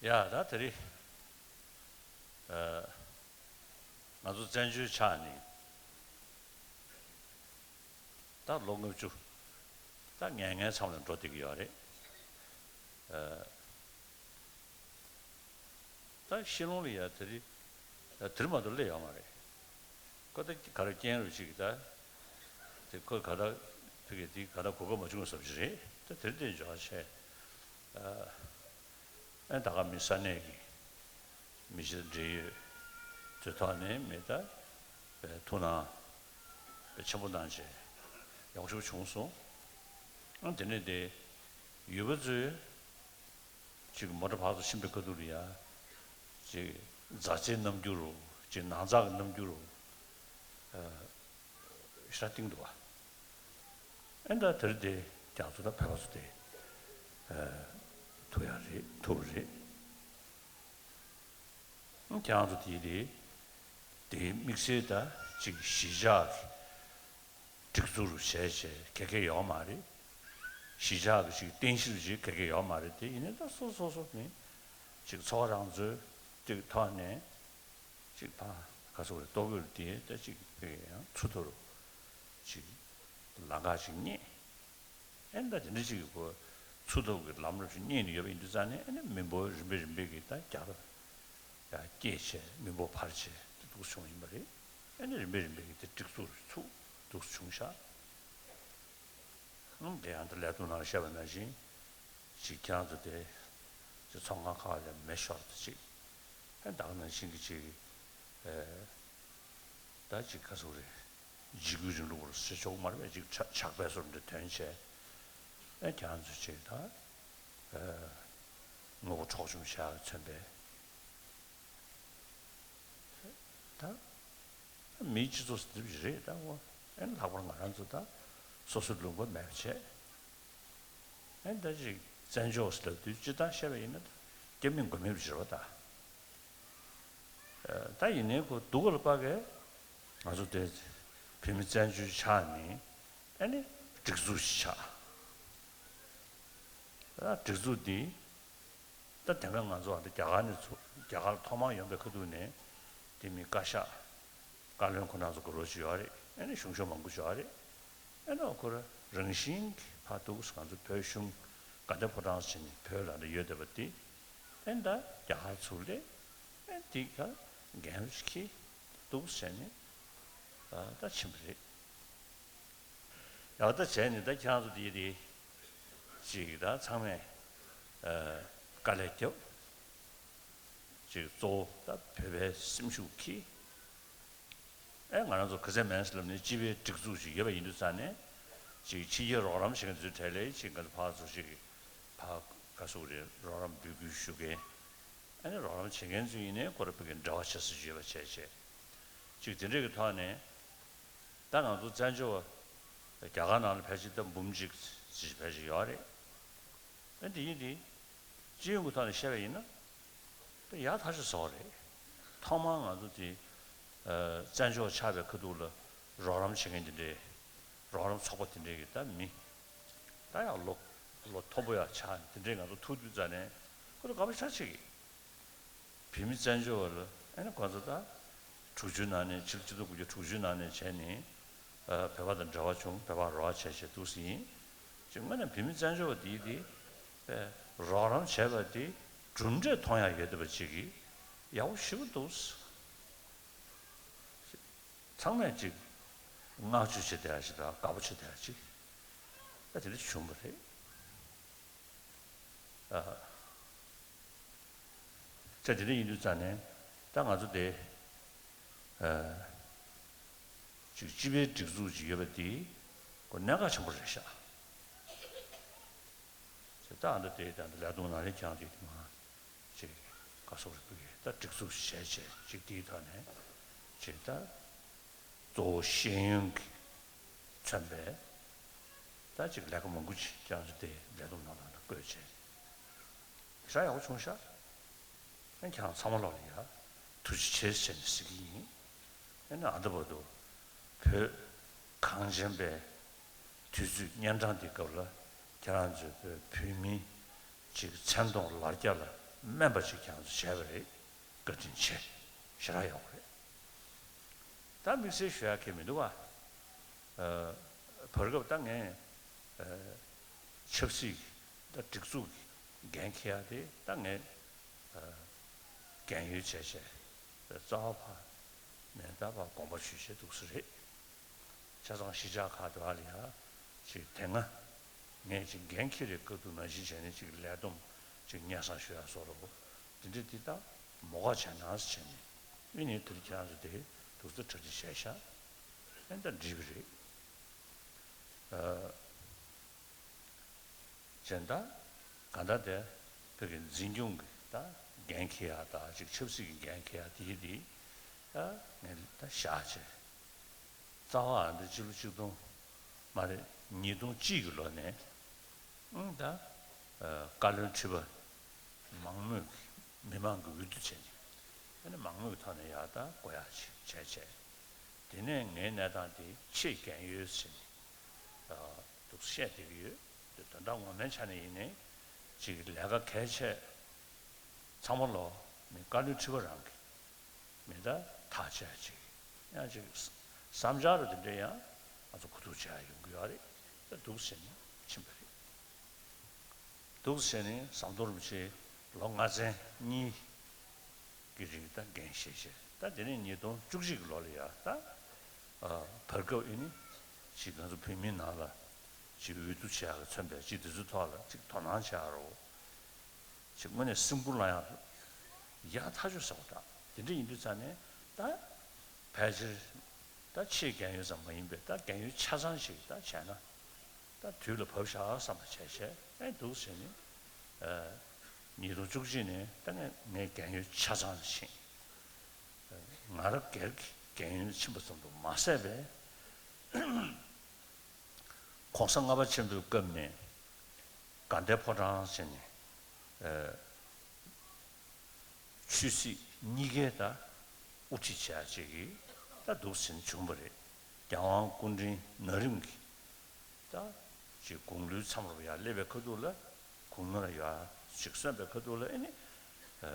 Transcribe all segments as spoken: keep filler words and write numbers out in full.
ཡ་ད་དེ་རིང་ཨ་ང་ཚོ་བཙན་བྱོལ་ཆགས་ནས་ད་ལོ་ལྔ་བཅུ་ད་ངན་ངན་མཚམས་ལ་འགྲོ་བསྡད་ཀྱི་ཡོད་རེད། ཨ་ད་ཤི་ལོང་ལ་ཡ་དེ་རིང་ད་དེ་རིང་མ་གཏོགས་སླེབས་ཡོད་མ་རེད། ཁོ་ད་ག་རེ་རྐྱེན་རུ་ཞིག་ད་དེ་ཁོ་ག་ད་ཕ་གི་དེ་ག་ད་གོ་སྐབས་མ་བྱུང་བསམ་གྱི་རེད། ད་དེ་རིང་དེ་འཇོག་བྱས། ཨ་ཨེ་ད་ག་མི་ས་གནས་ཀྱི་མི་གཞི་འབྲེལ་ཡོད་དུ་ཐོག་ནས་མི་ད་པའི་ཐུགས་སྣང་པའི་ཆེན་པོ་གནང་བྱས་ཡག་ཤོས་བྱུང་སོང་། ཨ་དེ་ནས་དེ་ཡུལ་པ་ཚོས་ཅིག་མོ་ཊ་ཕར་ཚུར་ཕྱིན་པའི་ཁ་ཐུག་ལ་ཡ་ཅིག་མཛའ་བརྩེའི་རྣམ་འགྱུར་རུ་ཅིག་ནང་ཚགས་ཀྱི་རྣམ་འགྱུར་རུ་ཨ་ཤ་སྟེང་དུ་བ། ཨེ་འདྲ་དེར་དེ་རྒྱ་མཚོ་དང་བོད་པ་ཚོ་དེ་ཐུག་ཡག་རེད་ཐུག་རེད། ཁྱེད་རང་ཚོ་དེ་དེ་དེ་དམིགས་བསལ་ད་ཅིག་གཞིས་ཆགས་ཀྱི་སྒྲིག་འཛུགས་རུ་བྱས་བྱས་ག་གེ་ཡོད་མ་རེད། གཞིས་ཆགས་ཀྱི་ཅིག་རྟེན་གཞི་རུ་ཅིག་ག་གེ་ཡོད་མ་རེད། དེ་ཡིན་ནའི་ད་སོ་སོ་སོ་ནི་ཅིག་ཚོགས་རང་ཚོའི་ཅིག་ཐོག་ནས། ཅིག་ཕ་ག་སོགས་རེ་ལྟོ་གོས་དེ་ད་ཅིག་ཕ་གི་ཡང་ཚུར་ཐོར་ཅིག་ལམ་ཁ་ཅིག་རྙེད། ཨེ་ད་དེ་འདྲ་ཅིག་གི་གོ་ཚུར་ཐོར་གི་ལམ་རབ་ཅིག་རྙེད་ནས་ཡོད་པ་ཡིན་དུས་ཙང་ནས་ཨེ་ནི་མི་འབོར་རིམ་པས་རིམ་པས་ཀྱི་ད་རྒྱ་ར་ཡ་སྐྱེད་བྱས་མི་འབོར་འཕར་བྱས་དེ་འདུག་བྱུང་ཡིན་པ་རེད། ཨེ་ནི་རིམ་པས་རིམ་པས་ཀྱི་དེ་སྒྲིག་འཛུགས་ཚུགས་འདུག་བྱུང་ཤག་ཨང་དེ་ཡང་དུ་ལས་དོན་ནང་བཤད་པ་ནང་བཞིན་ཅིག་ཁྱེད་རང་ཚོ་དེ་ཅིག་ཚོང་ཁང་ཁག་ལ་མེ་ཤོར་དུ་ཅིག་ཨེ་ད་ག་ནང་བཞིན་གྱི་ཅིག་ཨེ་ད་ཅིག་ག་ཟེར་རེད། འཇིགས་སྐུལ་རིང་ལུགས་པར་ཟེར་ཆོག་མ་རེད་པས། ཅིག་ཆག་ཆག་པའི་བཟོ་འདྲ་ཐོན་བྱས་ཨེ་ཁྱེད་རང་ཚོ་ཅིག་ད་ཨེ་དངོས་པོ་འཕྲོག་བཅོམ་བྱ་བ་མཚོན་པའི། ད་མིའི་སྤྱི་ཚོགས་སུ་འདི་རེད་ད་འོ། ཨེ་ལྷག་པར་ང་རང་ཚོ་ད་སོ་སོའི་ལུང་པ་མེད་པ་བྱས། ཨེ་ད་ཅིག་བཙན་བྱོལ་ཟེར་ལབ་དུས་སྤྱིར་བཏང་བཤད་པ་ཡིན་ན་ད་སྐྱབས་མེད་མགོན་མེད་པ་ཞིག་རེད་པ་ད། ཨེ་ད་ཡིན་ནའི་ཁོ་སྡུག་ག་ལ་དཔག་གས་ང་ཚོ་དེ་བོད་མི་བཙན་བྱོལ་ཆགས་ནས་ཨེ་ནི་སྒྲིག་འཛུགས་ཤིག་ཆགས། ད་སྒྲིག་འཛུགས་འདི། ད་དེང་སང་ང་ཚོ་ཨ་ནི་རྒྱ་གར་ནས་ཚུར་རྒྱ་གར་ཐོག་མར་ཡོང་པའི་ཁ་ཐུག་ནས་དེ་མི་བཀའ་ཤག་བཀའ་བློན་ཁོ་རང་ཚོ་དགོས་རོགས་ཅིག་ཡོད་རེད། ཨ་ནི་གཞུང་ཞབས་མང་པོ་ཅིག་ཡོད་རེད། ཨ་ནི་ཁོ་རང་རང་བཞིན་གྱིས་ཕར་འདུག་ང་ཚོ་བོད་གཞུང་དགའ་ལྡན་ཕོ་བྲང་ཟེར་ནས་བོད་ལ་འདི་ཡོད་བསྡད་པ་དེ་ཨ་ནི་ད་རྒྱ་གར་ཚུར་སླེབས། ཨ་ནི་དེ་ག་འགན་རེ་ཁྱེར་འདུག་ཟེར་ནས་ད་ཕྱིན་པ་རེད། ཡག་ད་བྱས་ནས་ད་ཁྱེད་རང་ཚོ་དེ་དེ་ཅིག་ད་ཚང་མས་ཨ་དཀའ་ལས་རྒྱབ། ཅིག་གཙོ་བོ་ད་བོད་པའི་སེམས་ཤུགས་ཀྱིས་ཨེ་ང་རང་ཚོ་ག་ཚད་མིན་ཟེར་ལབ་ནས་སྤྱི་པའི་སྒྲིག་འཛུགས་ཤིག་ཡོད་པ་ཡིན་དུས་ཙང་ནས་ཅིག་ཕྱི་རྒྱལ་རོགས་རམ་བྱེད་མཁན་ཚོའི་གྲས་ལ་ཅིག་ང་ཚོ་ཕར་ཚུར་ཅིག་ཕར་ག་ཟེར་རེད་རོགས་རམ་འབོད་སྐུལ་ཞུ་མཁན། ཨ་ནི་རོགས་རམ་བྱེད་མཁན་ཚོ་ཡིན་ནའི་ཁོ་ར་ཕ་གི་འབྲེལ་བ་བྱེད་ས་ཅིག་ཡོད་པ་བྱས་བྱས། ཅིག་དེ་འདྲས་ཀྱི་ཐོག་ནས་ད་ང་ཚོ་བཙན་བྱོལ་བ་རྒྱ་གར་ནང་ལ་ཕལ་ཆེར་ད་འབུམ་གཅིག་ཙམ་ཕལ་ཆེར་ཡོད་རེད། ཨ་འདི་ཡིན་དེ་སྤྱི་ཡོངས་ཀྱི་ཐོག་ནས་བཤད་པ་ཡིན་ན་ད་ཡག་ཐག་ཆོད་བཟོ་བ་རེད། ཐོག་མར་ང་ཚོ་དེ་བཙན་བྱོལ་བ་ཆགས་པའི་ཁ་ཐུག་ལ་རོགས་རམ་བྱེད་མཁན་དེ་འདྲས་རོགས་རམ་ཚོགས་པ་དེ་འདྲས་ཀྱི་ད་མི་ད་ཡང་ལོ་ལོ་མཐོ་པོ་ཡང་ཆགས་དེ་འདྲས་ང་ཚོ་ཐུག་དུས་ཙ་ནས་ཁོ་ཚོ་དགའ་པོ་ཞེ་དྲག་བྱེད་ཀྱི། བོད་མི་བཙན་བྱོལ་བ་ལ་ཨ་ནི་ཁོ་ཚོ་ད་དྲུག་ཅུའི་ནང་ནས་ཕྱི་ལོ་ཆིག་སྟོང་དགུ་བརྒྱ་དྲུག་ཅུའི་ནང་ནས་བྱས་ནས་ བོད་པ་དང་འབྲེལ་བ་བྱུང་། བོད་པ་རོགས་བྱས་བྱས་འདུག་སེ་ཡིན། ཅིག་དངོས་གནས་བོད་མི་བཙན་བྱོལ་བ་འདིའི་འདི་རོགས་རམ་བྱས་པ་འདི་གྲུབ་འབྲས་མཐོང་ཡག་ཡོད་བསྡད་པ་ཅིག་གིས་ཡག་པོ་ཞེ་པོ་འདུག། ཚང་མས་ཅིག་བསྔགས་བརྗོད་བྱེད་བསྡད་ཡག་ཅིག་དང་དགའ་པོ་བྱེད་བསྡད་ཡག་ཅིག་ད་དེ་འདྲ་བྱུང་བ་རེད། ཨ། ད་དེ་འདྲ་ཡིན་དུས་ཙང་ནས་ད་ང་ཚོ་དེ་ཨ་ཅིག་སྤྱི་པའི་སྒྲིག་འཛུགས་ཅིག་ཡོད་པ་དེ་ཁོ་གནད་འགག་ཆེན་པོ་རེད་ཤག། ད་ཨ་འདྲ་དེ་ད་ལས་དོན་ནང་ལས་ཀྱང་དེ་མ་ཅིག་ག་སོགས་རེད་པས། ད་སྒྲིག་འཛུགས་བྱས་བྱས་ཅིག་དེའི་ཐོག་ནས་ཅིག་ད། གཙོ་བོ་ཤེས་ཡོན་གྱིས་མཚོན་པའི་ད་ཅིག་ལས་ཀ་མང་པོ་ཅིག་ཀྱང་དེ་ལས་དོན་ནང་ལ་བཀོད་བྱས། ཞེ་དྲག་ཡག་པོ་བྱུང་ཤག། ཨ་ཁྱེད་རང་ཚང་མ་ལོག་ལ་ཡ་ཐུགས་རྗེ་ཆེ་ཟེར་ནས་ཟེར་གྱི་ཡིན། ཨ་ནི་ཨ་ད་བར་དུ་བོད་གངས་ཅན་པའི་དུས་ཚོད་གཉན་འཕྲང་འདིའི་སྐབས་ལ་ཁྱེད་རང་ཚོས་བོད་བོད་མིའི་ཅིག་མཚན་མཐོང་ལར་རྒྱ་ལ་སྨན་པ་ཅིག་ཀྱང་བྱས་པ་རེད། བཀའ་དྲིན་ཆེ། ཞེ་དྲག་ཡག་པོ་རེད། ད་དམིགས་བསལ་ཞུ་ཡག་གི་མི་འདུག་བ། ཨ། བར་སྐབས་ད་ངས་ཨ་ཆབ་སྲིད་ད་སྒྲིག་འཛུགས་ཀྱི་འགན་འཁྱེར་ཡག་དེ་ད་ངས་ཨ་རྒན་ཡོལ་བྱས་བྱས་རྩ་བ་ཕར་ནས་ད་ཕར་དགོངས་པ་ཞུས་བྱས་འདུག་སེ་རེད། ཆ་ཚང་གཞིས་ཆགས་ཁག་དེ་བ་ལ་ཡ་ཅིག་དེ་སྔ་ངས་ཅིག་འགན་འཁྱེར་རེ་སྐབས་དུ་ནང་བཞིན་བྱས་ནས་ཅིག་ལས་བསྡོམས་ཅིག་སྙན་སེང་ཞུ་ཡག་བཟོ་འདྲ་པོ་དེ་འདྲ་དེ་ད་མོ་ག་བྱས་ན་ཟེར་བྱས་ནས་ཨ་ནི་དེར་ཁྱེད་རང་ཚོ་དེ་འདུག་སེ་གྲ་སྒྲིག་བྱས་ཤག། ཨེ་ད་འགྲིག་གི་རེད། ཨ། གཞན་དག་གང་ལྟར་དེ་བོད་ཀྱི་འཛིན་སྐྱོང་གི་ད་འགན་འཁྱེར་ཡག་ད་ཅིག་ཆབ་སྲིད་ཀྱི་འགན་འཁྱེར་ཡག་དེ་དེ་ད་ངས་ད་བཞག་བྱས། རྩ་བ་འདི་ཕྱི་ལོ་ཆིག་སྟོང་མ་རེད། ཉིས་སྟོང་གཅིག་གི་ལོ་ནས་ཨང་ད་ཨ་བཀའ་བློན་ཁྲི་པ་མང་མོས་ཀྱིས་མི་མང་གི་འོས་བསྡུ་བྱས་ནས་ཨ་ནི་མང་མོས་ཀྱི་ཐོག་ནས་ཡག་ད་བསྐོ་ཡག་ཅིག་བྱས་བྱས། དེ་ནས་ངའི་གནས་སྟངས་དེ་ཆེས་རྒན་ཡོལ་ཟེར་ནས་ཨ་འདུག་བཤད་བསྡད་ཀྱི་ཡོད། དེ་དོན་དག་ངོ་མའི་ཆ་ནས་ཡིན་ནའི་ཅིག་ལས་ཀ་གལ་ཆེ་ཚང་མ་ལོ་མི་བཀའ་བློན་ཁྲི་པ་རང་གི་མི་ད་ཐག་བཅད་ཅིག་ཡང་ཅིག་བསམ་འཆར་རུ་དེ་འདྲ་ཡང་ང་ཚོ་གོ་བསྡུར་བྱེད་ཡག་ཡོང་གི་ཡོད་རེད། ད་འདུག་ཟེར་ནས་ཕྱིན་པ་རེད། འདུག་ཟེར་ནས་ཟམ་གདོང་རིན་པོ་ཆེ་ལོ་ལྔ་ཚན་གཉིས་ཀྱི་རིང་ད་འགན་བཞེས་བྱས། ད་དེ་ནས་ཉིས་སྟོང་བཅུ་གཅིག་གི་ལོ་ལ་ཡ་ད་ཨ་བར་སྐབས་ཨེ་ནི་ཅིག་ང་ཚོ་བོད་མིའི་ནང་ལ་ཅིག་འོས་བསྡུ་བྱེད་ཡག་གི་མཚོན་པའི་ཅིག་དེ་ཚོའི་ཐོག་ལ་ཅིག་དོ་སྣང་བྱེད་ཡག་རོ། ཅིག་དངོས་གནས་སེམས་ཁུར་བླངས་ཡག་ཡག་ཐག་ཆོད་ཟེར་བ་འདྲ། དེ་འདྲ་ཡིན་དུས་ཙང་ནས་ད་ཕལ་ཆེར་ད་ཆེས་རྒན་ཡོལ་ཙམ་མ་ཡིན་པའི་ད་རྒན་ཡོལ་ཆ་ཚང་ཞིག་ད་བྱས་ན་ད་དུས་ལ་བབ་ཤག་བསམ་པ་བྱས་བྱས་ཨེ་འདུག་ཟེར་ནས་ཨ་ཉིས་སྟོང་བཅུ་གཅིག་ནས་ད་ངས་ངས་རྒན་ཡོལ་ཆ་ཚང་ཕྱིན། ང་རང་སྒེར་གྱི་རྒན་ཡོལ་ཕྱིན་པ་ཙམ་དུ་མ་ཟད་པའི་༸གོང་ས་ལྔ་པ་ཆེན་པོའི་སྐབས་ནས་དགའ་ལྡན་ཕོ་བྲང་ཟེར་ནས་ཨ་ཆོས་སྲིད་གཉིས་ཀའི་ད་དབུ་ཁྲིད་བྱས་ཅིག་གིས་ད་འདུག་ཟིན་བྱུང་བ་རེད། རྒྱལ་དབང་སྐུ་ཕྲེང་ན་རིམ་གྱི་ད་ཅིག་དགུང་ལོའི་མཚམས་རུ་ཡར་སླེབས་པའི་ཁ་ཐུག་ལ་དགུང་ལོ་ལ་ཡར་ཅིག་སོན་པའི་ཁ་ཐུག་ལ་ཨེ་ནི་ཨ་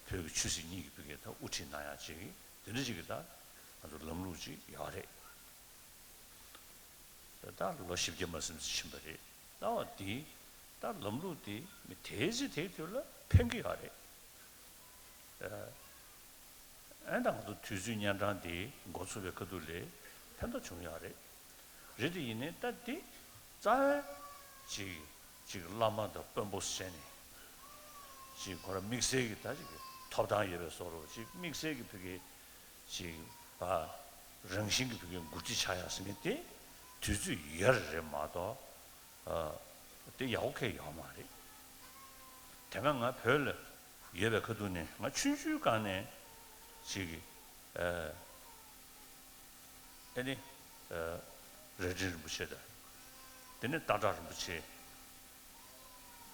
བོད་ཀྱི་ཆོས་སྲིད་གཉིས་ཀྱི་བོད་ཀྱི་ད་དབུ་ཁྲིད་གནང་ཡག་ཅིག་དེ་འདྲ་ཅིག་གི་ད་ང་ཚོ་ལམ་ལུགས་ཅིག་ཡོད་རེད། ད་ལོ་བཞི་བརྒྱ་མ་ཟིན་ཙམ་ཕྱིན་པ་རེད། ད་འོ་དེ་ད་ལམ་ལུགས་དེ་མི་དེའི་ཚེ་དེའི་དུས་ལ་ཕན་གྱི་ཡོད་རེད། ཨ་ཨེ་ད་ང་ཚོ་དུས་ཚོད་གཉན་འཕྲང་དེ་འགོ་ཚུགས་པའི་ཁ་ཐུག་ལས་ཕན་ཐོགས་བྱུང་ཡོད་རེད། རེད་དེ་ཡིན་ནའི་ད་དེ་རྩ་བའི་ཅིག་ཅིག་བླ་མ་དང་དཔོན་པོ་བྱས་ནས་ཅིག་ཁོ་རང་དམིགས་བསལ་གྱི་ད་ཅིག་ཐོབ་ཐང་ཡོད་པའི་བཟོ་འདྲ་ཅིག་དམིགས་བསལ་གྱི་བོད་ཀྱི་ཅིག་ཨ་རང་བཞིན་གྱི་བོད་ཀྱི་འགོ་ཁྲིད་ཆགས་ཡག་ཟེར་མཁན་དེ་དུས་ཚོད་ཡོད་རེད་མ་གཏོགས་ཨ་དེ་ཡག་པོ་གང་ཡོད་མ་རེད། དེ་སྔ་ང་བོད་ལ་ཡོད་པའི་ཁ་ཐུག་ནས་ང་ཆུང་ཆུང་སྒང་ནས་ཅིག་ཨ་ཨེ་ནི་ཨ་རྭ་སྒྲེང་རིན་པོ་ཆེ་དང་དེ་ནས་སྟག་བྲག་རིན་པོ་ཆེ།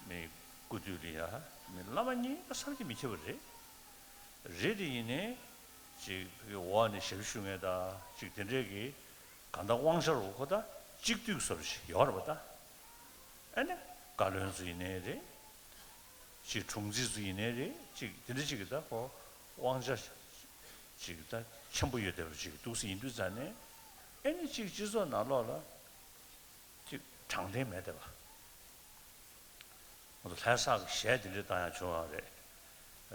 མི་སྐུ་དུས་ལ་ཡ་མི་བླ་མ་གཉིས་ཀ་བསམ་གྱིས་མི་ཁྱབ་པ་རེད། རེད་དེ་ཡིན་ནའི་ཅིག་བོད་ཀྱི་འོག་ནས་ཞབས་ཞུ་མཁན་དང་ཅིག་དེ་འདྲས་ཀྱི་གང་ལྟར་དབང་ཆ་རུ་ཁོ་ད་གཅིག་སྡུད་བཟོ་འདྲ་ཞིག་ཡོད་རེད་པ་ད། ཨ་ནི་བཀའ་བློན་ཚོ་ཡིན་ནའི་རེད། ཅིག་དྲུང་འཚིག་ཚོ་ཡིན་ནའི་རེད། ཅིག་དེ་འདྲ་ཅིག་གི་ད་ཁོ་དབང་ཆ་ཅིག་ད་ཆེན་པོ་ཡོད་བསྡད་པ་ཅིག་འདུག་སེ་ཡིན་དུས་ཙང་ནས་ ཨེ་ནི་གཅིག་སྤྱི་ཚོགས་ནང་ལོགས་ལ་གཅིག་དྲང་བདེན་མེད་བསྡད་པ། ང་ཚོ་ལྷ་ས་གི་གཞས་དེ་འདྲ་བཏང་ཡག་བྱུང་བ་རེད།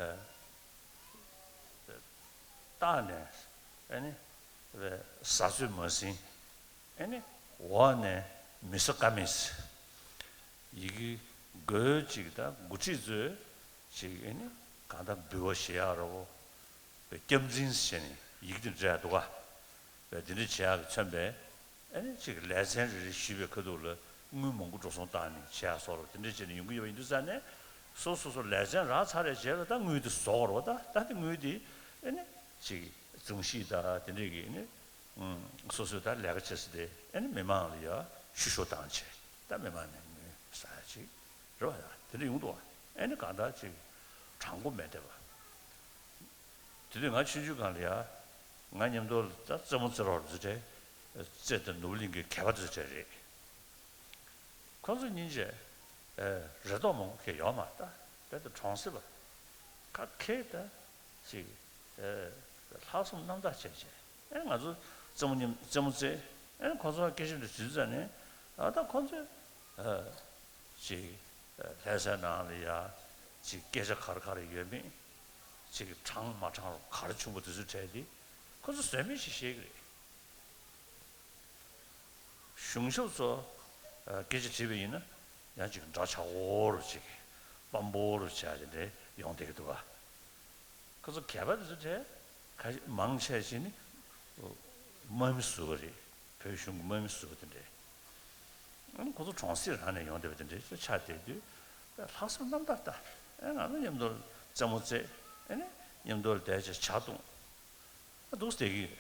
ཨེ། བཏགས་ནས་ཨེ་ནི་ཟ་ཚོད་མ་ཟིན། ཨེ་ནི་འོག་ནས་མི་ཟ་ཀ་མེད། ཡི་གེ་འགོད་ཅིག་དང་འགོ་ཁྲིད་ཚོས་ཅིག་ཨེ་ནི་གང་ལྟར་འབུལ་བ་ཞེས་ཡག་རོ། བའི་སྐྱབས་འཛིན་ཟེར་ནས་ཡི་གེ་དེ་འབྲི་ཡག་འདུག་ག་བའི་དེ་འདྲ་བྱེད་ཡག་གི་མཚོན་པའི་ཨ་ནི་ཅིག་ལེ་ཚན་རེ་རེ་ཞུས་པའི་ཁ་ཐུག་ལ་དངུལ་མང་པོ་འགྲོ་སོང་བཏང་ནས་བྱེད་ཡག་སོགས་ལ་དེ་འདྲ་བྱས་ནས་ཡོང་གི་ཡོད་པ་ཡིན་དུས་ཙང་ནས་སོ་སོ་སོ་ལེ་ཚན་རག་ཚར་བའི་རྗེས་ལ་ད་དངུལ་དེ་བཟོ་དགོས་རེད་པ། ད་ད་དེ་དངུལ་དེ་ཨ་ནི་ཅིག་རྫོང་གཞིས་དང་དེ་འདྲས་ཀྱི་ཨ་ནི་སོ་སོས་ད་ལས་ཀ་བྱེད་ས་དེ་ཨ་ནི་མི་མང་ལ་ཡ་ཤུ་ཤོ་བཏང་བྱས་ད་མི་མང་ནས་དངུལ་ཟ་ཡག་ཅིག་རེད་པ། ད་དེ་འདྲ་ཡོང་འདུག་བ། ཨ་ནི་གང་ལྟར་ཅིག་དྲང་པོ་མེད་བསྡད་པ། དེ་དུས་ང་ཆུང་ཆུང་སྒང་ལ་ཡ། ང་མཉམ་དུ་ལ་ད་རྩེད་མོ་རྩེ་རོགས་རེད་དེ། རྩེད་དང་ནོར་བུ་གླིང་གི་གད་པ་དེ་ཚོ་རེད། ཁོ་ཚོ་སྙིང་རྗེ། ཨེ། རེ་དོགས་མང་པོ་གང་ཡང་ཡོད་མ་རེད། ད་དཔེ་ད་གྲོང་གསེབ་པ། ཁ་ཁེ་ད་ཅིག་ཨེ། ལྷག་བསམ་རྣམ་དག་བྱས་བྱས། ཨེ། ང་ཚོ་རྩེད་མོ་མཉམ་རྩེད་མོ་རྩེ། ཨེ། ཁོ་ཚོ་སྐད་ཆ་འདྲ་དྲིས་ཙང་ནས། ཨ། ད་ཁོ་ཚོས། ཨེ། ཅིག་ལྷ་སའི་ནང་ལ་ཡ་ཅིག་སྐད་ཆ་ག་རེ་ག་རེ་ཡོད་མེད། ཅིག་དྲང་མ་དྲང་ག་རེ་བྱུང་པ་དེ་ཚོའི་གྲས་དེ་ཁོ་ཚོ་ཟོལ་མེད་ཅིག་བཤད་ཀྱི་རེད། གཞུང་ཞབས་ཚོ་སྐད་ཆ་དྲིས་པ་ཡིན་ན་ཡང་ཅིག་འདྲ་ཆགས་པོ་རུ་ཅིག་སྤམ་པོ་རུ་བྱས་དེ་འདྲ་ཡོང་བསྡད་ཀྱི་འདུག་ག་ཁོ་ཚོ་གད་པ་དེ་ཚོ་གྲས་ཁ་ཤས་མང་ཆེ་ཞིག་ནི་དམག་མི་ཟུར་པ་རེད། བོད་གཞུང་གི་དམག་མི་ཟུར་པ་དེ་འདྲས། ཨ་ནི་ཁོ་ཚོ་གྲོང་གསེབ་རང་ནས་ཡོང་བསྡད་པ་དེ་འདྲས་ཆགས་བསྡད་དུས་ལྷག་བསམ་རྣམ་དག་ལྟ། ཨེ། ང་ཚོ་མཉམ་དུ་རྩེད་མོ་རྩེ། ཨེ་ནི་མཉམ་དུ་བསྡད་བྱས་ཇ་འཐུང་། ཨ། འདུག་སེ་བསྡད་ཀྱི་ཡོད།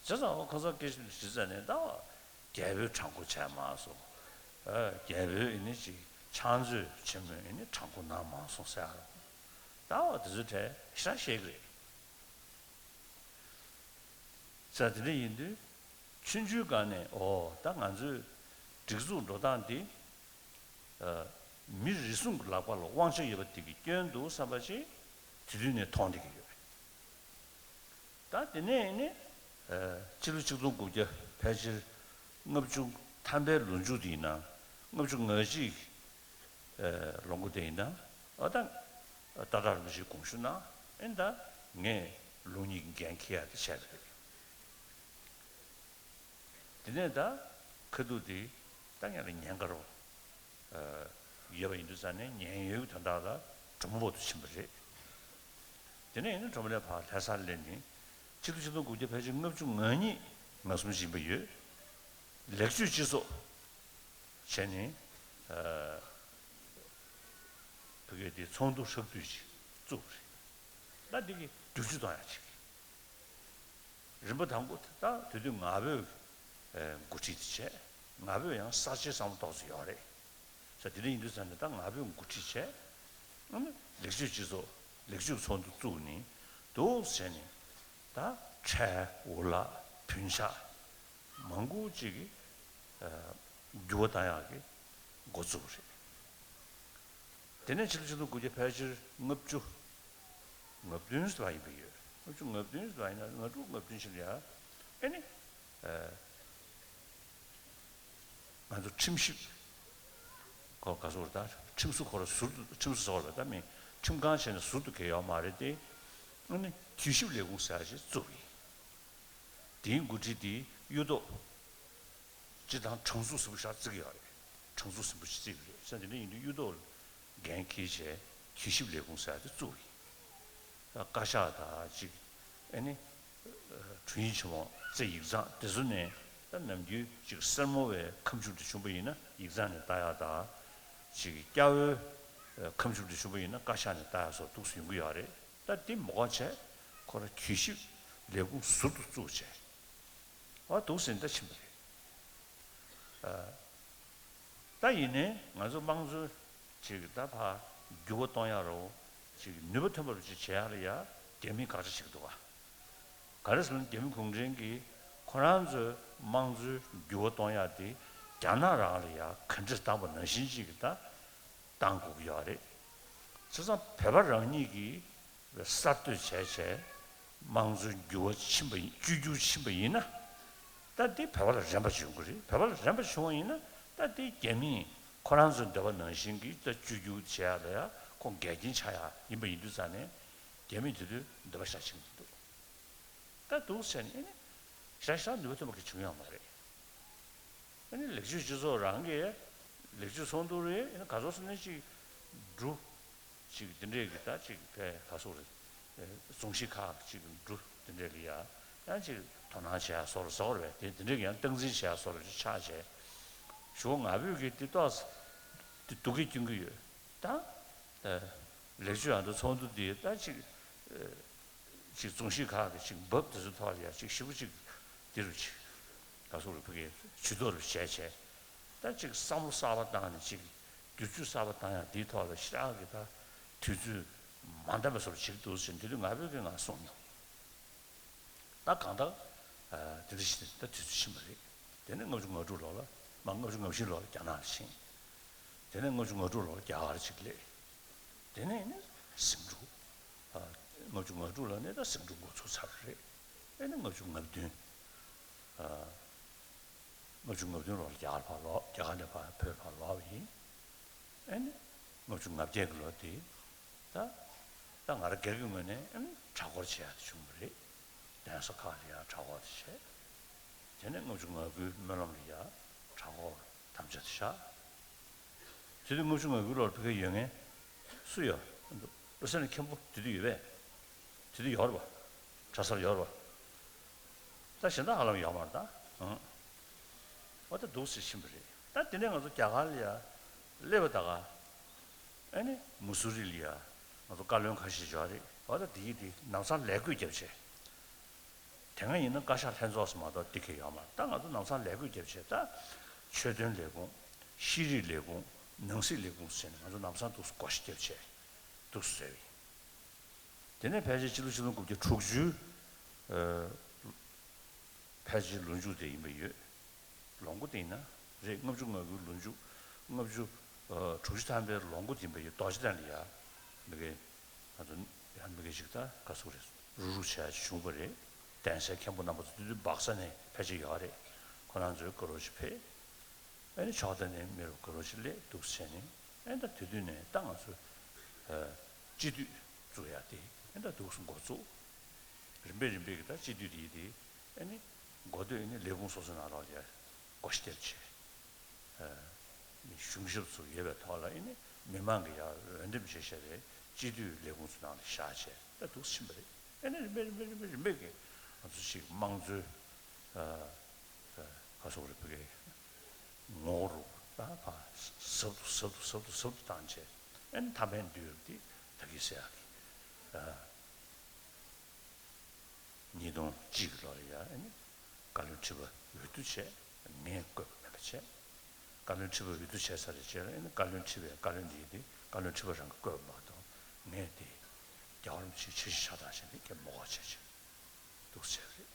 བྱས་ཙང་ཁོ་ཚོ་སྐད་ཆ་དྲིས་ཙང་ནས་ད་བ་རྒྱལ་པོས་དྲང་པོ་བྱས་མ་སོང་། ཨ། རྒྱལ་པོས་ཨེ་ནི་ཅིག་ཕྱག་མཛོད་ཆེན་མོས་ཨེ་ནི་དྲང་པོ་གནང་མ་སོང་ཟེར་ཡ་རོ། ད་བ་དེ་ཚོའི་གྲས་ཞེ་དྲག་བཤད་ཀྱི་རེད། ས་དེ་འདྲ་ཡིན་དུས། ཆུང་ཆུང་སྒང་ནས་ཨོ་ད་ང་ཚོའི་སྒྲིག་འཛུགས་འགྲོ་སྟངས་འདི། ཨ། མི་རེ་ཟུང་གི་ལག་པ་ལ་དབང་ཆ་ཡོད་པ་དེ་གི་སྐྱོན་འདུག་བསམ་པ་ཅིག་དེ་དུས་ནས་མཐོང་བསྡད་ཀྱི་ཡོད་རེད། ད་དེ་ནས་ནི། ཨ། ཕྱི་ལོ་ཆིག་སྟོང་དགུ་བརྒྱ་ཕལ་ཆེར་ལྔ་བཅུ་ཐམ་པའི་ལོ་མཇུག་དེ་ཡིན་ན་ལྔ་བཅུ་ང་གཅིག་ཨེ། ལོ་འགོ་དེ་ཡིན་ན། ཨ། ད་སྟག་བྲག་རིན་པོ་ཆེའི་དགོངས་ཞུ་གནང་། ཨེ། ད་ངས་ལུགས་གཉིས་ཀྱི་འགན་འཁྱེར་ཡག་དེ་བྱས་པ་རེད། དེ་ནས་ད་ཁ་ཐུག་དེ་ད་ངས་ལ་ཉེན་ཁ་རོ། ཨ། ཡོད་པ་ཡིན་དུས་ཙང་ནས་ཉེན་གཡོལ་དོན་དག་ལ་གྲོ་མོ་བར་དུ་ཕྱིན་པ་རེད། དེ་ནས་ཡིན་ན་གྲོ་མོ་ལས་ཕར་ལྷ་སར་སླེབས་ནས་ཕྱི་ལོ་ཆིག་སྟོང་དགུ་བརྒྱ་ཕལ་ཆེར་ལྔ་བཅུ་ང་གཉིས་ང་གསུམ་ཕྱིན་པ་ཡོད། ལེགས་བཅོས་སྤྱི་ཚོགས། བྱས་ནས། ཨ། བོད་སྐད་དེ་ཚོགས་འདུ་ཧྲག་བསྡུས་ཅིག་བཙུགས་པ་རེད། ད་འདི་གི་བསྒྱུར་བཅོས་གཏོང་ཡག་ཅིག་རིམ་པ་དང་པོ་ད་དེ་དུས་ང་ཕོད་འགོ་ཁྲིད་དེ་བྱས། ང་ཕོད་ཡང་གསར་བརྗེའི་བསམ་བློ་ཏོག་ཙམ་ཡོད་རེད། ས་དེ་འདྲ་ཡིན་དུས་ཙང་ནས་ད་ང་ཕོད་འགོ་ཁྲིད་བྱས། ཨ་ནི་ལེགས་བཅོས་སྤྱི་ཚོགས་ལེགས་བཅོས་ཚོགས་འདུ་བཙུགས་ནས་འདུག་བྱས་ནས་ད་ཁྲལ་འུ་ལག་བུན་ཆག་མང་པོ་ཅིག་གི། ཨ། འགྱུར་བ་བཏང་ཡག་གི་འགོ་བཙུགས་པ་རེད། དེ་ནས་ཕྱི་ལོ་ཆིག་སྟོང་དགུ་བརྒྱ་ཕལ་ཆེར་ལྔ་བཅུ་ང་བདུན་ཙམ་ཡིན་པ་ཡོད། ལྔ་བཅུ་ང་བདུན་ཙམ་ཡིན་ན་ལྔ་དྲུག་ང་བདུན་ཕྱིན་ཡ། ཨེ་ནི། ཨ། ང་ཚོ་ཁྲིམས་ཞིབ་ཁོ་ག་སོགས་ད་ཁྲིམས་སྲུང་ཁོ་ར་ཟུར་དུ་ཁྲིམས་སྲུང་ཟེར་བ་ལ་ད་མི་ཁྲིམས་ཁང་བྱས་ནས་ཟུར་དུ་གས་ཡོད་མ་རེད་དེ། ཨ་ནི་དུས་ཞིབ་ལས་ཁུངས་ཟེར་ཡ་ཞིག་བཙུགས་ཡིན། དེའི་འགོ་ཁྲིད་དེ་གཡུ་ཐོག་སྤྱི་བཏང་དྲང་ཚུགས་ཟིན་པོ་ཞིག་བརྩི་གི་ཡོད་རེད། དྲང་ཚུགས་ཟིན་པོ་ཞིག་བརྩི་གི་རེད། ས་དེ་འདྲ་ཡིན་དུས་གཡུ་ཐོག་ལ་འགན་འཁྱེར་བྱས་དུས་ཞིབ་ལས་ཁུངས་ཟེར་དེ་བཙུགས་ཡིན། ད་བཀའ་ཤག་དང་ཅིག་ཨེ་ནི། ཨ། དྲུང་ཡིག་ཆེན་མོ་རྩེ་ཡིག་ཚང་དེ་ཚོ་ནས་ད་ནམ་རྒྱུན་ཅིག་སེར་མོ་བའི་ཁ་མཆུ་དེ་བྱུང་པ་ཡིན་ན་ཡིག་ཚང་ནས་ལྟ་ཡག་དང་། ཅིག་སྐྱ་བོའི་ཁ་མཆུ་དེ་བྱུང་པ་ཡིན་ན་བཀའ་ཤག་ནས་ལྟ་ཡག་སོགས་འདུག་སེ་ཡོང་གི་ཡོད་རེད། ད་དེ་མ་དགོས་བྱས་ཁོ་རང་དུས་ཞིབ་ལས་ཁུངས་ཟུར་དུ་བཙུགས་བྱས། ཨ། འདུག་སེ་ད་ཕྱིན་པ་རེད། ཨ། ད་ཡིན་ནའི་ང་ཚོ་དམངས་གཙོའི་ཅིག་ད་ཕར་འགྱུར་བ་གཏོང་ཡག་རོ། ཅིག་ནུས་པ་ཐོན་པ་རུ་ཅིག་བྱེད་ཡག་ལ་ཡ་རྒྱ་མིས་དགག་བྱ་བྱེད་ཀྱི་འདུག་ག་ག་རེ་ཟེར་ན་རྒྱ་མི་གུང་ཁྲན་གྱིས་ཁོ་རང་ཚོའི་དམངས་གཙོའི་འགྱུར་བ་གཏོང་ཡག་དེ་རྒྱ་ནག་རང་ལ་ཡ་ག་འདྲས་བཏང་པ་ནང་བཞིན་ཅིག་གི་ད་བཏང་དགོས་ཀྱི་ཡོད་རེད། བྱས་ཙང་བོད་པ་རང་ཉིད་ཀྱིས་གསར་གཏོད་བྱས་བྱས་དམངས་གཙོའི་འགྱུར་བ་ཕྱིན་པ་ཡིན། བཅོས་བསྒྱུར་ཕྱིན་པ་ཡིན་ན། ད་འདི་བོད་པ་ལ་རན་པ་བྱུང་གི་རེད། བོད་པ་ལ་རན་པ་བྱུང་བ་ཡིན་ན་ད་འདི་རྒྱ་མིས་ཁོ་རང་ཚོའི་འདོད་པ་ནང་བཞིན་གྱི་ད་བཅོས་བསྒྱུར་བྱེད་ཡག་ལ་ཡང་ཁོང་འགལ་རྐྱེན་ཆགས་ཡག་ཡིན་པ་ཡིན་དུས་ཙང་ནས་རྒྱ་མིས་དེ་དུས་འདོད་པ་བཞག་བྱེད་ཀྱི་འདུག་ད་འདུག་ཟེར་ནས་ཨ་ནི་ཞེ་དྲག་ནུས་པ་ཐོན་པ་གི་བྱུང་ཡོད་མ་རེད། ཨ་ནི་ལེགས་བཅོས་སྤྱི་ཚོགས་རང་གི་ལེགས་བཅོས་ཚོགས་འདུ་རེད། ཨ་ནི་ག་ཚོད་ཟེར་ན་ཅིག་འབྲུ་ཅིག་དེ་འདྲས་ཀྱི་ད་ཅིག་ཕའི་ལྷ་སོགས་རེད། རྫོང་གཞིས་ཁག་ཅིག་འབྲུ་དེ་འདྲས་ལ་ཡ་ཡང་ཅིག་དོ་སྣང་བྱེད་ཡ་སོགས་ལ་ཟེར་བ་རེད། དེ་དེ་འདྲས་ཀྱི་ཡང་སྟངས་འཛིན་བྱེད་ཡ་སོགས་ལ་ཅིག་ཆགས་བྱས། ཞུ་ང་ཕོད་ཀྱི་དེ་ཏོག་ཙམ་དེ་སྡུག་གི་སྐྱོན་གྱི་ཡོད་ད། ལེགས་བཅོས་ཨ་འདུ་ཚོགས་འདུ་འདི་ད་ཅིག་ཅིག་རྫོང་གཞིས་ཁག་གི་ཅིག་འབབ་དེ་ཚོའི་ཐོག་ལ་ཡ་ཅིག་ཞིབ་པོ་ཅིག་འདི་རུ་ཅིག་ག་ཚོད་རུ་ཕ་གིའི་ཇུས་གཏོགས་རུ་བྱས་བྱས། ད་ཅིག་བསམ་བློ་གསར་པ་བཏང་ནས་ཅིག་བསྒྱུར་བཅོས་གསར་པ་བཏང་ཡ་འདིའི་ཐོག་ལ་ཞེ་དྲག་གི་ད་དུས་ཚོད་མ་འདང་བའི་བཟོ་འདྲ་ཅིག་འདུག་ཟེར་དེ་དུས་ང་ཕོད་ཀྱིས་ང་གསུངས་མྱོང་། ད་གང་ལྟར་དེ་འདྲ་ཞིག་ད་དུས་ཚོད་ཕྱིན་པ་རེད། དེ་ནས་ལྔ་བཅུ་ང་དྲུག་ལོ་ལ་མ་ལྔ་བཅུ་ང་བཞི་ལོ་ལ་རྒྱ་ནག་ལ་ཕྱིན། དེ་ནས་ལྔ་བཅུ་ང་དྲུག་ལོ་ལ་རྒྱ་གར་ཅིག་སླེབས། དེ་ནས་ནི་ཟིང་འཁྲུག་ལྔ་བཅུ་ང་དྲུག་ལ་ནི་ད་ཟིང་འཁྲུག་འགོ་ཚུགས་ཚར་བ་རེད། ཨེ་ནི་ལྔ་བཅུ་ང་བདུན། ལྔ་བཅུ་ང་བདུན་ལོར་རྒྱ་གར་ཕར་ལོག་རྒྱ་གར་ནས་ཕར་བོད་ཕར་ལོག་པ་ཡིན། ཨེ་ནི་ལྔ་བཅུ་ང་བརྒྱད་ཀྱི་ལོ་དེ་ད་ད་ང་རང་སྒེར་གྱི་ངོས་ནས་ཨེ་ནི་གྲྭ་སྐོར་བྱེད་ཡག་དེ་བྱུང་བ་རེད། གདན་ས་ཁག་ལ་ཡང་གྲྭ་སྐོར་དེ་བྱས། དེ་ནས་ལྔ་བཅུ་ང་དགུའི་སྨོན་ལམ་ལ་ཡང་གྲྭ་སྐོར་དམ་བཅའ་དེ་བཞག་དེ་དུས་ལྔ་བཅུ་ང་དགུ་ལོར་ཕ་གིར་ཡོད་མཁན་སུ་ཡོད། བློ་སེང་མཁན་པོ་དེ་དུས་ཡོད་པས། དེ་དུས་ཡོད་རེད་པ། གྲྭ་སར་ཡོད་རེད་པ། ད་གཞན་དག་ཧ་ལམ་ཡོད་མ་རེད་ད། ཨང་། འོ་ད་འདུག་སེ་ཕྱིན་པ་རེད། ད་དེ་ནས་ང་ཚོ་རྒྱ་གར་ལ་ཡ་སླེབས་པ་ད་ག་ཨ་ནི་མུ་སུ་རི་ལ་ཡ་ང་ཚོ་བཀའ་བློན་ཁ་ཤས་ཡོད་རེད། འོ་ད་དེ་ཡི་དེ་ལམ་སང་ལས་བགོས་བརྒྱབ་བྱས། དེ་སྔ་ཡིན་ན་བཀའ་ཤག་ལྷན་ཚོགས་སུ་མ་གཏོགས་འདི་གས་ཡོད་མ་རེད། ད་ང་ཚོ་ལམ་སང་ལས་བགོས་བརྒྱབ་བྱས་ད་ཆོས་དོན་ལས་ཁུངས། ཤེས་རིག་ལས་ཁུངས། ནང་སྲིད་ལས་ཁུངས་ཟེར་ནས་ང་ཚོ་ལམ་སང་འདུག་སེ་བགོ་བཤའ་བརྒྱབ་བྱས་འདུག་སེ་བཟོས་པ་ཡིན། དེ་ནས་ཕལ་ཆེར་ཕྱི་ལོ་ཆིག་སྟོང་དགུ་བརྒྱ་དྲུག་ཅུ། ཨ། ཕལ་ཆེར་ལོ་མཇུག་དེ་ཡིན་པ་ཡོད། ལོ་མགོ་དེ་ཡིན་ན་རེད། ལྔ་བཅུ་ང་དགུའི་ལོ་མཇུག་ལྔ་བཅུ་ཨ་དྲུག་ཅུ་ཐམ་པའི་ལོ་མགོ་དེ་ཡིན་པ་ཡོད། རྡོ་རྗེ་གདན་ལ་ཡ་མི་དགེ་ང་ཚོ་ཡང་མི་དགེ་ཅིག་ད་ག་ཚོད་རེད། རུག་རུག་བྱས་བྱུང་བ་རེད། གདན་སའི་མཁན་པོ་རྣམ་པ་ཚོ་དེ་དུས་སྦག་ས་ནས་ཕལ་ཆེར་ཡོད་རེད། ཁོ་རང་ཚོའི་སྐུ་རོགས་ཅིག་ཕེབས། ཨ་ནི་ཕྱོགས་མཐའ་ནས་མི་རུ་དགའ་རབ་ཅིག་སླེབས་འདུག་ཟེར་ནས། ཨ་ནི་ད་དེ་དུས་ནས་ད་ང་ཚོ་ཨ་སྤྱི་འཐུས་བཙུགས་ཡ་དེ་ཨ་ནི་ད་འདུག་སེ་འགོ་བཙུགས། རིམ་པས་རིམ་པས་ཀྱི་ད་སྤྱི་འཐུས་དེ་དེ་ཨ་ནི་འགོ་སྟོད་ཨ་ནི་ལས་ཁུངས་སོ་སོའི་ནང་ལོགས་ལ་བགོ་བཤའ་བརྒྱབ་བྱས། ཨ་ནི་གཞུང་ཞབས་ཚོ་ཡོད་པའི་ཐོག་ལ་ཨ་ནི་མི་མང་གིས་ཡར་འོས་འདེམས་བྱས་བཞག་པའི་སྤྱི་འཐུས་ལས་ཁུངས་ཚོའི་ནང་ལ་བཞག་བྱས་ད་འདུག་སེ་ཕྱིན་པ་རེད། ཨ་ནི་རིམ་པས་རིམ་པས་རིམ་པས་རིམ་པས་ཀྱི་ང་ཚོ་ཅིག་དམངས་གཙོའི་ཨ་ཁ་སོག་རེ་ཕ་གི་ངོ་བོ་རུ་ད་ཕར་ཟབ་ཏུ་ཟབ་ཏུ་ཟབ་ཏུ་ཟབ་ཏུ་བཏང་བྱས། ཨ་ནི་མཐའ་མའི་མདུན་དེ་ད་གི་ཟེར་ཡག་གི་ཨ་ཉིས་སྟོང་གཅིག་ལོ་ལ་ཡ་ཨ་ནི་བཀའ་བློན་ཁྲི་པ་འོས་བསྡུ་བྱས། ངས་བསྐོས་པ་མིན་པ་བྱས། བཀའ་བློན་ཁྲི་པ་འོས་བསྡུ་བྱས་ཚར་བའི་རྗེས་ལ་ཨ་ནི་བཀའ་བློན་ཁྲི་པའི་བཀའ་བློན་དེ་དེ་བཀའ་བློན་ཁྲི་པ་རང་གིས་བསྐོས་པ་མ་གཏོགས་ངས་དེ་རྒྱལ་བ་རིན་པོ་ཆེའི་ཆ་ཤས་ཆགས་སྡང་བྱས་ནས་ཀྱང་མ་དགོས་བྱས་བྱས། འདུག་ཟེར་བ་རེད།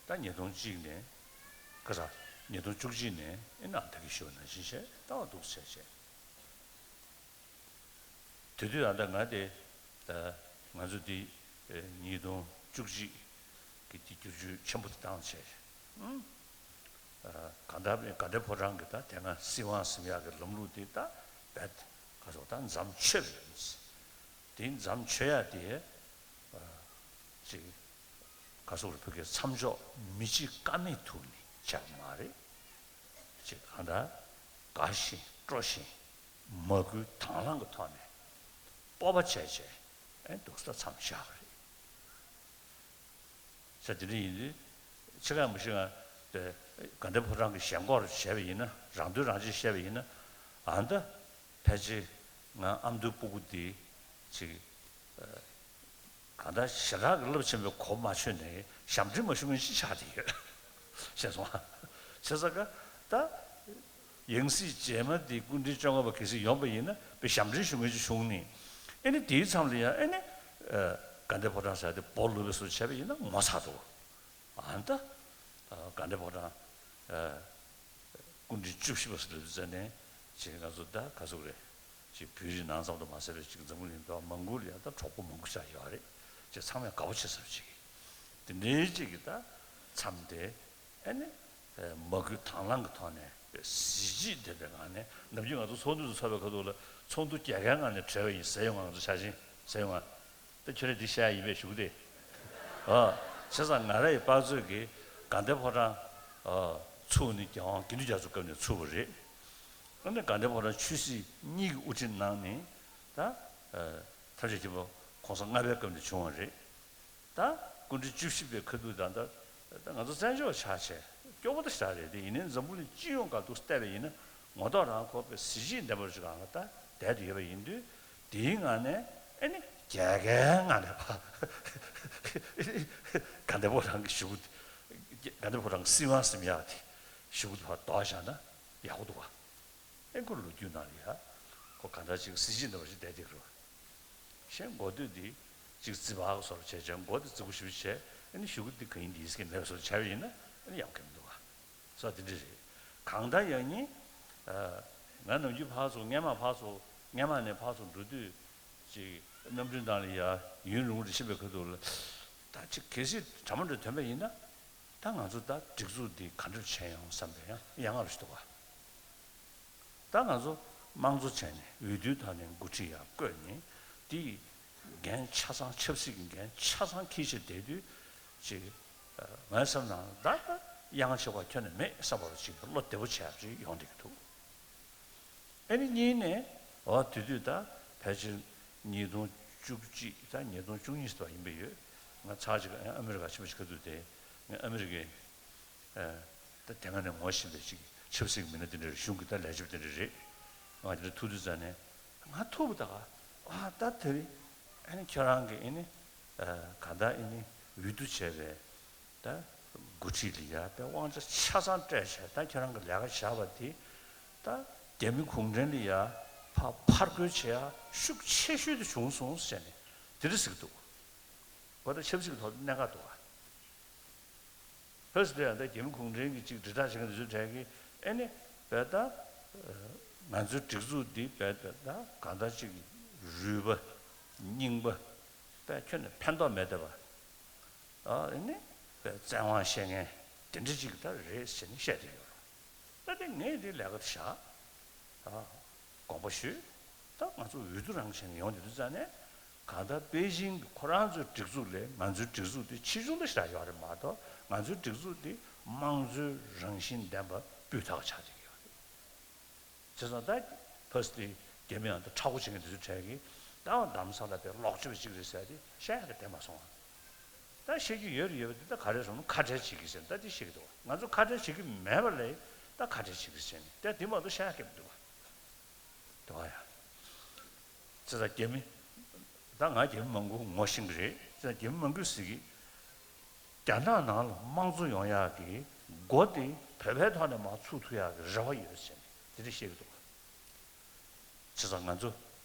ད་ཉིས་སྟོང་གཅིག་ནས་ཁ་ས་ཉིས་སྟོང་བཅུ་གཅིག་ནས་ཨེ་ནང་ད་གི་ཞུ་བ་ནང་བཞིན་བྱས་ད་བ་འདུག་ཟེར་བྱས། དེ་དུས་ཨ་ད་ང་དེ་ད་ང་ཚོ་འདི་ཉིས་སྟོང་བཅུ་གཅིག་གི་དེ་བསྒྱུར་བཅོས་ཆེན་པོ་དེ་བཏང་བྱས། ཨང་། གང་ལྟར་དགའ་ལྡན་ཕོ་བྲང་གི་ད་དེ་སྔ་སྲིད་དབང་ཟིན་ཡག་གི་ལམ་ལུགས་དེ་ད་རྦད་ག་སོགས་ད་མཚམས་ཆོད་པ་ཡིན། དེ་མཚམས་ཆོད་ཡག་དེ་ཅིག་ག་སོགས་རེ་བོད་སྐད་མཚམས་འཇོག་མི་བྱེད་ཀ་མེད་ཐུག་ནས་བྱས་པ་མ་རེད། ཅིག་གང་ལྟར་དགའ་བཞིན་སྤྲོ་བཞིན་མ་བསྐུལ་དང་བླངས་ཀྱི་ཐོག་ནས་སྤོབས་པ་བྱས་བྱས་ཨེ་འདུག་སེ་མཚམས་བཞག་པ་རེད། ས་དེ་འདྲ་ཡིན་དུས་ཕྱེད་ཀ་མ་ཤི་ང་དེ་དགའ་ལྡན་ཕོ་བྲང་གི་ཞེན་ཁོག་བྱས་པ་ཡིན་ན། རང་དོན་རང་གཅེས་བཤད་པ་ཡིན་ན། ཨ་ད་ཕལ་ཆེར་ང་ཨ་མདོའི་སྤུ་གུ་འདི་ཅིག་གང་ལྟར་ཞེ་དྲག་གི་རླབས་ཆེན་པོའི་གོ་མ་ཆོད་ནས་ཞབས་འདྲེན་མ་ཞུ་མཁན་ཅིག་ཆགས་བསྡད་ཡོད། ཤེས་སོང་ཨ། བྱས་ཙང་ཀ་ད། ཡང་སྲིད་རྗེས་མ་འདི་སྐུ་ཕྲེང་བཅོ་ལྔ་པ་གལ་སྲིད་ཡོང་པ་ཡིན་ན་དཔེ་ཞབས་འདྲེན་ཞུ་མཁན་ཅིག་བྱུང་ནས། ཨེ་ནི་དེའི་མཚམས་ལ་ཡང་ཨེ་ནི། ཨ། དགའ་ལྡན་ཕོ་བྲང་ཟེར་དེ་སྦོ་ལུག་པའི་བཟོ་བྱས་པ་ཡིན་ན་ངོ་ཚ་འདུག་ཨ་ད། ཨ། དགའ་ལྡན་ཕོ་བྲང་། ཨ། སྐུ་ཕྲེང་བཅུ་བཞི་པ་ཟེར་ལབ་དུས་ཙ་ནས་ཅིག་ང་ཚོ་ད་ག་ཟེར་དགོས་རེད། ཅིག་བོད་རིགས་ནང་ཙམ་དུ་མ་ཟད་པའི་ཅིག་འཛམ་བུ་གླིང་འདི་མང་པོ་ལ་ཡང་ད་གྲོགས་པོ་མང་པོ་ཆགས་ཡོད་རེད། ཅིག་ཚང་མས་དགའ་པོ་བྱེད་ས་ཅིག་དེ་འདྲའི་ཅིག་གི་ད་མཚམས་དེ་ཨེ་ནི་མ་བསྐུལ་དང་བླངས་ཀྱི་ཐོག་ནས་གཟི་བརྗིད་ལྡན་པའི་ངང་ནས། ནམ་རྒྱུན་ང་ཚོ་ཚོགས་འདུ་དུ་ཚོགས་པའི་ཁ་ཐུག་ལ་ཚོགས་འདུ་རྒྱལ་ཁའི་ངང་ནས་གྲོལ་བ་ཡིན་ཟེར་ཡོང་ང་། ང་ཚོ་ཆ་ཤིང་ཟེར་ཡོང་ང་། ད་ཁྱོད་རང་འདི་བཤད་ཡ་ཡིན་པས་ཞུ་གི་དེ། ཨ། བྱས་ཙང་ང་རང་ཡི་དཔག་ཚོད་ཀྱི་དགའ་ལྡན་ཕོ་བྲང་ཨ་ཚུགས་ནི་རྒྱལ་དབང་དགེ་འདུན་རྒྱ་མཚོའི་སྐབས་ནས་ཚུགས་པ་རེད། ཨ་ནི་དགའ་ལྡན་ཕོ་བྲང་ཆོས་སྲིད་གཉིས་ཀྱི་དབུ་ཁྲིད་གནང་ནི་ད་ཨ་ཐམས་ཅད་མཁྱེན་པ་གོང་ས་ལྔ་པའི་སྐབས་ནས་བྱུང་བ་རེད། ད་སྐུ་ཕྲེང་བཅུ་བཞི་པའི་ཁ་ཐུག་དང་ད་ད་ང་ཚོ་བཙན་བྱོལ་ཆགས་བྱས་སྐྱོ་པོ་ད་ཞེ་དྲག་རེད་དེ། ཡིན་ནའི་འཛམ་བུ་གླིང་སྤྱི་ཡོངས་སྒང་དུ་བལྟས་པ་ཡིན་ན་ངོ་ཐོག་རང་ཁོ་པའི་གཟི་བརྗིད་ལྡན་པ་ཞིག་སྒང་ལ་ད་བསྡད་དུ་ཡོད་པ་ཡིན་དུས། དེའི་ངང་ནས་ཨེ་ནི་རྒྱལ་ཁའི་ངང་ནས་ཕར་དགའ་ལྡན་ཕོ་བྲང་གི་གཞུག་གུ། དགའ་ལྡན་ཕོ་བྲང་གི་སྲིད་དབང་ཟེར་ཡག་དེ་གཞུག་གུ་དུ་ཕར་ལྡོག་བཞག་ན་ཡག་པོ་འདུག་ག། ཨེ་ཁོ་ལོ་རྒྱུས་ནང་ལ་ཡ་ཁོ་གང་འདྲ་ཅིག་གཟི་བརྗིད་ལྡན་པ་ཞིག་བསྡད་བསྡད་ཀྱི་རེད། གཞན་མགོ་སྟོད་འདི་ཅིག་རྩིག་པ་བཟོ་འདྲ་བྱས་བྱས། མགོ་འདི་རྩིག་པ་ཞིག་བྱས། ཨ་ནི་གཞུག་གུ་འདི་ག་ཡིན་འདི་ཡིན་ཟེར་མཁན་མེད་པ་བཟོ་འདྲ་བྱས་པ་ཡིན་ན་ཨ་ནི་ཡག་གི་མི་འདུག་ག། ས་དེ་འདྲ་རེད། གང་ལྟར་ཡང་ནི། ཨ། ང་ནམ་རྒྱུན་ཕར་ཚུར་སྔས་མ་ཕར་ཚུར་སྔས་མ་ནས་ཕར་ཚུར་འགྲོ་དུས་ཅིག་གནམ་གྲུའི་ནང་ལ་ཡ་ཡུན་རིང་པོ་རེ་ཕྱིན་པའི་ཁ་ཐུག་ལ་ད་ཅིག་གལ་སྲིད་གྲ་མ་འགྲོ་ཐོན་པ་ཡིན་ན། ད་ང་ཚོ་ད་སྒྲིག་འཛུགས་འདི་ག་འདྲ་བྱས་ཡོང་བསམ་པའི་ཡང་ཡ་ང་རུ་ཞིག་འདུག་ག། ད་ང་ཚོ་དམངས་གཙོ་བྱས་ནས་འོས་བསྡུའི་ཐོག་ནས་འགོ་ཁྲིད་ཡར་བསྐོས་ནས་དེ་འགན་ཆ་ཚང་ཆབ་སྲིད་ཀྱི་འགན་ཆ་ཚང་འཁྱེར་བྱས་བསྡད་དུས་ཅིག་ཨ། ངའི་བསམ་ན་ད་ད་གཡང་ཆེ་བ་ཁྱོན་ནས་མེད་བསམ་པ་ཅིག་བློ་བདེ་པོ་བྱས་པ་ཅིག་ཡོང་བསྡད་ཀྱི་འདུག། ཨ་ནི་གཉིས་ནས་འོ་དེ་དུས་ད་ཕལ་ཆེར་ཉིས་སྟོང་བཅུ་གཅིག་ད་ཉིས་སྟོང་བཅུ་གཉིས་ཙམ་ཡིན་པ་ཡོད། ང་ཚར་ཅིག་ཨ་མི་རི་ཀ་ཕྱིན་པ་ཞིག་ག་འདུག་སྟེ། ང་ཨ་མི་རི་ཀའི་ཨ་ད་དེ་སྔ་ནས་ངོ་ཤེས་པའི་ཅིག་ཆབ་སྲིད་མི་སྣ་དེ་འདྲ་རེད། གཞུང་གི་ད་ལས་བྱེད་དེ་འདྲ་རེད། ང་དེ་འདྲ་ཐུག་དུས་ཙ་ནས་ང་ཐུག་པ་ད་ག། ཨ་ད་དེ་རིང་ཨ་ནི་ཁྱོད་རང་གི་ཨ་ནི་ཨ་གང་ལྟར་ཨ་ནི་འོས་བསྡུ་བྱས་པའི་ད་འགོ་ཁྲིད་ལ་ཡ་ད་དབང་ཆ་ཆ་ཚང་སྤྲད་བྱས། ད་ཁྱོད་རང་གི་ལས་ཀ་བཞག་པ་དེ་ད་རྒྱ་མི་གུང་ཁྲན་ལ་ཡ་ཕར་ཕར་རྒོལ་བྱེད་ཡ་ཤུགས་ཆེ་ཤོས་དེ་བྱུང་སོང་ཟེར་ནས་དེ་འདྲ་ཟེར་གྱི་འདུག། ཁོ་ད་ཆབ་སྲིད་ཀྱི་ཐོག་ཏུ་གནད་འགག་འདུག་ག། ཕ་སི་ཏེ་ཡང་ད་རྒྱ་མི་གུང་ཁྲན་གྱིས་ཅིག་དྲིལ་བསྒྲགས་བྱེད་མཁན་དེ་ཚོའི་གྲས་ཀྱིས་ཨེ་ནི་བས་ད་ང་ཚོའི་སྒྲིག་འཛུགས་འདི་བས་ད་གང་ལྟར་ཅིག་རུལ་པ་རྙིང་པ་བས་ཁྱོན་ནས་ཕན་ཐོགས་མེད་བསྡད་པ། ཨ་ནི་བས་བཙན་དབང་བཤད་མཁན་དེ་འདྲ་ཅིག་ད་རེད་ཟེར་ནས་བཤད་བསྡད་ཡོད་རེད། ད་དེ་ངས་དེ་ལས་ཀ་དེ་བཞག། ཨ། དགོངས་པ་ཞུས། ད་ང་ཚོ་འོས་བསྡུ་རང་བྱས་ནས་ཡོང་དུས་ཙ་ནས་གང་ལྟར་པེ་ཅིང་གི་ཁོ་རང་ཚོའི་སྒྲིག་འཛུགས་ལས་ང་ཚོའི་སྒྲིག་འཛུགས་དེ་ཆེ་ཆུང་ད་ཞེ་དྲག་ཡོད་རེད་མ་གཏོགས། ང་ཚོའི་སྒྲིག་འཛུགས་དེ་དམངས་གཙོའི་རང་བཞིན་ལྡན་པ་སྤུས་དག་ཆགས་བསྡད་ཀྱི་ཡོད་རེད། བྱས་ཙང་ད་ཕ་སི་ཏེ་རྒྱ་མི་ཡང་ད་ཁྲ་བོ་བྱེད་མཁན་དེ་ཚོའི་གྲས་ཀྱིས་ད་རྡ་རམ་ས་ལ་དེ་ལོག་སྤྱོད་པ་ཅིག་རེད་ཟེར་ཏེ་བཤད་ཡག་གི་བསྡད་མ་སོང་བ། ད་བཤད་རྒྱུ་ཡོད་རེད་ཡོད་པ་དེ་ད་ག་རེ་རེད་ཟེར་ན་ཁ་བྲལ་བྱེད་ཀྱི་ཟེར་ད་དེ་བཤད་ཀྱི་འདུག་བ། ང་ཚོ་ཁ་བྲལ་བྱེད་ཀྱི་མེད་པ་ལས་ད་ཁ་བྲལ་བྱེད་ཀྱི་ཟེར་ནས་ད་དེ་མ་གཏོགས་བཤད་ཡག་གི་མི་འདུག་བ། དེ་བ་ཡ། བྱས་ཙང་རྒྱ་མི། ད་ང་རྒྱ་མི་མང་པོ་ངོ་ཤེས་ཀྱི་རེད། བྱས་ཙང་རྒྱ་མི་མང་པོས་ཟེར་གྱི། རྒྱ་ནག་ནང་ལ་དམངས་གཙོ་ཡོང་ཡག་གི་སྒོ་དེ་བོད་པའི་ཐོག་ནས་མར་ཚུགས་ཐུབ་ཡག་གི་རེ་བ་ཡོད་ཟེར་ནས་དེ་འདྲ་བཤད་ཀྱི་འདུག། བྱས་ཙང་ང་ཚོ་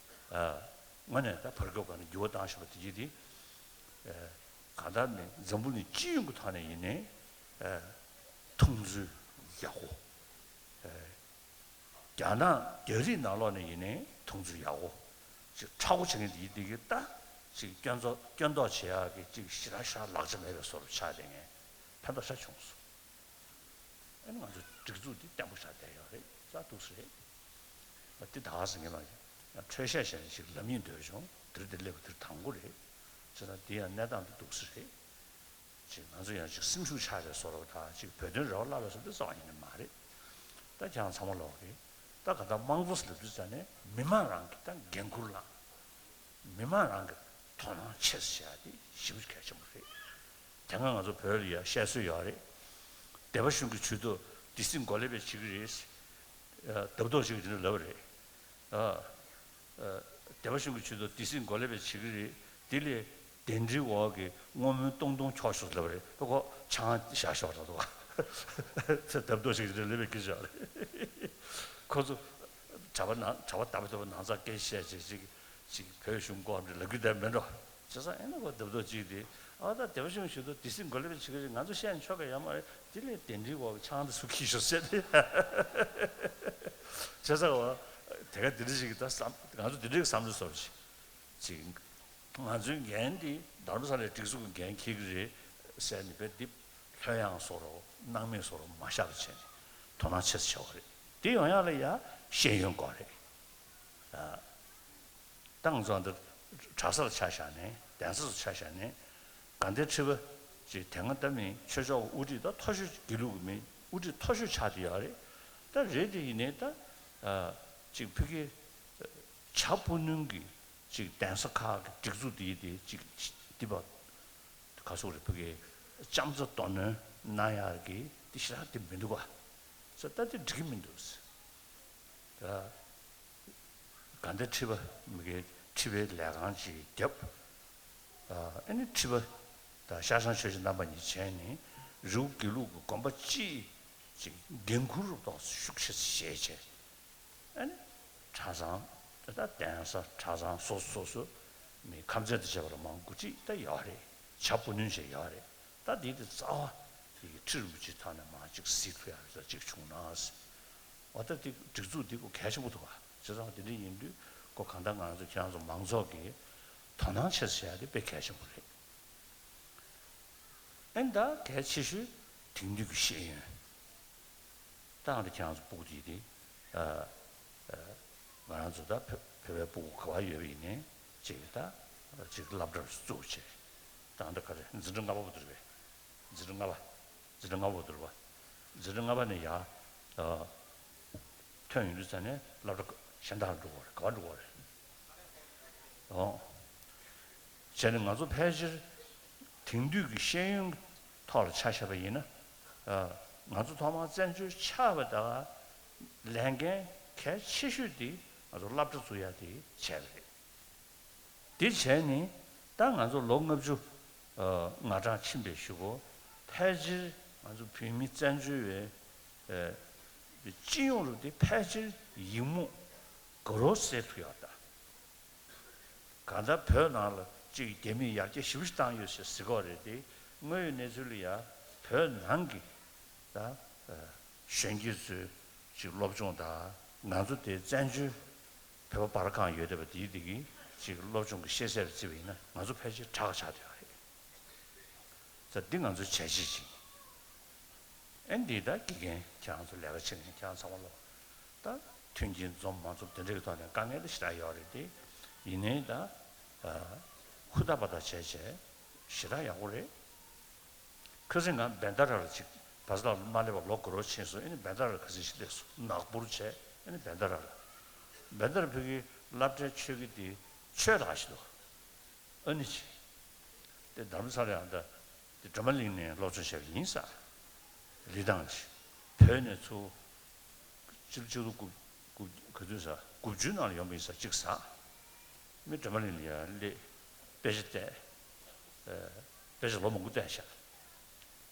ཨ་དངོས་གནས་ད་བར་སྐབས་སྒང་ནས་འགྱུར་བ་བཏང་བཞིན་པ་དེ་གྱིས་དེ། ཨ་གང་ལྟར་ནས་འཛམ་བུ་གླིང་སྤྱི་ཡོངས་ཀྱི་ཐོག་ནས་ཡིན་ནའི་ཨ་མཐོང་ཚུལ་ཡག་པོ། ཨ་རྒྱ་ནག་རྒྱ་རིགས་ནང་ལོགས་ནས་ཡིན་ནའི་མཐོང་ཚུལ་ཡག་པོ་ཅིག་ཁྲ་བོ་བྱེད་མཁན་དེ་ཡིན་དེ་གི་ད་ཅིག་སྐྱོན་འཛུགས་སྐྱོན་འདོགས་བྱེད་ཡག་གི་ཅིག་ཞེ་དྲག་ཤ་ལག་ཆ་མེད་པའི་བཟོ་འདྲ་ཆགས་བསྡད་མཁན་ཕན་ཐོགས་ཤ་བྱུང་སོང་། ཨ་ནི་ང་ཚོ་སྒྲིག་འཛུགས་འདི་བརྟན་པོ་ཆགས་བསྡད་ཡོད་རེད། ས་འདུག་སེ་རེད། ཨ་འདི་ད་ག་ཟེར་མཁན་མ་རེད། འཕྲོས་བཤད་བྱས་ནས་ཅིག་ལབ་སྙིང་འདོད་བྱུང་། འདིར་འདི་སླེབས་པ་འདིར་དང་པོ་རེད། བྱས་ཙང་འདི་ཡང་གནས་སྟངས་འདི་འདུག་སེ་རེད། ཅིག་ང་ཚོ་ཡང་ཅིག་སེམས་ཤུགས་ཆག་པའི་བཟོ་འདྲ་དང་ཅིག་བོད་དོན་རེ་བ་བརླག་པའི་བཟོ་འདི་རྩ་བ་ཉིད་ནས་མ་རེད། ད་ཁྱེད་རང་ཚང་མ་ལོག་གི་ད་ག་ད་དམངས་གཙོ་ཟེར་ལབ་དུས་ཙ་ནས་མི་མང་རང་གི་ད་འགན་ཁུར་བླངས། མི་མང་རང་གི་དོ་སྣང་ཆེ་ཙམ་བྱེད་ཡག་དེ་ཞེ་པོ་གལ་ཆེན་པོ་རེད། དེ་སྔ་ང་ཚོ་བོད་ལ་ཡ་བཤད་སྲོལ་ཡོད་རེད། སྡེ་པ་གཞུང་གི་ཇུས་གཏོགས་སྡེ་སྲིད་འགོ་ལས་པས་བྱེད་ཀྱི་རེད། ཨ་བརྡབ་གཏོར་བྱེད་ཀྱི་རེད་ལབ་པ་རེད། ཨ། ཨ་སྡེ་པ་གཞུང་གི་ཇུས་གཏོགས་སྡེ་སྲིད་འགོ་ལས་པས་བྱེད་ཀྱི་རེད། དེ་ལས་གདན་འདྲེན་འོག་གི་བསྔོ་སྨོན་སྟོང་སྟོང་འཁྱོག་ཤོག་ལབ་པ་རེད། ཁོ་ཁོ་ཆང་བཞག་ཤོག་ལབ་འདུག་བ། ཚེ་བརྡབ་གཏོར་བྱེད་ཀྱི་རེད་ལབ་པའི་སྐད་ཆ་རེད། ཁོ་ཚོ་གྲྭ་པ་ནང་གྲྭ་པ་དམ་པ་དམ་པ་ནང་ཚགས་སྐད་བཤད་བྱེད་ཅིག་ཅིག་བོད་གཞུང་སྐོར་འདི་ལབ་རྒྱུ་དེ་མེད་འགྲོ། བྱས་ཙང་ཨེ་ན་ཁོ་རྡབ་རྡོབ་ཅིག་དེ། ཨ་ད་སྡེ་པ་གཞུང་ཞུ་དོ་སྡེ་སྲིད་འགོ་ལས་པའི་བྱེད་ཀྱི་རེད། ང་ཚོ་བཤད་ན་ཆོག་གི་ཡོད་མ་རེད། དེ་ལས་གདན་འདྲེན་འོག་གི་ཆང་དེ་སུ་འཁྱེར་ཤོག་ཟེར་ཏེ། བྱས་ཙང་བ་དེ་ག་དེ་འདྲ་ཞིག་གི་ད་བསམ་ང་ཚོ་དེ་འདྲའི་བསམ་བློ་བཟོ་ཞིག་ཅིག་ང་ཚོའི་འགན་དེ་རྡ་རམ་ས་ལའི་སྒྲིག་འཛུགས་ཀྱི་འགན་འཁྱེར་གྱི་རེད། ཟེར་ནས་དཔེ་འདི་ལྷོད་ཡངས་བཟོ་འདྲ་སྣང་མེད་བཟོ་འདྲ་མ་བཞག་པ་བྱས་ནས་དོ་སྣང་ཆེ་ཙམ་བྱེད་པ་རེད། དེ་ཡོང་ཡག་ལ་ཡ་ཤེས་ཡོན་དགོས་རེད། ཏང་ཚོ་འདི་གྲྭ་སར་ཆ་བཞག་ནས་གདན་ས་སུ་ཆ་བཞག་ནས་དགའ་ལྡན་ཁྲི་པ་ཅིག་དེ་སྔ་ད་མིན་ཆོས་ཕྱོགས་དབུ་ཁྲིད་ད་མཐོ་ཤོས་དགེ་ལུགས་ཀྱི་མི་དབུ་ཁྲིད་མཐོ་ཤོས་ཆགས་བསྡད་ཡོད་རེད། ད་རེད་དེ་ཡིན་ནའི་ད་ཅིག་ཕ་གི་བྱ་སྤུ་ནུས་ཀྱི་ཅིག་གདན་ས་ཁག་གི་སྒྲིག་འཛུགས་དེ་ཡིན་དེ་ཅིག་འདི་པ་ག་སོག་རེད་ཕ་གི་ལྕམ་ཚ་རྡོ་སྣོན་གནང་ཡག་གི་དེ་ཞེ་དྲག་དེ་མི་འདུག་ག་ས་ད་དེ་འགྲིག་གི་མི་འདུག་ཟེར། ད་དགའ་ལྡན་ཁྲི་པ་མི་སྒེར་ཁྲི་པའི་ལས་ཁང་ཅིག་བརྒྱབ། ཨ་ནི་ཁྲི་པ་དང་ཤར་བྱང་ཆོས་ཀྱི་རྣམ་པ་གཉིས་བྱས་ནས་རི་བོ་དགེ་ལུགས་ཀྱི་དགོན་པ་སྤྱི་ཅིག་འགན་ཁུར་ཏོག་ཙམ་ཤུགས་ཆེ་ཙམ་བྱས་བྱས། ཨ་ནི་གྲྭ་ཚང་ད་ལྟ་གདན་ས་གྲྭ་ཚང་སོ་སོ་སོ་སོ་མི་ཁམས་ཚན་དང་བཅས་པ་ལ་མང་དགུ་ཅིག་ད་ཡོད་རེད། བྱ་སྤུ་ནུས་བྱས་ཡོད་རེད། ད་འདི་དེ་རྩ་བ་དེ་ཁྲི་རིན་པོ་ཆེའི་ཐོག་ནས་མར་ཅིག་གཟིགས་ཐུབ་ཡག་རེ་ཟ་ཅིག་བྱུང་ན་ཟེར། འོ་ད་དེ་སྒྲིག་འཛུགས་འདི་ཀོ་གལ་ཆེན་པོ་འདུག་ག་བྱས་ཙང་དེ་འདྲ་ཡིན་དུས་ཀོ་གང་ལྟར་ང་རང་ཚོ་ཁྱེད་རང་ཚོ་མང་ཚོགས་ཀྱིས་དོ་སྣང་ཆེ་ཙམ་བྱས་ཡ་དེ་དཔེ་གལ་ཆེན་པོ་རེད། ཨེ་ད་གལ་ཆེ་ཤོས་དེང་དུས་ཀྱི་ཤེས་ཡོན། ད་ང་ཚོ་ཁྱེད་རང་ཚོ་སྤུ་གུ་དེ་དེ་ཨ་ཨ་ང་རང་ཚོ་ད་བོད་བོད་པའི་སྤུ་གུ་ག་པར་ཡོད་པ་ཡིན་ནའི་ཅིག་ད་ཅིག་སློབ་གྲྭར་བཙུགས་བྱས། ད་ང་ད་ག་རེ་འཛིན་གྲྭ་ལྔ་པ་བར་དུ་རེད་པས། འཛིན་གྲྭ་ལྔ་པ། འཛིན་གྲྭ་ལྔ་པ་བར་དུ་རེད་པ། འཛིན་གྲྭ་ལྔ་པ་ནས་ཡར་ཨ་ཐོན་ཡོང་དུས་ཙ་ནས་སློབ་གྲྭ་གཞན་དག་ལ་འགྲོ་དགོས་རེད། ག་པར་འགྲོ་དགོས་རེད། ཨོ། བྱས་ནས་ང་ཚོ་ཕལ་ཆེར་དེང་དུས་ཀྱི་ཤེས་ཡོན་ཐོག་ལ་ཆ་བཞག་པ་ཡིན་ན། ཨ་ང་ཚོ་ཐོག་མར་བཙན་བྱོལ་ཆགས་པ་དང་ལས་འགན་གལ་ཆེ་ཤོས་དེ་ང་ཚོ་སློབ་གྲྭ་བཙུགས་ཡ་དེ་བྱས་པ་རེད། དེ་བྱས་ནས་ད་ང་ཚོ་ལོ་ལྔ་བཅུ་ཨ་ང་གྲངས་ཕྱིན་པའི་གཞུག་གུ་ཕལ་ཆེར་ང་ཚོ་བོད་མི་བཙན་བྱོལ་བའི་ཨ་སྤྱི་ཡོངས་རུ་དེ་ཕལ་ཆེར་ཡིག་རྨོངས་དགའ་རབ་སེལ་ཐུབ་ཡག་ད། གང་ལྟར་བོད་ནང་ལ་གཅིག་རྒྱ་མིས་ཡར་རྒྱས་ཞེ་པོ་ཞིག་བཏང་ཡོད་ཟེར་ཟེར་གྱི་ཡོད་རེད་དེ། དངོས་ཡོད་གནས་ཚུལ་ལ་ཡ་བོད་ནང་གི་ད་ཨ་གཞོན་སྐྱེས་ཚོའི་གཅིག་སློབ་སྦྱོང་དང་ང་ཚོ་དེ་བཙན་བྱོལ་བོད་པ་སྤར་ཁང་ཡོད་བསྡད་པ་དེའི་དེ་གི་གཅིག་སློབ་སྦྱོང་གི་ཤེས་ཚད་ལ་བརྩིས་པ་ཡིན་ན་ང་ཚོ་ཕལ་ཆེར་དྲག་ཆགས་བསྡད་ཡོད་རེད། ད་འདི་ང་ཚོའི་བྱས་རྗེས་ཅིག་ཨེ་འདི་ད་དགེ་རྒན་ཁྱེད་རང་ཚོ་ལས་ཀ་བྱེད་མཁན་ཁྱེད་རང་ཚང་མ་ལོ། ད་མཐུན་རྐྱེན་འཛོམས་མ་འཛོམས་དེ་འདྲའི་ཐོག་ནས་དཀའ་ངལ་དེ་ཞེ་དྲག་ཡོད་རེད་དེ། ཡིན་ནའི་ད་ཨ་ཧུར་ཐག་པ་ཐག་བྱས་བྱས་ཞེ་དྲག་ཡག་པོ་རེད། ཁ་སང་ང་བན་ད་ར་ལ་ཅིག་བ་ས་ལ་མ་སླེབས་པ་ལོ་འགོར་བ་ཕྱིན་སོང་། ཨེ་ནི་བན་ད་ར་ལ་ཁ་སང་ཞིག་སླེབས་སོང་། ནག་པོར་བྱས། ཨེ་ནི་བན་ད་ར་ལ་བན་ད་ར་ཕ་གི་སློབ་གྲྭའི་ཆོས་དགེ་དེ་ཆོས་ལ་ཞིག་འདུག་ཨ་ནི་ཅི། དེ་དྷ་རམ་ས་ལ་ཡང་ད་དེ་སྒྲོལ་མ་གླིང་ནས་སློབ་སྦྱོང་བྱས་པ་ཡིན་ས། ལི་ཐང་ཅི། བོད་ནས་ཚུར་སྤྱི་ལོ་ཆིག་སྟོང་དགུ་དགུ་ག་དུས་ས་དགུ་བཅུའི་ནང་ལ་ཡོང་པ་ཡིན་ས་གཅིག་ས། མི་སྒྲོལ་མ་གླིང་ལ་ཡང་སླེབས། དཔེ་ཆ་བལྟས། ཨ་དཔེ་ཆ་ལོ་མང་པོ་བལྟས་ཤག་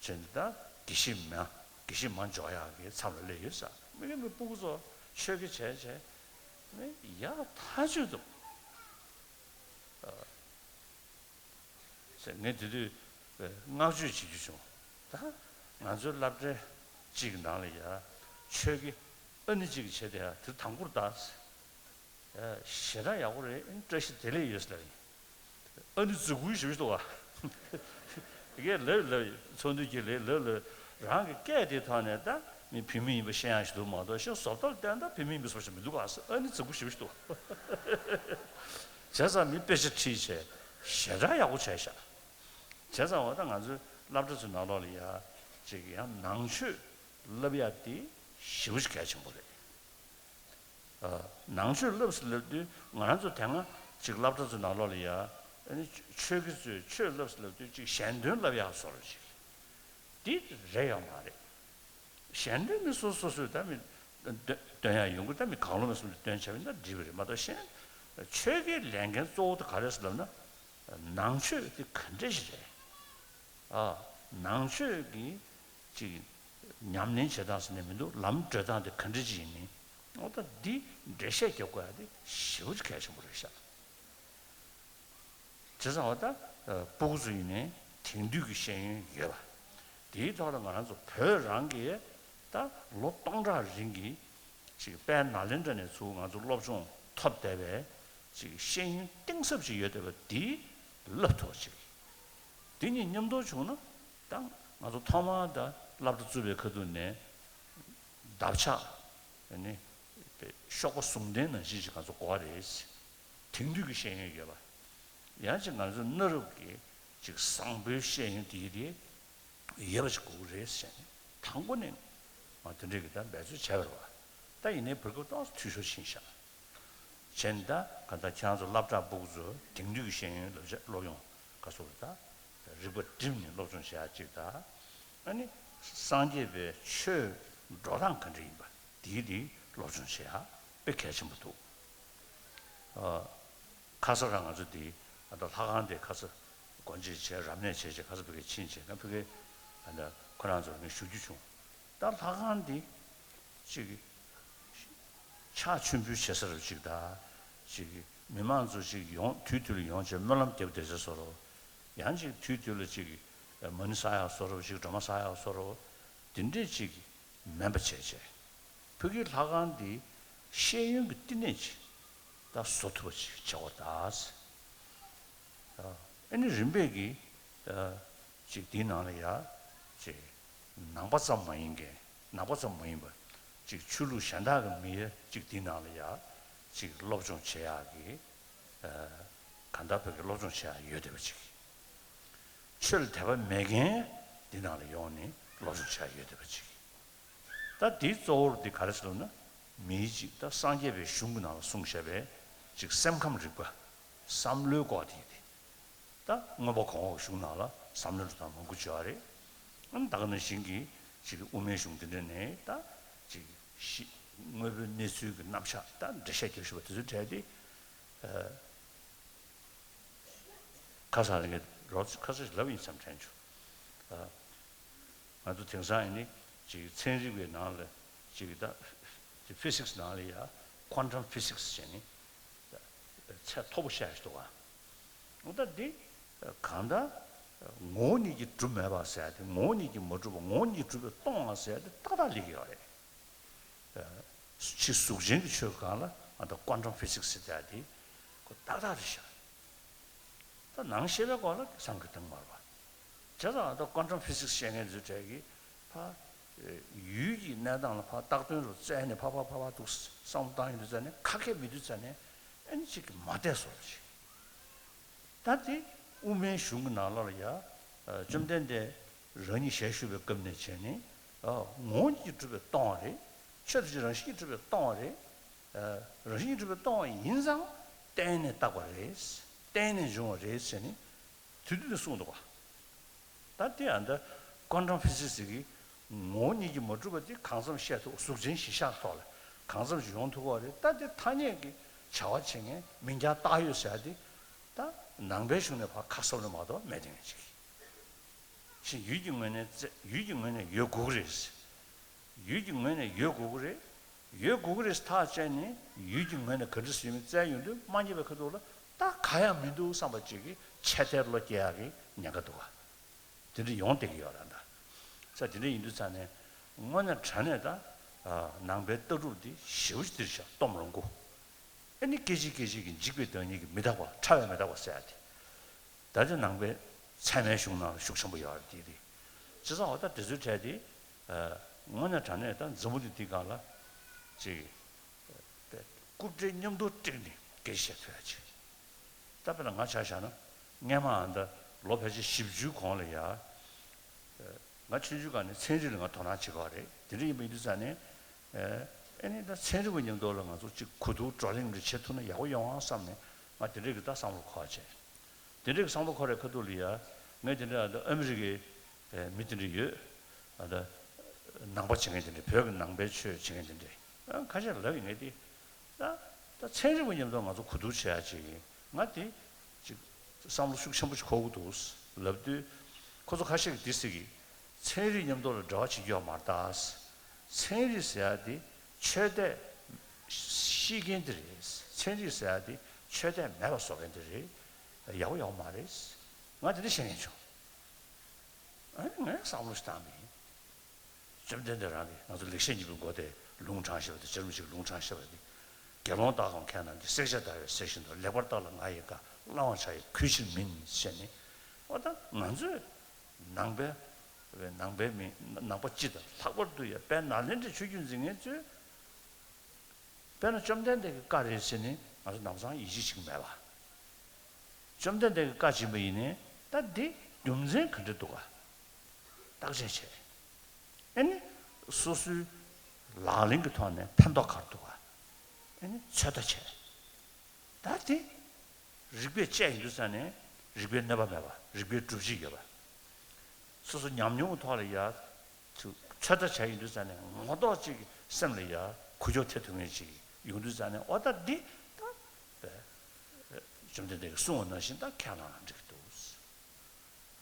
བྱས་ནས་ད་དགེ་བཤེས་མ་དགེ་བཤེས་མ་འཇོག་ཡག་གི་མཚམས་ལ་སླེབས་ཡོད་ས། མི་གི་མི་སྤུ་གུ་ཚོ་ཆོས་དགེ་བྱས་བྱས་མི་ཡག་ཐག་ཆོད་འདུག་ཨ་ཟེར་ངས་དེ་དུས་བསྔགས་བརྗོད་བྱེད་རྒྱུ་བྱུང་། ད་ང་ཚོའི་སློབ་གྲྭ་གཅིག་གི་ནང་ལ་ཡ་ཆོས་དགེ་ཨ་ནི་གཅིག་བྱས་དེ་ཡ་དེ་དང་པོར་ད་ཟེར། ཞེ་དྲག་ཡག་པོ་རེད། ཨ་ནི་བཀྲ་ཤིས་བདེ་ལེགས་ཡོད་ཟེར་ལབ་ཡིན། ཨ་ནི་རྫིག་པོ་ཞེ་པོ་ཞིག་འདུག་བ། དེ་གས་ལབ་ལབ་ཚོགས་འདུ་གྱི་ལས་ལབ་ལབ་རང་གི་སྐད་དེ་ཐོག་ནས་ད་མི་བུད་མེད་ཡིན་པ་ཤེས་ཡག་ཞིག་འདུག་མ་གཏོགས་ཤེས་བཟོ་ལྟ་ལ་བལྟས་ན་ད་བུད་མེད་ཡིན་པ་བཟོ་ཞིག་མི་འདུག་ག་ཟེར། ཨ་ནི་རྫིག་པོ་ཞེ་པོ་ཞིག་འདུག་བ། བྱས་ཙང་མི་དཔེ་ཆ་ཁྲིད་བྱས་ཞེ་དྲག་ཡག་པོ་བྱས་ཤག་བྱས་ཙང་འོ་ད་ང་ཚོའི་སློབ་གྲྭ་ཚོའི་ནང་ལོགས་ལ་ཡ་ཅིག་ཡང་ནང་ཆོས་བསླབ་ཡ་དེ་ཞེ་པོ་ཅིག་གལ་ཆེན་པོ་རེད། ཨ་ནང་ཆོས་བསླབས་སུ་བསླབ་དུས་ང་རང་ཚོ་དེ་སྔ་ཅིག་སློབ་གྲྭ་ཚོའི་ནང་ལོགས་ལ་ཡ་ཨ་ནི་ཆོས་དགེ་ཚོས་ཆོས་བསླབས་སུ་བསླབ་དུས་ཅིག་གཞན་དོན་བསླབ་ཡག་བཟོ་འདྲ་ཅིག་འདི་རེད་ཡོད་མ་རེད། གཞན་དོན་ནི་སོ་སོ་སོས་ད་མི་འདོན་འདོན་ཡག་ཡོང་གི། ད་མི་གང་བློ་མོས་སོང་ནས་འདོན་བྱས་པ་ཡིན་ན་འགྲིག་པ་རེད་མ་གཏོགས། གཞན་ཆོས་དགེའི་ལས་འགན་གཙོ་བོ་དེ་ག་རེད་ཟེར་ལབ་ན་ནང་ཆོས་དེ་ག་འདྲ་ཞིག་རེད། ཨ་ནང་ཆོས་ཀྱི་ཅིག་ཉམས་ལེན་བྱེད་སྟངས་ཟེར་ནས་མི་འདུག་ལམ་བགྲོད་སྟངས་དེ་ག་འདྲ་ཅིག་ཡིན་མིན། འོ་ད་འདི་འགྲེལ་བཤད་རྒྱབ་དགོས་ཡ་དེ་ཞེ་པོ་ཅིག་གལ་ཆེན་པོ་རེད་ཤག་བྱས་ཙང་འོ་ད་ཨ་སྤུ་གུ་ཚོ་ཡིན་ནའི་དེང་དུས་ཀྱི་ཤེས་ཡོན་ཡོད་པ། དེའི་ཐོག་ལ་ང་རང་ཚོ་བོད་རང་གི་ད་ལོ་སྟོང་ཕྲག་རིང་གི་ཅིག་དཔལ་ནཱ་ལེནྡྲ་ནས་ཚུར་ང་ཚོ་སློབ་སྦྱོང་ཐོབ་བསྡད་པའི་ཅིག་ཤེས་ཡོན་གཏིང་ཟབ་ཅིག་ཡོད་བསྡད་པ་འདི་བསླབ་ཐུབ་པ་ཅིག་འདི་གཉིས་མཉམ་དུ་བྱུང་ན་ ཡང་ང་ཚོ་ཐོག་མར་ད་སློབ་གྲྭ་བཙུགས་པའི་ཁ་ཐུག་ནས་འདབ་ཆགས་ནི་གཤོག་པ་ཟུང་ལྡན་ནང་བཞིན་ཞིག་ང་ཚོ་གོ་བ་རེད། དེང་དུས་ཀྱི་ཤེས་ཡོན་ཡོད་པ། ཡང་ཅིག་ང་ཚོའི་གནའ་རབས་ཀྱི་ཅིག་བཟང་པོའི་ཤེས་ཡོན་དེ་ཡི་དེ་ཡོད་པ་ཞིག་དགོས་ཀྱི་རེད་ཟེར་ནས་དང་པོ་ནས་ང་དེ་འདྲས་ཀྱི་ད་འབད་རྩོལ་བྱས་པ་རེད་བ། ད་ཡིན་ནའི་བར་སྐབས་ཏོག་ཙམ་འཐུས་ཤོར་ཕྱིན་ཤག་བྱས་ནས་ད་ག་ད་ཁྱེད་རང་ཚོ་སློབ་གྲྭ་ཕྲུ་གུ་ཚོ་དེང་དུས་ཀྱི་ཤེས་ཡོན་སློབ་སློབ་ཡོང་ག་སོགས་ལ་ད་རིག་པ་བསྒྲིམས་ནས་སློབ་སྦྱོང་བྱེད་ཡག་ཅིག་དང་། ཨ་ནི་སངས་རྒྱས་པའི་ཆོས་འགྲོ་སྟངས་ག་འདྲ་ཡིན་པ་དེའི་དེ་སློབ་སྦྱོང་བྱེད་ཡག་དཔེ་གལ་ཆེན་པོ་འདུག་ཨ། ཁ་སང་རང་ང་ཚོ་འདི་ཨ་ད་ལྷ་ཁང་དེ་ཁ་སང་སྒོ་འབྱེད་བྱས་རབ་གནས་བྱས་བྱས་ཁ་སང་ཕ་གིར་ཕྱིན་བྱས་ང་ཕ་གིར་ཨ་ད་ཁོ་རང་ཚོར་ངས་ཞུ་རྒྱུ་བྱུང་། ད་ལྷ་ཁང་འདི་ཅིག་ཕྱག་མཆོད་འབུལ་བྱེད་ས་རུ་ཅིག་ད་ཅིག་མི་མང་ཚོ་ཅིག་ཡོང་དུས་དུས་ལ་ཡོང་བྱས་སྨོན་ལམ་རྒྱབ་བསྡད་ས་བཟོ་འདྲ། ཡང་ཅིག་དུས་དུས་ལ་ཅིག་མ་ཎི་བསགས་ཡག་བཟོ་འདྲ་ཅིག་སྒྲོལ་མ་བསགས་ཡག་བཟོ་འདྲ་འདི་འདྲས་ཅིག་མེད་པ་བྱས་བྱས། ཕ་གིའི་ལྷ་ཁང་འདི་ཤེས་ཡོན་གྱི་བསྟི་གནས་ཅིག་ད་བཟོ་ཐུབ་པ་ཅིག་བྱེད་དགོས་ད་ཟེར། ཨ་ནི་རིམ་པས་ཀྱིས་ཅིག་འདིའི་ནང་ལ་ཡ་ཅིག་ནང་པ་ཙམ་མ་ཡིན་མཁན་ནང་པ་ཙམ་མ་ཡིན་པ་ཅིག་ཆོས་ལུགས་གཞན་དག་གི་མི་ཡ་ཅིག་འདིའི་ནང་ལ་ཡ་ཅིག་སློབ་སྦྱོང་བྱེད་ཡག་གི་གང་ལྟར་བོད་ཀྱི་སློབ་སྦྱོང་བྱེད་ཡག་ཡོད་བསྡད་པ་ཅིག་ཆོས་ལ་དད་པ་མེད་མཁན་འདི་ནང་ལ་ཡོང་ནས་སློབ་སྦྱོང་བྱེད་ཡག་ཡོད་བསྡད་པ་ཅིག་ད་འདིའི་གཙོ་བོར་འདི་ག་རེ་ཟེར་ལབ་ན། མིའི་ཅིག་ད་སངས་རྒྱས་པའི་གཞུང་གི་ནང་ལ་གསུངས་བཞག་པའི་ཅིག་སེམས་ཁམས་རིག་པ། བསམ་བློའི་སྐོར་དེ་ཡིན་ཏེ། ད་མངོན་པ་གོང་འོག་གཞུང་ནང་ལ་བསམ་བློའི་འགྲོ་སྟངས་མང་པོ་བྱེད་པ་རེད། ཨ་ནི་ད་ག་ནང་བཞིན་གྱི་ཅིག་དབུ་མའི་གཞུང་འདི་འདྲ་ནས་ད་ཅིག་གཞི་དངོས་པོའི་གནས་ཚུལ་གྱི་རྣམ་གཞག་ད་འགྲེལ་བཤད་རྒྱབ་བཞག་པ་དེ་ཚོའི་གྲས་དེ། ཁ་སང་ལ་ངས་རོགས་ཁ་སང་ཞིག་ལབ་ཡིན་བསམ་དྲན་བྱུང་། ང་ཚོ་དེང་སང་ཡིན་ནི་ཅིག་ཚན་རིག་པའི་ནང་ལ་ཅིག་ད་ཅིག་ཕི་སིག་སི་ནང་ལ་ཡ་ཀོན་ཊམ་ཕི་སིག་སི་ཟེར་ནི་ཚད་མཐོ་པོ་བཤད་ཞིག་འདུག་ག་འོ་ད་འདི་གང་ལྟར་ངོ་བོ་ཉིད་ཀྱིས་གྲུབ་མེད་པ་ཟེར་ཡ་དེ་ངོ་བོ་ཉིད་ཀྱིས་མ་གྲུབ་པ་ངོ་བོ་ཉིད་ཀྱིས་གྲུབ་པས་སྟོང་པ་ཟེར་ཡ་དེ་ཏག་ཏག་སླེབས་ཀྱི་ཡོད་རེད། ཕྱི་གཟུགས་ཅན་གྱི་ཆོས་སྒང་ལ་ང་ད་ཀོན་ཊམ་ཕི་སིག་སི་ཟེར་ཡ་དེ་ཁོ་ཏག་ཏག་རེད་ཤག་ད་ནང་ཤེས་པའི་སྐོར་ལ་བསམ་གྱི་གཏིང་མ་རེད་པ། བྱས་ཙང་ང་ད་ཀོན་ཊམ་ཕི་སིག་སི་བཤད་མཁན་ཚོའི་གྲས་ཀྱིས་ཕ་ཡུལ་གྱི་གནས་སྟངས་ལ་ཕ་རྟག་དོན་རུ་བཙལ་ནས་ཕ་ཕ་ཕ་ཕ་འདུག་བསམ་བློ་བཏང་ཡོང་དུས་ཙ་ནས་ཁ་སྐད་མི་འདུག་ཙ་ནས་ཨ་ནི་གཅིག་གིས་མ་བསྡད་བཟོ་འདྲ་ཅིག་ད་དེ་དབུ་མའི་གཞུང་གི་ནང་ལོགས་ལ་ཡ། བཅོམ་ལྡན་འདས་རང་ཉིད་ཞལ་བཞུགས་པའི་སྐབས་ནས་བྱས་ནས། ངོ་བོ་ཉིད་ཀྱིས་གྲུབ་པས་སྟོང་པ་རེད། ཆོས་ཐམས་ཅད་རང་བཞིན་གྱིས་གྲུབ་པས་སྟོང་པ་རེད། རང་བཞིན་གྱིས་གྲུབ་པས་སྟོང་པ་ཡིན་ཙང་བརྟེན་ནས་བཏགས་པ་རེད། བརྟེན་ནས་འབྱུང་བ་རེད་ཟེར་ནས་དུས་དུས་ནས་གསུངས་འདུག་པ། ད་དེ་ཡང་ད་ཀོན་ཊམ་ཕི་སིག་སི་གི་ངོ་བོ་ཉིད་ཀྱིས་མ་གྲུབ་པ་དེ་གང་འཚམ་བཤད་ཐུབ། གཟུགས་ཅན་གཞི་བཞག་ཐོག་ལ་གང་འཚམ་ཞིག་ཡོང་ཐུབ་ཀྱི་རེད། ད་དེ་ཐ་སྙད་ཀྱི་བྱ་བ་བྱེད་མཁན་མིང་རྐྱང་བཏགས་ཡོད་ཟེར་ཡ་དེ་ད་ནང་པའི་གཞུང་ནས་ཕར་ཁ་གསབ་ལ་མ་གཏོགས་མེད་དེ་ངས་ཅིག་ཕྱིན་ཡུལ་གྱི་ངོས་ནས་བཙལ་ཡུལ་གྱི་ངོས་ནས་ཡོད་དགོས་ཀྱི་རེད། ཡུལ་གྱི་ངོས་ནས་ཡོད་དགོས་ཀྱི་རེད། ཡོད་དགོས་ཀྱི་རེད་ཐག་བཅད་ནས་ཡུལ་གྱི་ངོས་ནས་ག་འདྲ་ཞིག་ཡོད་མེད་བཙལ་ཡོང་དུས་མ་རྙེད་པའི་ཁ་ཐུག་ལ་ད་ག་ཡང་མི་འདུག་བསམ་པ་ཅིག་གིས་ཆེ་མཐོའི་བློ་སྐྱེ་ཡག་གི་ཉེན་ཁ་འདུག་ག་དེ་འདྲ་ཡོང་བསྡད་ཀྱི་ཡོད་རེད་ད། ས་དེ་འདྲ་ཡིན་དུས་ཙང་ནས་དངོས་གནས་དྲང་གནས་ད་ནང་པའི་ལྟ་གྲུབ་འདི་ཞེ་པོ་ཅིག་འདིར་བཞག་སྟོབས་རང་མགོ། ཨ་ནི་སྐད་ཅིག་སྐད་ཅིག་གིས་འཇིག་པའི་བདག་ཉིད་ཀྱིས་མི་རྟག་པ་ཕྲ་བས་མི་རྟག་པ་ཟེར་ཡ་དེ། ད་དེ་ནང་པའི་ཚད་མའི་གཞུང་ནང་ལ་ཤུགས་ཆེན་པོ་ཡོད་རེད་དེ་རེད། བྱས་ཙང་འོ་ད་དེ་ཚོའི་གྲས་དེ། དངོས་གནས་དྲང་གནས་ད་འཛམ་བུ་གླིང་འདི་སྒང་ལ་ཅིག་རྐུབ་འདྲེ་མཉམ་དུ་བསྒྲིགས་ནས་སྐད་ཆ་བཤད་ཐུབ་ཡ་ཅིག་ད་དཔེར་ན་ང་ཆ་བཞག་ན་སྔས་མ་ཨ་ད་ལོ་ཕལ་ཆེར་བཞི་བཅུའི་གོང་ལ་ཡ། ང་ཆུང་ཆུང་སྒང་ནས་ཚན་རིག་ལ་ང་དོ་སྣང་བྱེད་ཀྱི་ཡོད་རེད། དེ་འདྲ་ཡིན་པ་ཡིན་དུས་ཙང་ནས། ཨེ་ནི་ད་ཚན་རིག་པ་མཉམ་དུ་ལ་ང་ཚོ་གཅིག་གོ་བསྡུར་བགྲོ་གླེང་རེ་བྱེད་ཐུབ་ན་ཡག་པོ་ཡོང་ཨང་བསམ་ནས་ང་དེ་འདྲའི་གི་ད་བསམ་བློ་འཁོར་བྱས། དེ་འདྲའི་གི་བསམ་བློ་འཁོར་བའི་ཁ་ཐུག་ལ་ཡ། ངས་དེ་འདྲ་ཨ་ད་ཨ་མི་རི་ཀའི་མི་དེ་འདྲ་ཡོད། ཨ་ད་ནང་པ་བྱེད་མཁན་དེ་འདྲ་བོད་ཀྱི་ནང་པའི་ཆོས་བྱེད་མཁན་དེ་འདྲ་ཁ་ཤས་ལབ་ཡིན། ངས་དེ། ད་ད་ཚན་རིག་པ་མཉམ་དུ་ང་ཚོ་གོ་བསྡུར་བྱེད་ཡ་ཅིག་ཡིན། ང་དེ་ཅིག་བསམ་བློ་ཤུགས་ཆེན་པོ་ཞིག་འཁོར་གྱི་འདུག་ལབ་དུས། ཁོ་ཚོ་ཁ་ཤས་ཀྱིས་འདི་ཟེར་གི། ཚན་རིག་མཉམ་དུ་ལ་འབྲེལ་བ་བྱེད་རྒྱུ་ཡོད་མ་རེད་ད། ཚན་རིག་ཟེར་ཡ་དེ་ཆོས་དད་ཤེས་མཁན་དེ་རེད། ཚན་རིག་ཟེར་ཡ་དེ་ཆོས་དད་མེད་པ་བཟོ་མཁན་དེ་རེད། ཡག་པོ་ཡོད་མ་རེད། ང་དེ་འདྲ་བཤད་མཁན་བྱུང་། ཨ་ནི་ངས་བསམ་བློ་ཞིག་བཏང་པ་ཡིན། བཅོམ་ལྡན་འདས་རང་གིས་ང་ཚོ་ལེགས་བཤད་སྙིང་པོའི་མགོ་དེ་ལུང་དྲངས་བཞག་པ་དེ་བྱ་རུང་ཞིག་ལུང་དྲངས་བཞག་པ་དེ། དགེ་སློང་དག་གམ་མཁས་རྣམས་ཀྱིས། བསྲེག་བཅད་བརྡར་བའི་གསེར་བཞིན་དུ། ལེགས་པར་བརྟགས་ལ་ང་ཡི་བཀའ། བླང་བར་བྱ་ཡི་གུས་ཕྱིར་མིན། ཟེར་ནས། འོ་ད་ང་ཚོས་ནང་པའི་ ནང་པའི་མི་ནང་པ་སྤྱི་དང་ལྷག་པར་དུ་ཡང་དཔལ་ནཱ་ལེནྡྲའི་ཆོས་བརྒྱུད་འཛིན་མཁན་ཚོས། དཔེར་ན་བཅོམ་ལྡན་འདས་ཀྱི་བཀའ་རེད་ཟེར་ནས་ང་ཚོ་ནམ་སང་ཡིད་ཆེས་བྱེད་ཀྱི་མེད་པ། བཅོམ་ལྡན་འདས་ཀྱི་བཀའ་བྱིན་པ་ཡིན་ནའི་ད་འདི་རྒྱུ་མཚན་ག་འདྲ་འདུག་ག་བརྟག་དཔྱད་བྱས། ཨེ་ནི། སོ་སོའི་ལག་ལེན་གྱི་ཐོག་ནས་ཕན་ཐོགས་ག་རེ་འདུག་ག་ཨེ་ནི་ཚོད་ལྟ་བྱས། ད་དེ། རིགས་པས་དཔྱད་ཡོང་དུས་ཙང་ནས་རིགས་པའི་གནོད་པ་མེད་པ་རིགས་པའི་སྒྲུབ་བྱེད་ཡོད་པ། སོ་སོ་ཉམས་མྱོང་གི་ཐོག་ལ་ཡ། ཚོད་ལྟ་བྱས་ཡོང་དུས་ཙང་ནས་ངོ་ཐོག་ཅིག་སེམས་ལ་ཡ་འགུལ་སྐྱོད་ཐེབས་ཐུབ་མཁན་ཅིག་ཡོང་དུས་ཙང་ནས་ཨོ་ད་འདི་ད། བཅོམ་ལྡན་འདས་ཀྱིས་གསུངས་པ་ནང་བཞིན་ད་ཁས་བླངས་ན་འགྲིག་གི་འདུག་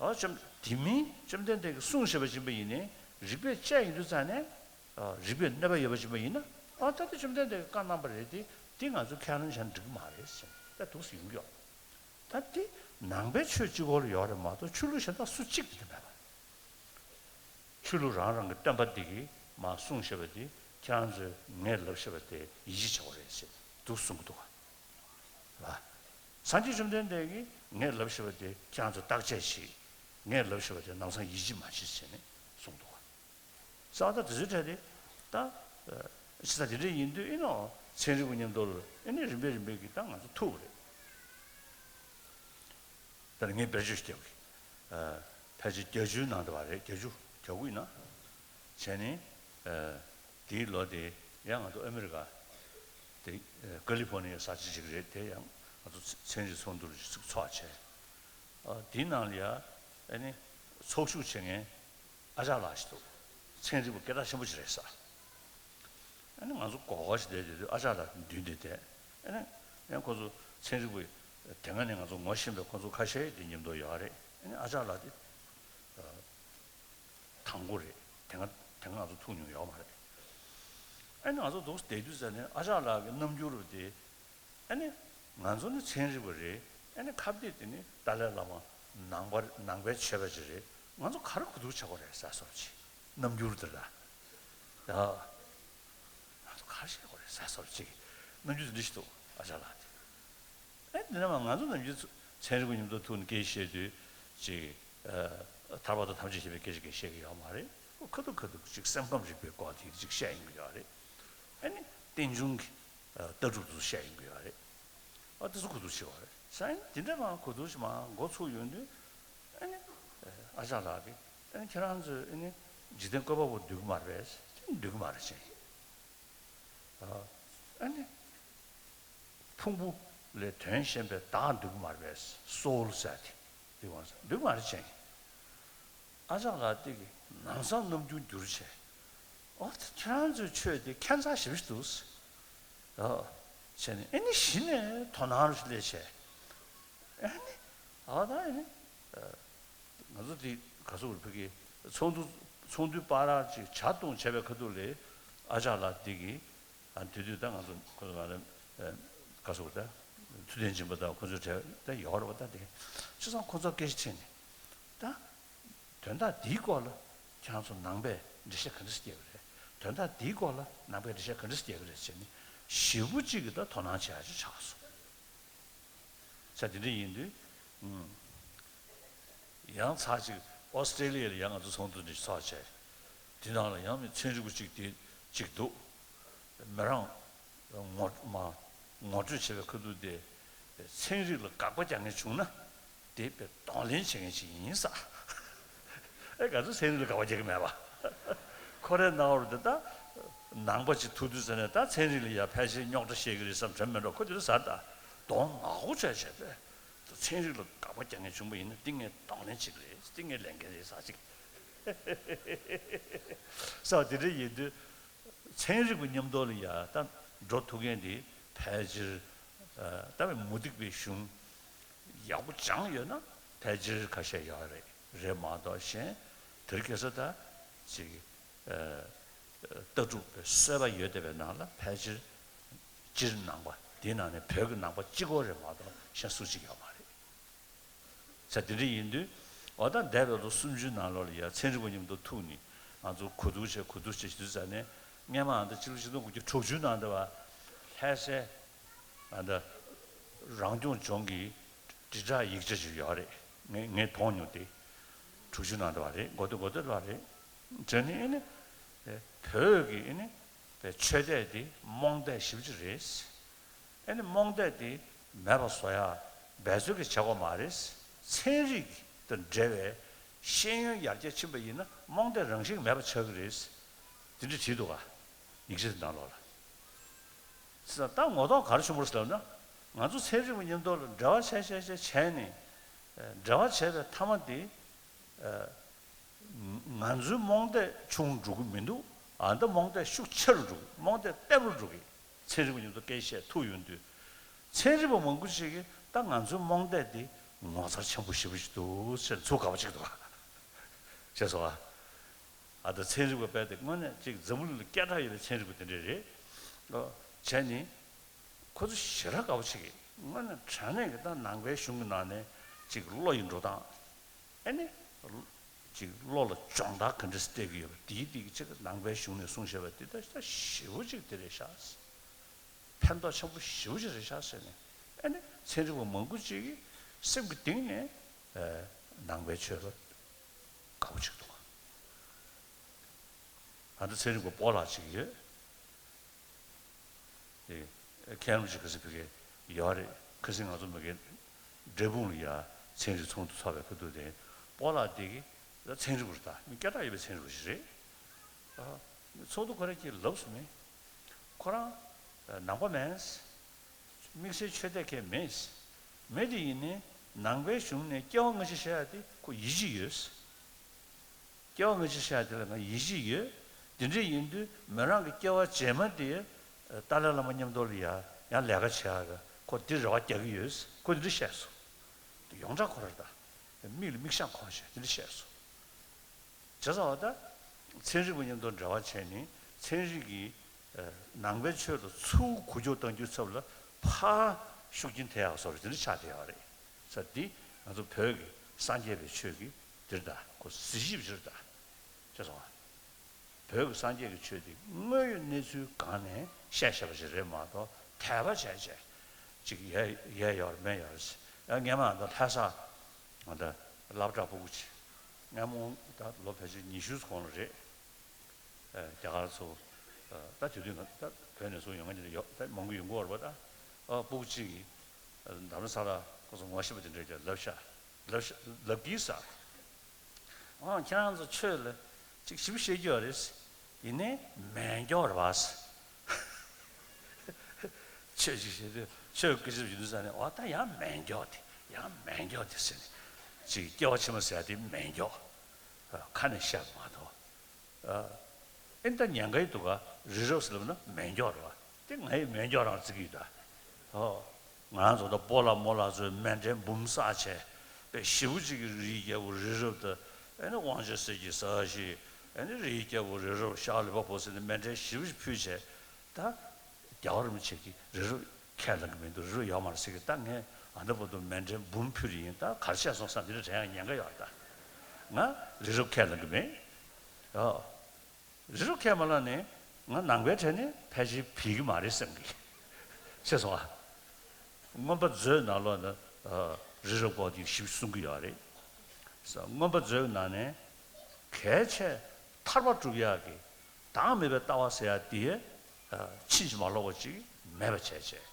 ཨོ་བཅོམ་དེ་མིན་བཅོམ་ལྡན་འདས་ཀྱིས་གསུངས་བཞག་པ་ཅིག་ཡིན་པ་ཡིན་ནའི་རིགས་པས་དཔྱད་ཡོང་དུས་ཙང་ནས། རིགས་པས་གནོད་པ་ཡོད་པ་ཅིག་ཡིན་ན། ཨ་ད་ལྟ་བཅོམ་ལྡན་འདས་ཀྱིས་བཀའ་གནང་པ་རེད་དེ། འདི་ང་ཚོས་ཁས་ལེན་བྱས་ན་འགྲིག་གི་མ་རེད་ཟེར་ནས་ད་འདུག་སེ་ཡོང་གི་ཡོད། ད་འདི་ནང་པའི་ཆོས་གཅིག་པོ་ལ་ཡོད་རེད་མ་གཏོགས་ཆོས་ལུགས་གཞན་དག་སུ་གཅིག་དེ་འདྲ་མེད་པ། ཆོས་ལུགས་རང་རང་གི་བསྟན་པ་འདི་གིས་མར་གསུངས་བཞག་པ་དེ་ཁྱེད་རང་ཚོས་ངས་ལབ་བཞག་པ་དེ་ཡིད་ཆེས་བྱ་དགོས་རེད་ཟེར་འདུག་གསུང་གི་འདུག་ག་ལ། སངས་རྒྱས་བཅོམ་ལྡན་འདས་ཀྱིས་ངས་ལབ་བཞག་པ་དེ་ཁྱེད་རང་ཚོས་བརྟག་དཔྱད་བྱེད། ངས་ལབ་བཞག་པ་དེ་ལམ་སང་ཡིད་ཆེས་མ་བྱེད་ཟེར་ནས་གསུངས་འདུག་ག་ས་ད་དེ་ཚོའི་གྲས་དེ་ད། ཅི་ད་དེ་འདྲ་ཡིན་དུས་ཨེ་ནོ་ཚན་རིག་པ་མཉམ་དུ་ལ་ཨེ་ནི་རིམ་པས་རིམ་པས་ཀྱིས་ད་ང་ཚོ་ཐུག་པ་རེད། ད་ནི་ངས་བེད་སྤྱོད་ཞིག་རྒྱབ་གི་ཕལ་ཆེར་བརྒྱད་ཅུའི་ནང་དུ་བ་རེད། བརྒྱད་ཅུ་གྱ་དགུ་ཡིན་ན། བྱས་ནས། དེའི་ལོ་དེ་ཡང་ང་ཚོ་ཨ་མི་རི་ཀ་དེ་ཀ་ལི་ཕོར་ནི་ཡའི་ས་ཆ་ཅིག་རེད། དེ་ཡང་ང་ཚོ་ཚན་རིག་ཚོགས་འདུ་ཞིག་ཚོགས་བྱས། དེའི་ནང་ལ་ཡ་ཨ་ནི་ཚོགས་ཞུགས་བྱེད་མཁན་ཨ་ཅག་ལགས་ཤིག་འདུག་ཚན་རིག་པ་སྐད་གྲགས་ཆེན་པོ་ཞིག་རེད་ས། ཨ་ནི་ང་ཚོ་གོ་གོ་ཞིག་བསྡད་དུས་ཨ་ཅག་ལགས་མདུན་དེ་བསྡད། ཨ་ནི་ཡང་ཁོ་ཚོ་ཚན་རིག་པ་དེ་སྔ་ནས་ང་ཚོ་ངོ་ཤེས་པའི་ཁོ་ཚོ་ཁ་ཤས་དེ་མཉམ་དུ་ཡོད་རེད། ཨ་ནི་ཨ་ཅག་ལགས་དེ་དང་པོ་རེད། དེ་སྔ་དེ་སྔ་ང་ཚོ་ཐུག་མྱོང་ཡོད་མ་རེད། ཨ་ནི་ང་ཚོ་འདུག་བསྡད་དུས་ཙ་ནས་ཨ་ཅག་ལགས་ཀྱི་རྣམ་འགྱུར་དེ། ཨ་ནི། ང་ཚོ་ནི་ཚན་རིག་པ་རེད། ཨ་ནི་ཁ་གཏད་དེ་ནི་ཏཱ་ལའི་བླ་མ་ནང་པ་ནང་པའི་ཆོས་པ་ཅིག་རེད། ང་ཚོ་ག་རེ་གོ་བསྡུར་བྱེད་དགོས་རེད་ཟེར་སོགས་ཅིག་རྣམ་འགྱུར་དེ་ལ། ཡ། ང་ཚོ་ག་རེ་བྱེད་དགོས་རེད་ཟེར་སོགས་ཅིག་རྣམ་འགྱུར་དེ་འདྲ་ཞིག་འདུག་ཨ་ཅག་ལགས་དེ། ཨ་འདི་ནས་མ་ང་ཚོ་ནམ་རྒྱུན་ཚན་རིག་པ་མཉམ་དུ་ཐུག་ནས་སྐད་བཤད་དུས་ཅིག་ཐར་པ་དང་ཐམས་ཅད་མཁྱེན་པའི་སྐད་ཆ་གང་བཤད་ཀྱི་ཡོད་མ་རེད། ཁ་ཐུག་ཁ་ཐུག་ཅིག་སེམས་ཁམས་རིག་པའི་སྐོར་དེ་ཅིག་བཤད་ཡོང་གི་ཡོད་རེད། ཨ་ནི་རྟེན་འབྱུང་གི་ལྟ་གྲུབ་དེ་ཚོ་བཤད་ཡོང་གི་ཡོད་རེད། ཨ་དེ་ཚོ་གོ་བསྡུར་བྱེད་པ་རེད། ས་ཡིན་དེ་འདྲ་མ་གོ་བསྡུར་ཞིག་མ་འགོ་ཚུགས་ཡོང་དུས། ཨ་ནི་ཨ་ཅག་ལགས་ཀྱིས་ཨ་ནི་ཁྱེད་རང་ཚོས་ཨ་ནི་འཇིག་རྟེན་བཀོད་པ་པོ་འདོད་ཀྱི་མ་རེད་པས། འདོད་ཀྱི་མ་རེད་ཅེས། ཨ་ནི། ཕུང་པོ་ལས་དོན་གཞན་པའི་བདག་འདོད་ཀྱི་མ་རེད་པས། སོལ་ཟེར་དེ་འདོད་ཀྱི་མ་རེད་ཅེས། ཨ་ཅག་ལགས་དེ་གིས་ནམ་སང་རྣམ་འགྱུར་འགྱུར་བྱས། ཨོ་ད་ཁྱེད་རང་ཚོའི་ཆོས་དེ་ཁྱད་མཚར་ཞེ་པོ་ཞིག་འདུག་ཟེར། ཨོ། བྱས་ནས་ཨ་ནི་གཞི་ནས་དོ་སྣང་རུ་སླེབས་བྱས། ཨ་ནི། ཨོ་ད་ཨ་ནི། ང་ཚོ་དེ་ག་སོ་བར་ཕ་གི་ཚོགས་འདུ་ཚོགས་འདུའི་བར་ཅིག་ཇ་བཏུང་བྱས་པའི་ཁ་ཐུག་ལ་ཨ་ཅག་ལགས་འདི་གིས་ཨ་དེ་དུས་ད་ང་ཚོ་ཁོ་ཚོ་ང་རང་ག་སོ་བར་ད་ཐུབ་བསྟན་སྦྱིན་པ་དང་ཁོ་ཚོའི་གྲས་ད་ཡོད་རེད་པ། ད་དེ་བྱས་ཙང་ཁོ་ཚོ་སྐད་ཆ་དྲིས་ནས་ད་དོན་དག་འདིའི་སྐོར་ལ་ཁྱེད་རང་ཚོ་ནང་པས་འགྲེལ་བཤད་ག་འདྲ་ཞིག་རྒྱག་གི་རེད། དོན་དག་འདིའི་སྐོར་ལ་ནང་པས་འགྲེལ་བཤད་ག་འདྲ་ཞིག་རྒྱག་གི་རེད་ཟེར་ནས་ཞེ་པོ་ཅིག་གིས་ད་དོ་སྣང་བྱེད་ཡག་ཅིག་ཆགས་སོང་། ས་དེ་འདྲ་ཡིན་དུས། ཨུམ། ཡང་ཚར་གཅིག་ཨོ་སི་ཀྲེ་ལི་ཡ་ལ་ཡང་ང་ཚོ་ཚོགས་འདུ་འདི་ཚོགས་བྱས། དེ་ནང་ལ་ཡང་མི་ཚན་རིག་པ་གཅིག་དེ་གཅིག་འདུག་མི་རང་ངོ་མ་ངོ་སྤྲོད་བྱས་པའི་ཁ་ཐུག་དེ་ཚན་རིག་ལ་དགག་པ་རྒྱག་མཁན་བྱུང་ན་དེ་དཔེ་གདོང་ལེན་བྱེད་མཁན་ཞིག་ཡིན་ས། ཨེ་ག་ཚོད་ཚན་རིག་ལ་དགག་པ་རྒྱག་གི་མེད་པ། ཁོ་རའི་སྣང་བར་དེ་ད་ནང་པ་ཅིག་ཐུག་དུས་ཙ་ནས་ད་ཚན་རིག་ལ་ཡ་ཕལ་ཆེར་རྙོག་དྲ་བཤད་ཀྱི་རེད་བསམ་དྲན་མེད་འགྲོ། ཁོ་དེ་རུ་ཟ་ད་གདོང་ནག་པོ་བྱས་བྱས་པས། ཚན་རིག་ལ་དགག་པ་རྒྱག་མཁན་བྱུང་བ་ཡིན་ན་འདི་ངས་གདོང་ལེན་བྱེད་ཀྱི་རེད། འདི་ངས་ལས་འགན་རེད་ཟེར་ཅིག་ས་དེ་འདྲ་ཡིན་དུས་ཚན་རིག་པ་མཉམ་དུ་ལ་ཡ་ད་འགྲོ་ཐུབ་མཁན་དེ་ཕལ་ཆེར་ད་བའི་མུ་སྟེགས་པའི་གཞུང་ཡག་པོ་སྦྱངས་ཡོད་ན་ཕལ་ཆེར་ཁ་ཤས་ཡོད་རེད། རེད་མ་གཏོགས་གཞན་དེ་རིང་ཁ་སང་ད་ཅིག་ལྟ་གྲུབ་པའི་གསོལ་བ་ཡོད་བསྡད་པའི་ནང་ལ་ཕལ་ཆེར་སྤྱིར་ནང་པ་དེའི་ནང་ནས་བོད་ཀྱི་ནང་པ་གཅིག་པོ་རེད་མ་གཏོགས་གཞན་སུ་གཅིག་ཡོད་མ་རེད། ས་དེ་འདྲ་ཡིན་དུས་ཨོ་ད་འདས་པའི་ལོ་སུམ་ཅུའི་ནང་ལོགས་ལ་ཡ་ཚན་རིག་པ་མཉམ་དུ་ཐུག་ནས་ང་ཚོ་གོ་བསྡུར་བྱས་གོ་བསྡུར་བྱས་བྱེད་དུས་ཙ་ནས་སྔོན་མ་ཨ་ད་ཕྱི་ལོ་ཆིག་སྟོང་དགུ་བརྒྱ་དྲུག་ཅུའི་ནང་དུ་བ་ལྷ་སའི་ཨ་ད་རང་སྐྱོང་ལྗོངས་ཀྱི་དྲིལ་བསྒྲགས་ཡིག་ཆ་ཅིག་ཡོད་རེད། ངས་ངས་མཐོང་མྱོང་སྟེ། དྲུག་ཅུ་ནང་འདྲ་བ་རེད། འགོ་སྟོད་འགོ་སྟོད་འདྲ་བ་རེད། དེ་ནི་ཨེ་ནི་བོད་ཀྱི་ཨེ་ནི་ཆོས་དད་དེ་རྨོངས་དད་ཞེ་པོ་ཅིག་རེད། ཨེ་ནི་རྨོངས་དད་དེ་མེད་པ་བཟོ་ཡ་འབད་རྩོལ་གྱི་བྱ་བ་མ་རེད། ཚན་རིག་དང་འབྲེལ་བའི་ཤེས་ཡོན་ཡར་རྒྱས་ཕྱིན་པ་ཡིན་ན་རྨོངས་དད་རང་བཞིན་མེད་པ་ཆགས་ཀྱི་རེད། དེ་འདྲ་བྲིས་འདུག་ག་ཡིག་ཆ་དེ་ནང་ལོགས་ལ། ད་ངོ་ཐོག་ག་རེ་བྱུང་བ་རེད་ཟེར་ན། ང་ཚོ་ཚན་རིག་པ་མཉམ་དུ་ལ་འབྲེལ་བ་བྱས་བྱས་བྱས་བྱས་ནས། འབྲེལ་བ་བྱས་པའི་མཐའ་མ་དེ། ང་ཚོའི་རྨོངས་དད་ཆུང་འགྲོ་གི་མི་འདུག་ཨ་ད་རྨོངས་དད་ཤུགས་ཆེ་རུ་འགྲོ་གི། རྨོངས་དད་བརྟན་པོ་རུ་འགྲོ་གི། ཚན་རིག་པ་མཉམ་དུ་སྐད་ཆ་བཤད་ཐུབ་ཡོང་དུས། ཚན་རིག་པ་མང་པོ་ཞིག་གིས་ད་ང་ཚོའི་རྨོངས་དད་དེ་ངོ་མཚར་ཆེན་པོ་ཞེ་པོ་ཞིག་འདུག་ཟེར་ཚུར་དགའ་པོ་ཅིག་འདུག་ག་བྱས་སོང་ཨ། ཨ་ད་ཚན་རིག་པ་དཔེ་དེ་དངོས་གནས་ཅིག་འཛམ་བུ་གླིང་ལ་སྐད་གྲགས་ཡོད་པའི་ཚན་རིག་པ་དེ་འདྲས་རེད། ཨོ། བྱས་ནི། ཁོ་ཚོ་ཞེ་དྲག་དགའ་པོ་བྱེད་ཀྱི། དངོས་གནས་དྲང་གནས་ཀྱི་ད་ནང་པའི་གཞུང་གི་ནང་ནས་ཅིག་བློ་ཡི་འགྲོ་སྟངས། ཨེ་ནི། ཅིག་བློ་ལ་སྦྱོང་བརྡར་ག་འདྲས་སྤྲད་ཀྱི་ཡོད་པ་དེའི་སྟེང་གི་ཅིག་ནང་པའི་གཞུང་ནས་གསུངས་བཞག་པ་དེ་ད་ཞེ་པོ་ཅིག་དེ་རེད་ཤག་ཕན་ཐོགས་ཆེན་པོ་ཞེ་པོ་ཅིག་རེད་ཤག་ཟེར་ནས། ཨེ་ནི་ཚན་རིག་པ་མང་པོ་ཅིག་གིས་སེམས་ཀྱི་གཏིང་ནས་ནང་པའི་ཆོས་ལ་དགའ་པོ་ཅིག་འདུག་ཨ་ད་ཚན་རིག་པ་སྤོ་ལགས་ཅིག་ཡོད། དེ་མཁན་རིན་པོ་ཆེ་ཁ་སང་ཕ་གིར་ཡོད་རེད། ཁ་སང་ང་ཚོ་མ་གིར་འབྲས་སྤུངས་ལ་ཡ་ཚན་རིག་ཚོགས་འདུ་ཚོགས་པའི་ཁ་ཐུག་དེ་སྤོ་ལགས་དེ་གི་ཚན་རིག་པ་རེད། ད་མི་སྐད་གྲགས་ཡོད་པའི་ཚན་རིག་པ་ཞིག་རེད། ཨ་ཚོགས་འདུ་ཁོ་རང་གིས་ལབ་སོང་མེད། ཁོ་རང་ནང་པ་མིན། དམིགས་བསལ་ཆོས་དད་མཁན་མེད། མེད་དེ་ཡིན་ནའི་ནང་པའི་གཞུང་ནས་སྐྱེ་བ་སྔ་ཕྱི་བཤད་ཡ་དེ་ཁོ་ཡིད་ཆེས་ཡོད། སྐྱེ་བ་སྔ་ཕྱི་བཤད་ཡ་དེ་ལ་ང་ཡིད་ཆེས་ཡོད། དེ་འདྲ་ཡིན་དུས་མི་རང་གི་སྐྱེ་བ་རྗེས་མ་དེ་ཏཱ་ལའི་བླ་མ་མཉམ་དུ་ལ་ཡ་ཡང་ལས་ཀ་བྱེད་ཡ་གི་ཁོ་དེ་རེ་བ་རྒྱག་གི་ཡོད། ཁོ་དེ་འདྲ་བཤད་སོང་། དེ་ཡོངས་གྲགས་ཁོ་རང་ད་མིག་ལ་མིག་ཤེལ་གོན་བྱས་དེ་འདྲ་བཤད་སོང་། བྱས་ཙང་བ་ད་ཚན་རིག་པ་མཉམ་དུ་འབྲེལ་བ་བྱས་ནས་ཚན་རིག་གིས་ནང་པའི་ཆོས་ལ་ཚུར་འགུལ་སྐྱོད་གཏང་རྒྱུའི་ཚབ་ལ་ཕར་ཤུགས་རྐྱེན་ཐེབས་ཡག་བཟོ་འདྲ་དེ་འདྲ་ཆགས་བསྡད་ཡོད་རེད། ས་འདི་ང་ཚོ་བོད་ཀྱི་སངས་རྒྱས་པའི་ཆོས་ཀྱི་འདིར་ད་ཁོ་གཟི་བརྗིད་འདིར་ད་ཅེས་སོང་བ། བོད་ཀྱི་སངས་རྒྱས་ཀྱི་ཆོས་འདི་དངོས་ཡོད་གནས་ཚུལ་སྒང་ནས་བཤད་བཞག་པ་ཞིག་རེད་མ་གཏོགས་དད་པ་བྱས་བྱས་ཅིག་ཡལ་ཡལ་ཡོད་རེད་མེད་ཡོད་རེད། ཡང་སྔས་མ་ད་ལྷ་ས་ང་ད་སློབ་གྲྭ་སྤུ་གུ་ཅིག་སྔས་མ་ད་ལོ་ཕལ་ཆེར་ཉི་ཤུ་གོང་ལ་རེད། རྒྱ་གར་ཚོ། ད་དེ་དུས་ང་ད་བོད་ནས་ཚུར་ཡོང་མཁན་དེ་འདྲ་ཡོད་ད་མང་པོ་ཡོང་གི་ཡོད་རེད་པ། ད་སྤུ་གུ་གཅིག་གིས་འདམ་ར་ས་ལ་ཁོ་ཚོ་ངོ་ཤེས་པ་དེ་འདྲ་ཀྱང་ལབ་ཤག་ལབ་ཤག་ལབ་གིས་ཟེར། ཨང་ཁྱེད་རང་ཚོ་ཆོས་ལ་ཅིག་ཞིབ་བཤད་རྒྱུ་ཡོད་རེད། ཡིན་ནའི་མེད་མགྱོགས་རེད་པ། ཆོས་ཅིག་བཤད་དུས་ཆོས་སྐད་ཆ་ཞུ་དུས་ས་ནས་ཨོ་ད་ཡང་མེད་མགྱོགས་དེ་ཡང་མེད་མགྱོགས་དེ་ཟེར་ནས་ཅིག་སྐྱེ་བ་ཕྱི་མ་ཟེར་ཡ་དེ་མེད་མགྱོགས་ཁ་ནས་བཤད་པ་མ་གཏོགས། ཨེ་ད་ཉན་ག་ཡི་འདུག་ག་རི་རབ་ཟེར་ལབ་ན་མེ་སྒྱོགས་རེད་བ། དེ་ང་ཡི་མེ་སྒྱོགས་རང་བརྩི་གི་ཡོད་ད། ཨོ། ང་རང་ཚོ་ད་སྤོ་ལགས་རྨོ་ལགས་ཚོས་མཎྜལ་འབུམ་བསགས་བྱས་དཔེ་ཞེ་པོ་ཅིག་གི་རིའི་རྒྱལ་པོ་རི་རབ་དང་ཨེ་ནི་དབང་ཆེན་གསེར་གྱི་ས་གཞི་ཨེ་ནི་རིའི་རྒྱལ་པོ་རི་རབ་ཤར་ལུས་པ་པོ་ཟེར་ནས་མཎྜལ་ཞེ་པོ་ཅིག་ཕུལ་བྱས་ད། རྒྱལ་བ་རིན་པོ་ཆེ་གིས་རི་རབ་ཁས་བླངས་ཀྱི་མི་འདུག་རི་རབ་ཡོད་མ་རེད་ཟེར་གི་ད་ངས་ཨ་ད་བར་དུ་མཎྜལ་འབུམ་ཕུལ་རེ་ཡིན་ད་ག་རེ་བྱས་སོང་བསམ་དེ་འདྲ་དྲན་ཡང་ཉེན་ཁ་ཡོད་རེད་ད། ང་རི་རབ་ཁས་བླངས་ཀྱི་མེད། ཨོ། རི་རབ་ཁས་མ་བླངས་ནས་ང་ནང་པའི་གྲས་ནས་ཕལ་ཆེར་བུད་ཀྱི་མ་རེད་བསམ་གི། ཤེས་སོང་ཨ། མངོན་པ་མཛོད་ནང་ལོགས་ན་རི་རབ་སྐོར་དེ་ཞིབ་གསུང་གི་ཡོད་རེད། མངོན་པ་མཛོད་ནང་ནས་གལ་ཆེ་ཐར་པ་སྒྲུབ་ཡག་གི་བདག་མེད་པའི་ལྟ་བ་ཟེར་ཡག་དེ་ཕྱིན་ཅི་མ་ལོག་པ་ཅིག་མེད་པ་བྱས་བྱས།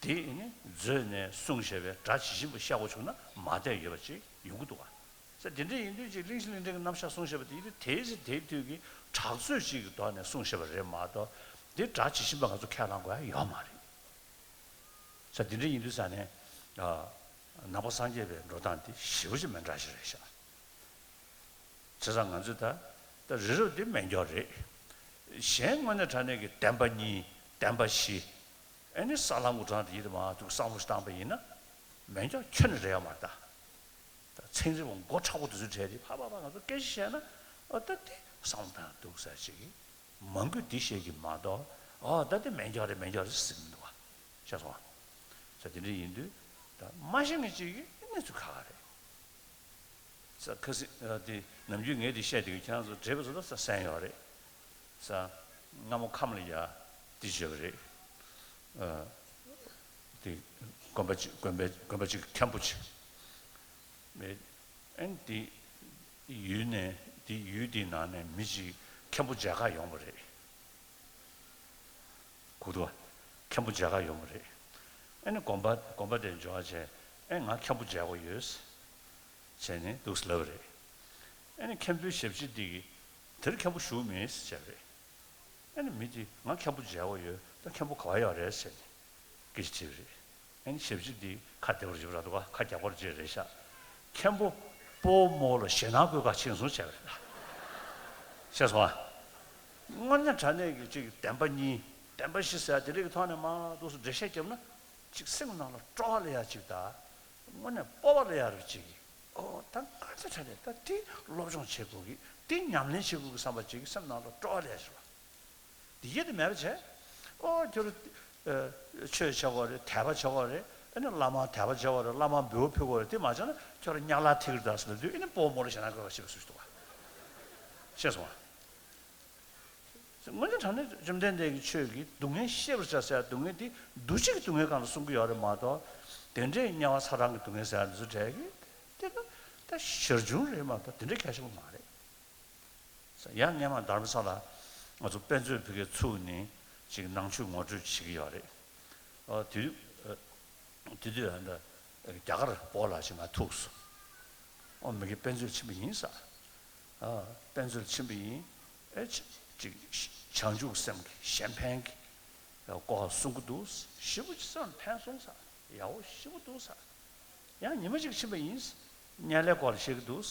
དེ་ནི་མཛོད་ནས་གསུངས་བཞག་པའི་སྒྲ་ཇི་བཞིན་པ་བཤད་དགོས་བྱུང་ན་མ་བསྡད་ཡོད་པ་ཅིག་ཡོང་གི་འདུག་ག་ས་དེ་འདྲ་ཡིན་དུས་ཅིག་གླིང་བཞི་གླིང་ཕྲན་གྱི་རྣམ་གཞག་གསུངས་བཞག་པ་དེ་ཡིན་དུས་དེའི་ཚེ་དེའི་དུས་ཀྱི་གྲགས་ཚོད་ཅིག་གི་ཐོག་ནས་གསུངས་བཞག་པ་རེད་མ་གཏོགས་དེ་སྒྲ་ཇི་བཞིན་པ་ང་ཚོ་ཁས་བླང་དགོས་ཡག་ཡོད་མ་རེད། ས་དེ་འདྲ་ཡིན་དུས་ས་ནས་ནང་པ་སངས་རྒྱས་པའི་འགྲོ་སྟངས་དེ་ཞེ་པོ་ཅིག་མི་འདྲ་ཞིག་རེད་ཤག་བྱས་ཙང་ང་ཚོས་ད་ད་རི་རབ་འདི་མེ་སྒྱོགས་རེད། གཞན་དངོས་གནས་དྲང་གནས་ཀྱི་བདེན་པ་གཉིས་བདེན་པ་བཞི། ཨེ་ནི་ས་ལ་དངུལ་གྲངས་དེ་ཡིད་དུ་མ་འདུག་བསམ་བློ་ཞིག་བཏང་པ་ཡིན་ན། མེ་སྒྱོགས་ཁྱོན་ནས་རེད་ཡོད་མ་རེད་ད། ད་ཚན་རིག་པ་མགོ་མཁྲེགས་པོ་དེ་ཚོའི་གྲས་དེ་ཕ་ཕ་ཕ་ང་ཚོ་སྐད་ཆ་བཤད་ན་ཨོ་ད་དེ་བསམ་བློ་བཏང་འདུག་ས་ཅིག་མང་པོས་དེ་བཤད་ཀྱི་མ་གཏོགས་ཨོ་ད་དེ་མེ་སྒྱོགས་རེད་མེ་སྒྱོགས་རེད་ཟེར་གྱི་མི་འདུག་བ། ཤེས་སོང་ང་། ས་དེ་འདྲ་ཡིན་དུས་ད་མ་ཤེས་མཁན་ཅིག་གིས་གནས་ཚུལ་ཁག་ཁག་རེད། ས་ཁ་སི་ཨ་དེ་ནམ་རྒྱུན་ངས་དེ་བཤད་དུས་ཁྱེད་རང་ཚོ་བགྲེས་པ་ཚོ་ད་ས་གསན་ཡོད་རེད། ས་སྔ་མོ་ཁམས་ལ་ཡ་དེ་བརྗོད་པ་རེད། ཨ་དེ་དགོན་པ་ཅིག་དགོན་པའི་དགོན་པ་ཅིག་མཁན་པོ་ཅིག་མེད། ཨན་དེ་ ཡུལ་ནས་དེ་ཡུལ་དེའི་ནང་ནས་མི་གཅིག་མཁན་པོ་མཇལ་ཁ་ཡོང་བ་རེད། གོ་འདུག་བ། མཁན་པོ་མཇལ་ཁ་ཡོང་བ་རེད། ཨ་ནི་དགོན་པ་དགོན་པ་དེར་འབྱོར་བྱས། ཨེ་ང་མཁན་པོ་མཇལ་དགོས་ཡོད། བྱས་ནས་འདུག་ལབ་པ་རེད། ཨ་ནི་མཁན་པོའི་ཞབས་ཕྱི་དེ་གིས་དེར་མཁན་པོ་བཞུགས་མེད་ཟེར་བྱས་པ་རེད། ཨ་ནི་མི་དེས་ང་མཁན་པོ་མཇལ་དགོས་ཡོད། ད་མཁན་པོ་ག་པར་ཡོད་རེད་ཟེར་ནས་སྐད་ཆ་དྲིས་པ་རེད། ཨ་ནི་ཞབས་ཕྱི་དེས་ཁ་བདེ་པོར་བྱེད་པ་ར་འདུག་ག་ཁ་རྒྱག་པར་བྱེད་རེད་ཤག་མཁན་པོ་སྤོ་བོ་མོ་ལ་ཞེད་སྣང་དགོས་ག་ཕྱིན་སོང་བྱས་པ་རེད། ཤེས་སོང་ཨ། དངོས་གནས་དྲང་གནས་ཀྱི་ཅིག་བདེན་པ་གཉིས་བདེན་པ་བཞི་ཟེར་དེ་རིགས་ཀྱི་ཐོག་ནས་མང་དུ་སུ་འགྲེལ་བཤད་བརྒྱབ་ན་ཅིག་སེམས་ནང་ལ་སྤྲོ་བ་ལ་ཡ་ཅིག་ད། དངོས་གནས་སྤོབས་པ་ལ་ཡ་རུ་ཅིག་ཨོ་ད་ང་ཚོ་ཆ་ནས་ད་དེ་སློབ་སྦྱོང་བྱེད་དགོས་ཀྱི་དེ་ཉམས་ལེན་བྱེད་དགོས་ཀྱི་བསམ་པ་ཅིག་སེམས་ནང་ལ་སྤྲོ་བ་ལ་ཡ་ཞིག་བ། དེ་ཡེ་དེ་མེད་པ་བྱས། ཨོ་ཁྱོད་ཆོས་བྱེད་དགོས་རེད། དད་པ་བྱེད་དགོས་རེད། ཨ་ནི་བླ་མ་དད་པ་བྱེད་དགོས་རེད། བླ་མ་འབུལ་བ་ཕུལ་དགོས་རེད། དེ་མ་བྱས་ན་ཁྱོད་རང་གཉའ་ལག་ཐིག་རེད་ད་ཟེར་ལབ་དུས་ཨ་ནི་སྤོ་བོ་མོ་ལ་ཞེད་སྣང་དགོས་པ་ཞེས་པ་སུ་ཞིག་འདུག་བ། ཤེས་སོང་བ། དངོས་གནས་དྲང་གནས་བཅོམ་ལྡན་འདས་ཀྱིས་ཆོས་ཀྱི་སྡུག་བསྔལ་ཤེས་པར་བྱ་ཟེར་སྡུག་བསྔལ་འདི་འདུ་བྱེད་ཀྱི་སྡུག་བསྔལ་སྒང་ལ་གསུང་གི་ཡོད་རེད་མ་གཏོགས། དེ་འདྲའི་དམྱལ་བ་ཚ་གྲང་གི་སྡུག་བསྔལ་ཟེར་འདི་ཚོ་གྲས་ཀྱི་དེ་ད་ད་ཞར་བྱུང་རེད་མ་གཏོགས་དེ་འདྲའི་གལ་ཆེན་པོ་མ་རེད། ཡང་སྔས་མ་དྷརྨ་ས་ལ་ང་ཚོ་དཔེ་མཛོད་ཕ་གིར་ཚུགས་ནས་ཅིག་ནང་ཆོས་ངོ་སྤྲོད་བྱེད་ཀྱི་ཡོད་རེད། ཨ་དེ་དུས་ཨ་དེ་དུས་ཨ་ད་རྒྱ་གར་སྤོ་ལགས་ཅིག་ང་ཐུག་སོང་། ཨོ་མི་དགེ་དཔེ་མཛོད་ཕྱིན་པ་ཡིན་ས། ཨ་དཔེ་མཛོད་ཕྱིན་པ་ཡིན། ཨེ་ཅིག་ཅིག་བྱང་ཆུབ་སེམས་ཀྱི་གཞན་ཕན་གྱི་སྐོར་གསུང་གི་འདུག་ཞེ་པོ་ཅིག་སེམས་ཕན་སོང་ས། ཡག་པོ་ཞེ་པོ་འདུག་ས། ཡང་ཉི་མ་གཅིག་ཕྱིན་པ་ཡིན། དམྱལ་བའི་སྐོར་ལ་བཤད་ཀྱི་འདུག་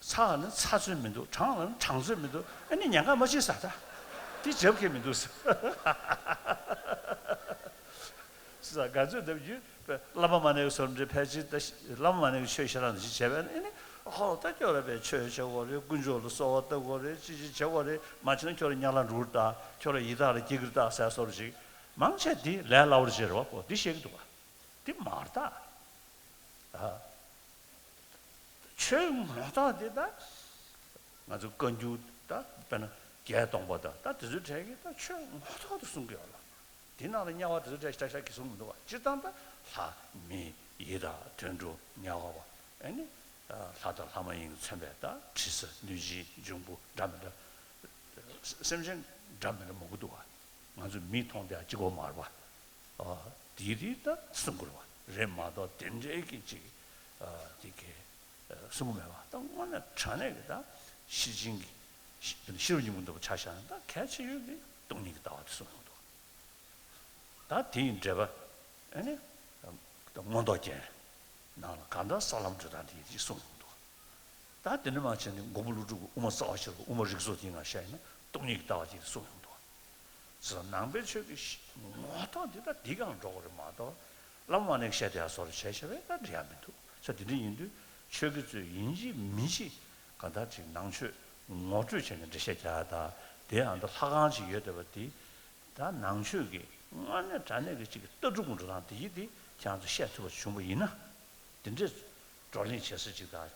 ཚ་ལ་ནི་ཚ་ཚོད་མི་འདུག་གྲང་ལ་ནི་གྲང་ཚོད་མི་འདུག་ཨ་ནི་ཉན་ག་མ་བྱེད་ས་ད། དེ་རྒྱབ་ཁྱེད་མི་འདུག་ས། ས་ག་ཚོད་འདབ་རྒྱུ་བླ་མ་མ་ཎི་གི་སོར་འདྲེ་ཕལ་ཆེར་ད་བླ་མ་མ་ཎི་གི་ཆོས་ཤེས་རང་ཞིག་བྱས་པས་ཨ་ནི་ཧོ་ད་ཁྱོད་ར་པའི་ཆོས་བྱེད་དགོས་རེད། དཀོན་མཆོག་ལ་གསོལ་བ་བཏབ་དགོས་རེད། ཅི་ཅི་བྱེད་དགོས་རེད། མ་བྱེད་ན་ཁྱོད་ར་དམྱལ་བ་འགྲོ་གི་རེད་ད། ཁྱོད་ར་ཡི་དྭགས་ལ་སྐྱེ་གི་རེད་ད་ཟེར་སོར་ཞིག་མང་ཆེ་འདི་ལས་སླ་བོར་བྱེད་རེད་བ། འདི་བཤད་ཀྱི་འདུག་བ། འདི་མ་རེད་ད། ཆོས་ངོ་ཐོག་འདི་ད། ང་ཚོ་བཀའ་འགྱུར་ད་དཔེར་ན་བརྒྱད་སྟོང་པ་ད་ད་དེ་ཚོའི་གྲས་ཀྱིས་ད་ཆོས་ངོ་ཐོག་ཏུ་གསུང་གི་ཡོད་ལ། དེ་ནང་ལ་དམྱལ་བ་དེ་ཚོའི་གྲས་ཤ་ཤ་གི་གསུང་མི་འདུག་བ། སྤྱིར་བཏང་ད་ལྷ་མི་ཡི་དྭགས་དུད་འགྲོ་དམྱལ་བ་བ་ཨ་ནི། ལྷ་དང་ལྷ་མ་ཡིན་གྱིས་མཚོན་པའི་ད་དྲི་ཟ་གནོད་སྦྱིན་འབྱུང་པོ་འདྲ་མི་འདྲ། སེམས་ཅན་འདྲ་མི་འདྲ་མང་པོ་འདུག་བ། ང་ཚོས་མིག་མཐོང་དེ་གཅིག་པོ་མ་རེད་བ། ཨ། དེའི་རིགས་ད་གསུང་དགོས་རེད་བ། རེད་མ་གཏོགས་དེ་འདྲའི་གི་ཅིག་ཨ། དེ་གི་ཨ། གསུང་གི་མེད་བ། ད་དངོས་གནས་དྲང་གནས་ཀྱི་ད་ཤེར་ཕྱིན་གྱི་ཤེར་ཕྱིན་གྱི་མདོ་ཆ་བཞག་ན་ད་གལ་ཆེ་ཡོད་ཀྱི་སྟོང་ཉིད་ཀྱི་ལྟ་བ་དེ་གསུང་གི་འདུག་ད་དེ་ཡི་འགྲེལ་པ་ཨ་ནི་ད་མངོན་རྟོགས་རྒྱན་ནང་ལ་གང་ལྟར་ས་ལམ་སྒྲོ་བཏགས་དེ་ཡི་གསུང་གི་འདུག་ད་དེ་འདྲ་མ་བྱས་ནས་མགོན་པོ་ཀླུ་སྒྲུབ་ཀྱི་དབུ་མ་རྩ་བ་ཤེས་རབ་དབུ་མ་རིགས་ཚོགས་དེའི་ནང་བཤད་ཡིན་ན་སྟོང་ཉིད་ཀྱི་ལྟ་བ་ཅིག་གསུངས་ཡོང་འདུག་ཟེར་ན་ནང་པའི་ཆོས་ཀྱི་ངོ་ཐོག་འདི་ལྟར་འདི་གང་འགྲོ་གི་རེད་མ་གཏོགས། བླ་མ་མ་ཎི་བཤད་དེ་ཡ་སོགས་བྱས་བྱས་པས་ད་འགྲིག་ཡ་མི་འདུག་ས། དེ་འདྲ་ཡིན་དུས་ཆོས་ཀྱི་མཛོད་ཡིན་གཅིག་མིན་གཅིག་གང་ལྟར་ཅིག་ནང་ཆོས་ངོ་སྤྲོད་བྱས་ནས་འགྲེལ་བཤད་རྒྱག་ཡ་ད་དེ་ཡང་ད་ལྷ་ཁང་ཅིག་ཡོད་བསྡད་པ་དེ། ད་ནང་ཆོས་ཀྱི་དངོས་གནས་དྲང་གནས་ཀྱི་ཅིག་ལྟ་གྲུབ་ཀྱི་འགྲོ་སྟངས་དེ་ཡིན་ཏེ་ཁྱེད་རང་ཚོ་བཤད་ཐུབ་པ་བྱུང་བ་ཡིན་ན། དེ་འདྲའི་བགྲོ་གླེང་བྱེད་ས་ཅིག་དང་།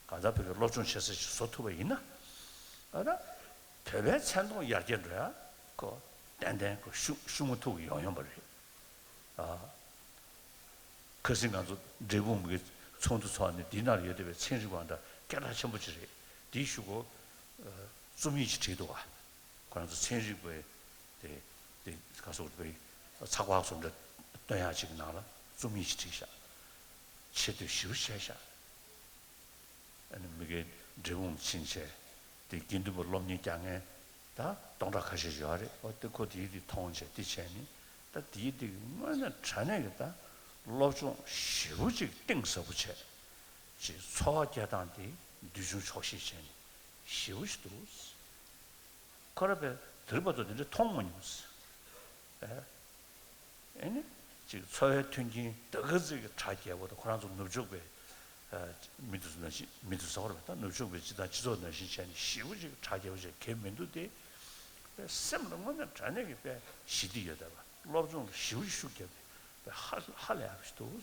གང་ལྟར་བོད་ཀྱི་སློབ་སྦྱོང་བྱེད་ས་ཅིག་བཟོ་ཐུབ་པ་ཡིན་ན། ཨ་ད་བོད་པའི་མཚན་མཐོང་ཡར་རྒྱས་འགྲོ་ཡ་ཁོ་ཏན་ཏན་ཁོ་ཤུགས་ཤུགས་མ་ཐུག་ཡོང་ཡོང་པ་རེད། ཨ། ཁ་སང་ང་ཚོ་འབྲས་སྤུངས་གི་ཚོགས་འདུ་ཚོགས་ནས་འདི་ནང་ཡོད་བསྡད་པའི་ཚན་རིག་པ་འདྲ་སྐད་གྲགས་ཆེན་པོ་ཅིག་རེད། དེའི་གཞུག་གུ་རྩོམ་ཡིག་ཅིག་བྲིས་འདུག་བ། ཁོ་རང་ཚོ་ཚན་རིག་པའི་དེ་དེ་ག་སོགས་པའི་ཚགས་པར་སོགས་འདྲ་སྟོན་ཡག་ཅིག་ནང་ལ་རྩོམ་ཡིག་ཅིག་བྲིས་ཤག་ཆེ་བསྟོད་ཞེ་པོ་བྱས་ཤག་ཨ་ནི་མི་སྒེར་འབྲས་སྤུངས་ཕྱིན་བྱས་དེ་དགེ་འདུན་པ་སློབ་གཉེར་རྒྱག་མཁན་ད་སྟོང་ཕྲག་ཁ་ཤས་ཡོད་རེད། ཨོ་དེ་ཁོ་དེའི་དེ་མཐོང་བྱས་དེ་བྱས་ནི་ད་དེའི་དེ་དངོས་གནས་དྲང་གནས་ཀྱི་ད་སློབ་སྦྱོང་ཞེ་པོ་ཅིག་གཏིང་ཟབ་པོ་བྱས་ཅིག་འཚོ་བ་སྐྱེལ་སྟངས་དེ་འདུལ་བྱུང་ཆོག་ཤེས་བྱས་ནི་ཞེ་པོ་ཞིག་འདུག་ཁོ་ར་པས་དེ་རིང་བར་དུ་དེ་འདྲ་མཐོང་མ་མྱོང་ཟེར། ཨེ། ཨེ་ནི། ཅིག་འཚོ་བའི་མཐུན་རྐྱེན་ད་ག་ཙིག་གི་གྲ་རྒྱས་པོ་དང་ཁོ་རང་ཚོ་ནུབ་ཕྱོགས་པའི་ཨ། མི་དེ་ཚོ་ནང་བཞིན་མི་དེ་ཚོ་རེད་པ། ད་ནུབ་ཕྱོགས་པའི་སྤྱི་དང་སྤྱི་ཚོགས་ནང་བཞིན་བྱས་ནས་ཞེ་པོ་ཅིག་གྲ་རྒྱས་པོ་བྱས་གལ་མི་འདུག་སྟེ། པའི་སེམས་ལ་དངོས་གནས་དྲང་གནས་ཀྱི་པའི་ཞི་བདེ་ཡོད་བསྡད་པ། སློབ་སྦྱོང་ལ་ཞེ་པོ་ཅིག་ཤུགས་བརྒྱབ་ནས་པའི་ཧ་ཧ་ལས་ཡག་པོ་ཞིག་འདུག་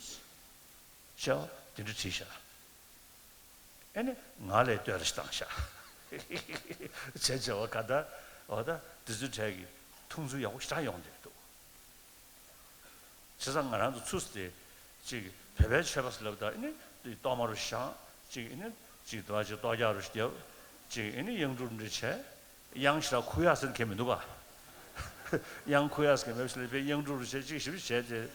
བྱས་པ་དེ་འདྲ་བྲིས་ཤག་ཨེ་ནི་ང་ལས་ལྟོས་ལ་ཞིག་བཏང་ཤག་བྱས་བྱས་པ་ག་ད་འོ་ད་དེ་ཚོའི་གྲས་ཀྱི་མཐོང་ཚུལ་ཡག་པོ་ཞེ་དྲག་ཡོང་བསྡད་འདུག་བྱས་ཙང་ང་རང་ཚོ་ཚུར་དེ་ཅིག་བོད་པའི་ཆོས་པ་ཟེར་ལབ་ད་ཨེ་ནི་དེ་གཏོར་མ་རུ་བཞེངས་ཅིག་ཨེ་ནི་ གཅིག་དོ་གཅིག་ལྟོ་རྒྱག་རུ་བརྒྱབ། གཅིག་ཨེ་ནི་གཡང་འབྲུག་འདྲ་བྱས། གཡང་ཞེ་དྲག་ཁུག་ཡག་ཟེར་མཁན་མི་འདུག་ག་གཡང་ཁུག་ཡག་ཟེར་མཁན་མེད་པ་ཞིག་ལ་དཔེ་གཡང་འབྲུག་རུ་བྱས་གཅིག་ཞིབ་བྱས་ཏེ།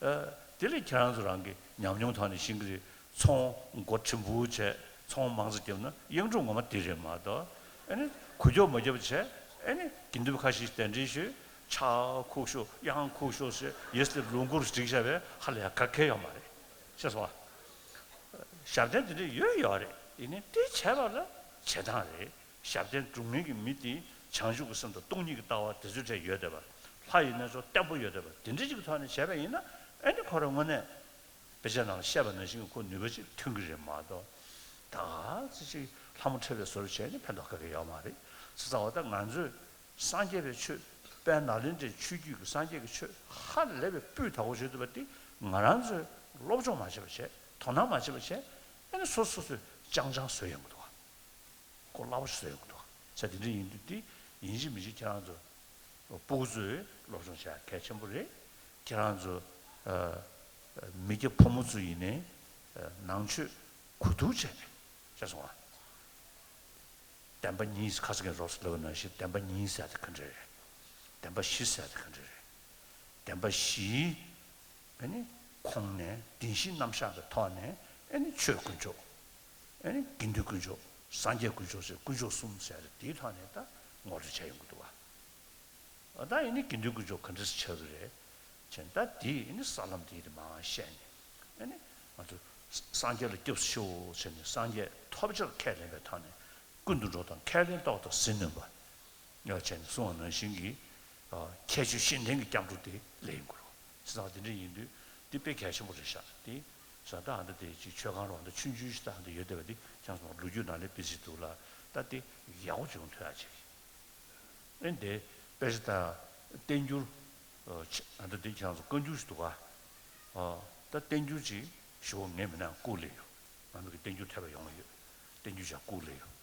ཨ། དེ་ལས་ཁྱེད་རང་ཚོ་རང་གི་ཉམས་མྱོང་ཐོག་ནས་ཤེས་ཀྱི་རེད། ཚོང་མགོ་ཕྲན་བུ་བྱས་ཚོང་མང་ཙམ་བརྒྱབ་ན་གཡང་འབྲུག་ངོ་མ་དེ་རེད་མ་གཏོགས། ཨེ་ནི་འགུལ་སྐྱོད་མ་བརྒྱབ་བྱས། ཨེ་ནི་དགེ་འདུན་པ་ཁ་ཤས་གདན་འདྲེན་ཞུས། ཕྱག་ཁུག་ཤོག་གཡང་ཁུག་ཤོག་ཟེར་ཡེ་སི་ལུང་ཁུར་སྒྲིག་བྱས་པས་ཧ་ལས་ཡ་ག་གེ་ཡོད་མ་རེད། ཤེས་སོང་ཨ། ཞབས་བརྟན་དེ་འདྲ་ཡོད་ཡོད་རེད། ཡིན་ནའི་དེ་བྱས་པ་ལ་བྱེད་སྟངས་རེད། ཞབས་བརྟན་སྒྲུབ་མཁན་གྱི་མི་དེ་བྱང་ཆུབ་ཀྱི་སེམས་དང་སྟོང་ཉིད་ཀྱི་ལྟ་བ་དེ་ཚོའི་གྲས་ཡོད་བསྡད་པ། ལྷ་ཡི་གནས་ཚུལ་བརྟན་པོ་ཡོད་བསྡད་པ་དེ་འདྲ་ཅིག་གི་ཐོག་ནས་བྱས་པ་ཡིན་ན། ཨེ་ནི་ཁོ་རང་དངོས་གནས་དཔེ་ཆ་ནང་ལ་བཤད་པ་ནང་བཞིན་གྱི་ཁོ་ནུས་པ་ཅིག་ཐོན་གྱི་རེད་མ་གཏོགས། ད་ག་ཚོད་ཅིག་ལྷ་མོ་འཁྲབ་པའི་བཟོ་འདྲ་བྱས་ནས་ཕན་ཐོགས་ག་གེ་ཡོད་མ་རེད། བྱས་ཙང་འོ་ད་ང་ཚོས་སངས་རྒྱས་པའི་ཆོས། དཔལ་ནཱ་ལེནྡྲའི་ཆོས་བརྒྱུད་ཀྱི་སངས་རྒྱས་ཀྱི་ཆོས་ཧ་ལས་པའི་སྤུས་དག་པོ་བྱེད་ཐུབ་པ་དེ་ང་རང་ཚོས་སློབ་སྦྱོང་མ་བྱས་པ་བྱས། དོ་སྣང་མ་བྱས་པ་བྱས། ཨ་ནི་སོ་སོ་སོས་ཅང་ཅང་བཟོས་ཡོང་གི་འདུག་ག་ཁོ་སླ་པོ་ཞིག་བཟོས་ཡོང་གི་འདུག་ག་ས་དེ་འདྲ་ཡིན་དུས་དེ་ཡིན་གཅིག་མིན་གཅིག་ཁྱེད་རང་ཚོ་སྤུ་གུ་ཚོས་སློབ་སྦྱོང་བྱ་གལ་ཆེན་པོ་རེད། ཁྱེད་རང་ཚོ་ཨ་མི་སྐྱ་ཕོ་མོ་ཚོ་ཡིན་ནའི་ཨ་ནང་ཆོས་གོ་བསྡུར་བྱས་ནས་བྱས་སོང་ཨ། བདེན་པ་གཉིས་ཁ་སང་གི་རོབ་ཙམ་ལབ་པ་ནང་བཞིན་བདེན་པ་གཉིས་ཟེར་དེ་ག་འདྲ་རེད། བདེན་པ་བཞི་ཟེར་དེ་ག་འདྲ་རེད། བདེན་པ་བཞིའི་ཨ་ནི་ཁོངས་ནས་བདེན་བཞིའི་རྣམ་གཞག་གི་ཐོག་ནས་ཨ་ནི་ཆོས་དཀོན་མཆོག་ཨ་ནི་དགེ་འདུན་དཀོན་མཆོག་སངས་རྒྱས་དཀོན་མཆོག་ཟེར་དཀོན་མཆོག་གསུམ་ཟེར་དེའི་ཐོག་ནས་ད་ངོ་སྤྲོད་བྱས་ཡོང་གི་འདུག་བ། ད་ཨ་ནི་དགེ་འདུན་དཀོན་མཆོག་ག་འདྲ་སེ་ཆགས་ཀྱི་རེད། བྱས་ད་དེ་ཨ་ནི་ས་ལམ་དེ་དེ་མར་བཤད་ནས་ཨ་ནི་ང་ཚོ་སངས་རྒྱས་ལ་སྐྱབས་སུ་མཆིའོ་བྱས་ནས་སངས་རྒྱས་ཐོབ་བྱར་ཁས་ལེན་པའི་ཐོག་ནས་ཀུན་ཏུ་འགྲོ་དང་ཁས་ལེན་རྟོགས་དང་ཟིལ་གནོན་པ། ཡང་བྱས་ནས་གསུངས་པ་ནང་བཞིན་གྱི་ཨ་ཁྱད་ཆོས་གཞན་ལྡན་གྱི་སྐྱབས་འགྲོ་དེ་ལེན་དགོས་རེད། བྱས་ཙང་དེ་འདྲ་ཡིན་དུས་དེ་དཔེ་གལ་ཆེན་པོ་རེད་ཤག་དེ་བྱས་ཙང་ད་ཨ་འདྲ་དེ་ཅིག་མཆོད་ཁང་རོགས་འདྲ་ཆུང་ཆུང་ཞིག་ད་ཨ་འདྲ་ཡོད་བསྡད་པ་དེ་ཁྱེད་ཚོ་ལོ་རྒྱུས་ནང་ལ་དཔེ་ཅིག་འདུག་ལ། ད་དེ་ཡག་པོ་ཅིག་ཐོན་ཡག་ཅིག་ཨེ་འདི་དཔེ་ཆ་ད་བསྟན་འགྱུར། ཨ་འདྲ་དེ་ཁྱེད་ཚོ་བཀའ་འགྱུར་ཞིག་འདུག་ག་ཨ་ད་བསྟན་འགྱུར་ཅིག་ཞུ་བ་ངས་མིན་ན་བསྐུར་ལེ་ཡོད། ང་ཚོ་གི་བསྟན་འགྱུར་ཐོས་པ་ཡོང་བ་ཡོད། བསྟན་འགྱུར་ཅིག་བསྐུར་ལེ་ཡོད།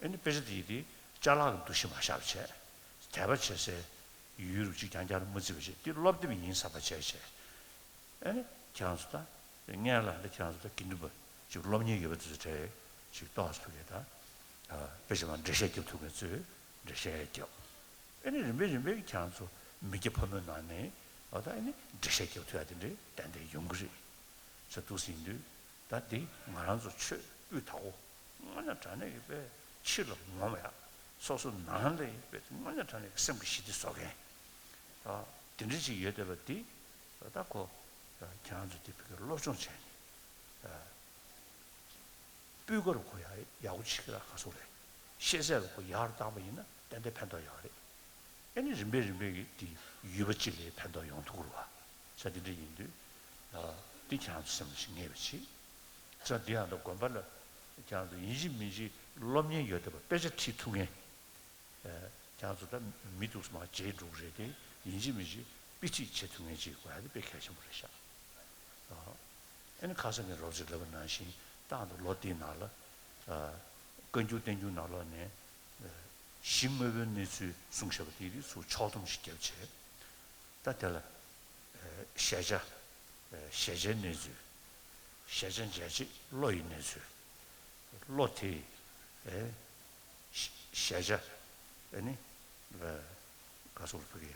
ཨེ་ནི་དཔེ་ཆ་དེ་ཡི་དེ་ཅ་ལག་གི་འདུ་ཤེས་མ་བཞག་པ་བྱས། དད་པ་བྱེད་སའི་ཡུལ་རུ་ཅིག་རྐྱང་རྐྱང་ལ་མ་བརྩི་བ་བྱས་དེ་སློབ་དེབ་ཡིན་བསམ་པ་བྱས་བྱས། ཨེ་ནི་ཁྱེད་རང་ཚོ་ད་སྔན་ལ་འདི་ཁྱེད་རང་ཚོ་ད་དགེ་འདུན་པ་ཅིག་སློབ་གཉེར་ཡོད་པ་དེ་ཚོ་གྲས་ཅིག་ཏོག་ཙམ་ཕ་གི་ད་དཔེ་ཆ་ལ་འགྲེལ་བཤད་རྒྱབ་ཐུབ་མཁན་ཚོས་འགྲེལ་བཤད་རྒྱབ། ཨེ་ནི་རིམ་པས་རིམ་པས་ཀྱི་ཁྱེད་རང་ཚོ་མི་སྐྱ་ཕོ་མོའི་ནང་ནས་འོ་ད་ཨེ་ནི་འགྲེལ་བཤད་རྒྱབ་ཐུབ་ཡ་དེ་འདྲའི་ཏན་ཏན་ཡོང་གི་རེད། ཟེར་འདུག་ཟིན་དུས་ད་འདི་ང་རང་ཚོ་ཆོས་སྤུས་དག་པོ་དངོས་གནས་དྲང་གནས་ཀྱི་དཔེ་ཕྱི་ལ་ངོམ་ཡ། སོ་སོ་ནང་ལ་ཡི་དཔེ་དངོས་གནས་དྲང་གནས་ཀྱི་སེམས་ཀྱི་ཞི་བདེ་བཟོ་མཁན། ཨ་དེ་འདྲ་ཅིག་ཡོད་བསྡད་པ་འདི་ད་ཁོ་ཁྱེད་རང་ཚོ་འདི་ཕ་གི་སློབ་སྦྱོང་བྱས་ནས་ཨ། སྤུས་ཀ་རུ་ཁོ་ཡག་ཡག་པོ་བྱེད་ཀྱི་ར་ག་སོགས་རེད། ཤེས་ཚད་རུ་ཁོ་ཡག་རུ་བཏང་པ་ཡིན་ན་ཏན་ཏན་ཕན་ཐོགས་ཡོད་རེད། ཨེ་ནི་རིམ་པས་རིམ་པས་ཀྱི་དེ་ཡུལ་པ་གཅིག་ལ་ཕན་ཐོགས་ཡོང་ཐུབ་ཀྱི་རེད་བ། ས་དེ་འདྲ་ཡིན་དུས་ཨ་འདི་ཁྱེད་རང་ཚོ་སེམས་ལ་ཞིག་ངེས་པ་བྱེད། ས་འདི་ཡང་ད་དགོན་པ་ལ་ཁྱེད་རང་ཚོ་ཡིན་གཅིག་མིན་གཅིག་སློབ་གཉེར་ཡོད་བསྡད་པ་དཔེ་ཆ་ཁྲིད་ཐུབ་མཁན། ཨ་ཁྱེད་རང་ཚོ་ད་མི་འདུག་སེ་མར་བརྗེད་འགྲོ་གི་རེད་དེ། ཡིན་གཅིག་མིན་གཅིག་དཔེ་ཁྲིད་བྱེད་ཐུབ་མཁན་ཅིག་དགོས་ཡ་དེ་དཔེ་གལ་ཆེན་པོ་རེད་ཤག་ཨ་ཨ་ནི་ཁ་སང་གི་རོབ་ཙམ་ལབ་པ་ནང་བཞིན་ད་ཨ་ད་ལོ་འདིའི་ནང་ལ་ཨ་བཀའ་འགྱུར་བསྟན་འགྱུར་ནང་ལོགས་ནས་ཨ་གཞི་དངོས་པོའི་གནས་ཚུལ་གསུངས་བཞག་པ་དེ་རིགས་ཚུར་ཕྱོགས་བསྡོམས་ཤིག་བརྒྱབ་བྱས། ད་དེ་ལ་ཨ་ཤེས་བྱ་ཨ་ཤེས་བྱའི་གནས་ཚུལ། ཤེས་བྱ་འཇལ་བྱེད་བློ་ཡི་གནས་ཚུལ། བློ་དེ་ཨེ་ཤེས་བྱ་ཨེ་ནི་ག་སོགས་ལ་ཕ་གི་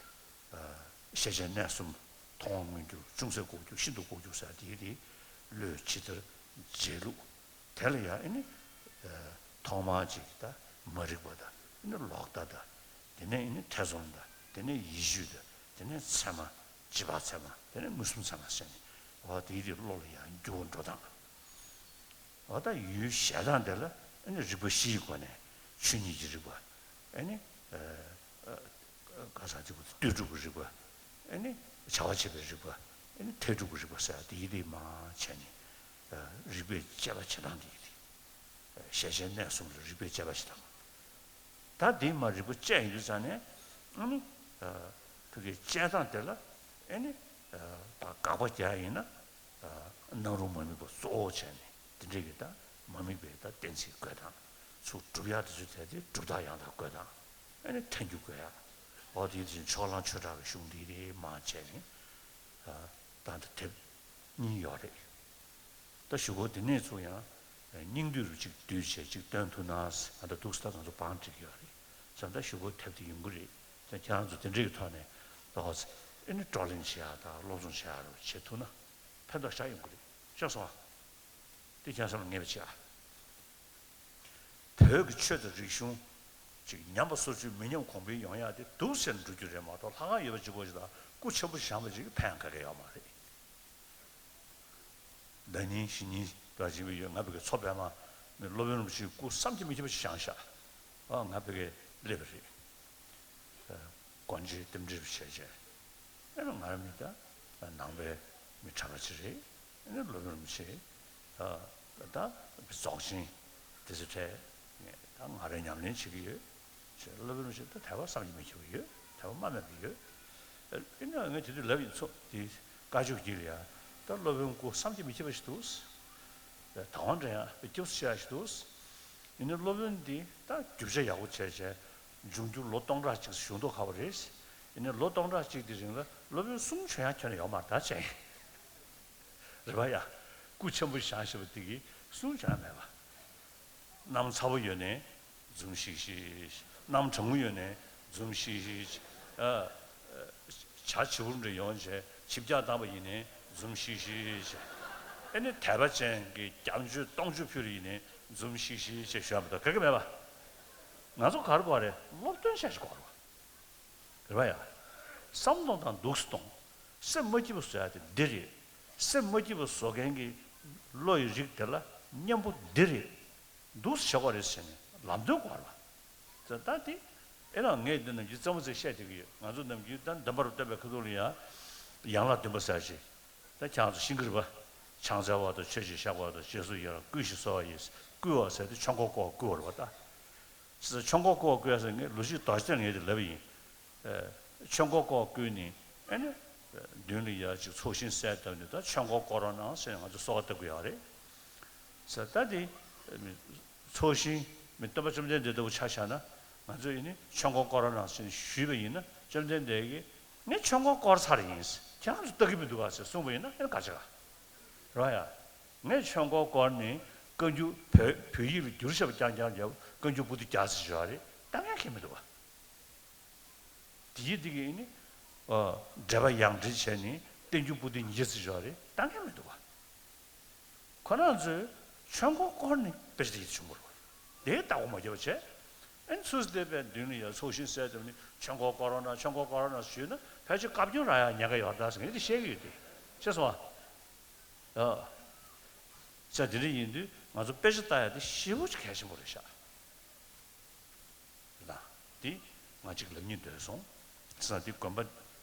ཤེས་བྱའི་གནས་གསུམ། མཐོང་བ་མངོན་གྱུར། ཅུང་ཟད་ལྐོག་གྱུར། ཤིན་ཏུ་ལྐོག་གྱུར་ཟེར་དེ་དེ་བློས་ཇི་ལྟར་འཇལ་ལུགས། དེ་ལ་ཡང་ཨེ་ནི་ཐོག་མར་ཅིག་ད་མ་རིག་པ་དང་ཨེ་ནི་ལོག་ལྟ་དང་། དེ་ནས་ཨེ་ནི་ཐེ་ཚོམ་དང་། དེ་ནས་ཡིད་གཞུད་དང་། དེ་ནས་མཚན་མ། རྗེས་དཔག་ཚད་མ། དེ་ནས་མངོན་སུམ་ཚད་མ་ཟེར་ནས། འོ་དེའི་དེ་བློ་ལ་ཡང་འགྱུར་བ་འགྲོ་སྟངས། འོ་ད་ཡུལ་བཞག་སྟངས་དེ་ལ་ཨ་ནི་རིགས་པ་བཞིའི་སྒོ་ནས་ཆོས་ཉིད་ཀྱི་རིགས་པ། ཨ་ནི་ག་ས་དེ་བུ་ལྟོས་གྲུབ་ཀྱི་རིགས་པ། ཨ་ནི་བྱ་བ་བྱེད་པའི་རིགས་པ། ཨ་ནི་མཐས་གྲུབ་ཀྱི་རིགས་པ་ཟེར་དེའི་དེ་མང་བྱས་ནས་རིགས་པས་དཔྱད་པ་བྱེད་སྟངས་དེ་ཡིན་ཏེ། ཤེས་བྱའི་གནས་གསུམ་ལ་རིགས་པས་དཔྱད་པ་བྱེད་སྟངས། ད་འདི་མ་རིག་པ་བཅས་ཡིན་དུས་ཙང་ནས་ཨ་ནི་ཕ་གི་བཅས་སྟངས་དེ་ལ་ཨ་ནི་ད་དགག་པ་རྒྱག་ཡིན་ན་སྣང་རུང་མ་དམིགས་པ་གཙོ་བོ་བྱས་ནས་དེ་འདྲའི་གི་ད་མ་དམིགས་པའི་ད་གཏན་ཚིགས་བཀོད་སྟངས། ཚུར་སྒྲུབ་ཡག་དེ་ཚོའི་ཐད་དེ་སྒྲུབ་རྟགས་ཡང་དག་བཀོད་སྟངས། ཨ་ནི་ཐལ་འགྱུར་བཀོད་ཡག་འོ་དེ་དེ་བཞིན་ཕྱོགས་གླང་ཆོས་གྲགས་ཀྱི་གཞུང་འདི་རེད་མ་བྱས་ནས་ད་ད་དེབ་གཉིས་ཡོད་རེད། ད་ཞུ་སྒོ་དེ་ནས་ཚུར་ཡང་ སྙིང་བསྡུས་རུ་གཅིག་བསྡུས་བྱས་གཅིག་སྟོན་ཐུབ་ན། ཨ་ད་འདུག་སེ་ད་ང་ཚོ་བང་བསྒྲིགས་ཡོད་རེད། བྱས་ཙང་ད་ཞུ་སྒོ་ཐེབས་ཏེ་ཡོང་གི་རེད། བྱས་ཙང་ཁྱེད་རང་ཚོ་དེ་འདྲའི་གི་ཐོག་ནས་ད་ཨེ་ནི་བགྲོ་གླེང་བྱེད་ཡག་དང་སློབ་སྦྱོང་བྱེད་ཡག་རུ་བྱེད་ཐུབ་ན་ཕན་ཐོགས་ཞེ་དྲག་ཡོང་གི་རེད། ཤེས་སོང་ཨ། དེ་ཁྱེད་རང་བསམ་བློ་ངེས་པ་བྱེད་ཨ། བོད་ཀྱི་ཆོས་དང་རིག་གཞུང་ཅིག་ཉམས་པ་སོར་ཆུད་མི་ཉམས་གོང་འཕེལ་ཡོང་ཡག་དེ་འདུག་སེ་འགྲོ་རྒྱུ་རེད་མ་གཏོགས། ལྷ་ཁང་ཡོད་པ་གཅིག་པོ་ཞིག་དང་སྐུ་ཆེན་པོ་བཞེངས་པ་ཅིག་གིས་ཕན་ག་གེ་ཡོད་མ་རེད། ཟླ་ཉིན་ཞེ་ཉིན་དུ་ཕྱིན་པ་ཡོད། ང་ཕ་གིར་མཚོ་པདྨ་ནས་སློབ་དཔོན་རིན་པོ་ཆེའི་སྐུ་བསམ་གྱིས་མི་ཁྱབ་པ་ཞིག་བཞེངས་ཤག་ཨ་ང་ཕ་གིར་སླེབས་པ་རེད། སྒོ་འབྱེད་རྟེན་འབྲེལ་བྱས་བྱས། ཨེ་ང་རང་མི་ད་ནང་པའི་མི་གྲྭ་པ་ཅིག་རེད། ཨེ་སློབ་དཔོན་རིན་པོ་ཆེ་ད་རྫོགས་ཆེན་དེ་ཚོ་འཕྲད། ངས་ད་ང་རང་ཉམས་ལེན་བྱེད་ཀྱི་ཡོད། ཅེས་སློབ་དཔོན་རིན་པོ་ཆེ་ད་དད་པ་བསམ་གྱིས་མི་ཁྱབ་པ་ཡོད། དད་པ་མ་དམན་པ་ཡོད། ཨེ་ནས་ངས་དེ་དུས་ལབ་ཡིན། མཚོ་དེ་བཀའ་ཆོས་དཀྱིལ་ལ་ཡ་ད་སློབ་དཔོན་སྐུ་བསམ་གྱིས་མི་ཁྱབ་པ་ཞིག་འདུག་དང་བ་འདྲེན་ཡག་དཔེ་སྐྱིད་པོ་ཆེ་ཡག་ཞིག་འདུག་ཡིན་ནའི་སློབ་དཔོན་འདི་ད་རྒྱུ་ཆ་ཡག་པོ་བྱས་བྱས་འབྱུང་འགྱུར་ལོ་སྟོང་ཕྲག་གཅིག་བཞུགས་མདོག་ཁ་པོ་རེད། ཡིན་ནའི་ལོ་སྟོང་ཕྲག་གཅིག་དེ་རིང་ལ་སློབ་དཔོན་གསུང་བྱོན་ཡག་ཁྱོན་ནས་ཡོད་མ་རེད་ད་ཅེས། རེད་པ་ཡ། སྐུ་ཆེན་པོ་བཞེངས་བཞག་པ་དེ་གིས་གསུང་བྱོན་ཡག་མེད་པ། གནམ་ཚ་པོ་ཡོད་ནའི་འཛུམ་ཤིག་ཤིག་གནམ་གྲང་མོ་ཡོད་ནའི་འཛུམ་ཤིག་ཤིག་ཨ། བྱ་བྱིའུ་འདྲ་ཡོང་བྱས་ཆིབས་རྒྱག་བཏང་པ་ཡིན་ནའི་འཛུམ་ཤིག་ཤིག་ཨེ་ནི་དད་པ་ཅན་གྱི་སྐྱབས་འཇུག་སྟོང་མཆོད་ཕུལ་ཡིན་ནའི་འཛུམ་ཤིག་ཤིག་ཅེས་ཞུ་ཡག་མི་འདུག་ག་གེ་མེད་པ། ང་ཚོ་ག་རེ་དགོས་རེད། སློབ་སྟོན་བྱ་ཞིག་དགོས་རེད་པ། རེད་པ་ཡ། བསམ་བློ་གཏོང་དང་འདུག་སེ་གཏོང་། སེམས་མ་སྐྱིད་པོ་བཟོ་ཡག་དེ་འདི་རེད། སེམས་མ་སྐྱིད་པོ་བཟོ་མཁན་གྱི་བློ་ཡི་རིགས་དེ་ལ་གཉེན་པོ་འདི་རེད། འདུག་སེ་བྱེད་དགོས་རེད་ཟེར་ནས་ལམ་སྟོན་དགོས་རེད་པ། ད་ལྟ་དེ་ཨེ་ན་ངས་འདི་ནམ་རྒྱུན་རྩེད་མོ་རྩེ་བཤད་བསྡད་ཀྱི་ཡོད། ང་ཚོ་ནམ་རྒྱུན་ད་འདུན་པ་རུ་སྟོན་པའི་ཁ་ཐུག་ལ་ཡང་ཡན་ལག་བདུན་པ་ཟེར་ཅིག་ད་ཁྱེད་རང་ཚོ་ཤེས་ཀྱི་རེད་པ། ཕྱག་འཚལ་བ་དང་མཆོད་ཅིང་བཤགས་པ་དང་རྗེས་སུ་ཡི་རང་བསྐུལ་ཞིང་གསོལ་བ་ཡི། བསྐུལ་བ་ཟེར་དུས་ཆོས་འཁོར་བསྐོར་བ་བསྐུལ་བ་རེད་པ་ད། ཆོས་འཁོར་བསྐོར་བ་བསྐུལ་ཟེར་ངས་ལོ་རྒྱུས་དོགས་ཅན་ངས་དེ་ལབ་པ་ཡིན། ཨེ། ཆོས་འཁོར་བསྐོར་བསྐུལ་ནས་ཨེ་ནི། མདུན་ལ་ཡར་ཅིག་ཚོགས་ཞིང་གསལ་བཏབ་ནས་ད་ཆོས་འཁོར་བསྐོར་རོགས་གནང་ཟེར་ནས་ང་ཚོ་གསོལ་བ་བཏབ་དགོས་ཡག་རེད། ཟེར་ད་དེ། ཚོགས་ཞིང་མི་སྟོན་པ་བཅོམ་ལྡན་འདས་ལྟ་བུ་ཆ་བཞག་ན་ང་ཚོ་ཡིན་ནི་ཆོས་འཁོར་བསྐོར་རོགས་གནང་ཟེར་ནས་ཞུས་པ་ཡིན་ན་བཅོམ་ལྡན་འདས་ཀྱིས་ངས་ཆོས་འཁོར་བསྐོར་ཚར་ཡིན། ཁྱེད་རང་ཚོ་ལྟ་གི་མི་འདུག་ག་ཟེར་གསུངས་པ་ཡིན་ན་ཨེ་ནི་ག་བྱེད་ག་རོ་ཡ། ངས་ཆོས་འཁོར་བསྐོར་ནས་བཀའ་འགྱུར་བོད་བོད་ཡིག་ལ་བསྒྱུར་བཞག་པ་རྐྱང་རྐྱང་རྒྱབ་བཀའ་འགྱུར་པོ་ཏི་རྒྱག་ཟེར་བཞག་རེད། ད་ངས་ཁྱེད་མི་འདུག་བ། དེ་ཡིན་དེ་གིས་ནི། འགྲེལ་པ་ཡང་འགྲེལ་བྱས་ནས་བསྟན་འགྱུར་པོ་ཏི་ཉིས་བརྩི་བཞག་རེད། ད་ངས་མི་འདུག་བ། ཁོ་རང་ཚོས་ཆོས་འཁོར་བསྐོར་ནས་དཔེ་ཆ་དེ་ཡིད་དུ་བྱུང་བ་རེད། དེ་ལྟ་བ་མ་བརྒྱབ་པ་བྱས། ཨེ་ཚུར་བསྡད་པའི་མདུན་ལ་ཡང་ཚོགས་ཞིང་གསལ་བཏབ་ནས་ཆོས་འཁོར་བསྐོར་རོགས་གནང་ཆོས་འཁོར་བསྐོར་རོགས་གནང་ཞུས་ན་ཕལ་ཆེར་བཀའ་བཀྱོན་རག་ཡག་ཉེན་ཁ་ཡོད་རེད་ཟེར་ངས་དེ་བཤད་ཀྱི་ཡོད་དེ། ཤེས་སོང་ཨ། ཨ། ས་དེ་འདྲ་ཡིན་དུས་ང་ཚོ་དཔེ་ཆ་ལྟ་ཡག་དེ་ཞེ་པོ་ཅིག་གལ་ཆེན་པོ་རེད་ཤག་ལ། དེ་ང་གཅིག་ལབ་སྙིང་འདོད་སོང་། ས་དེ་དགོན་པ་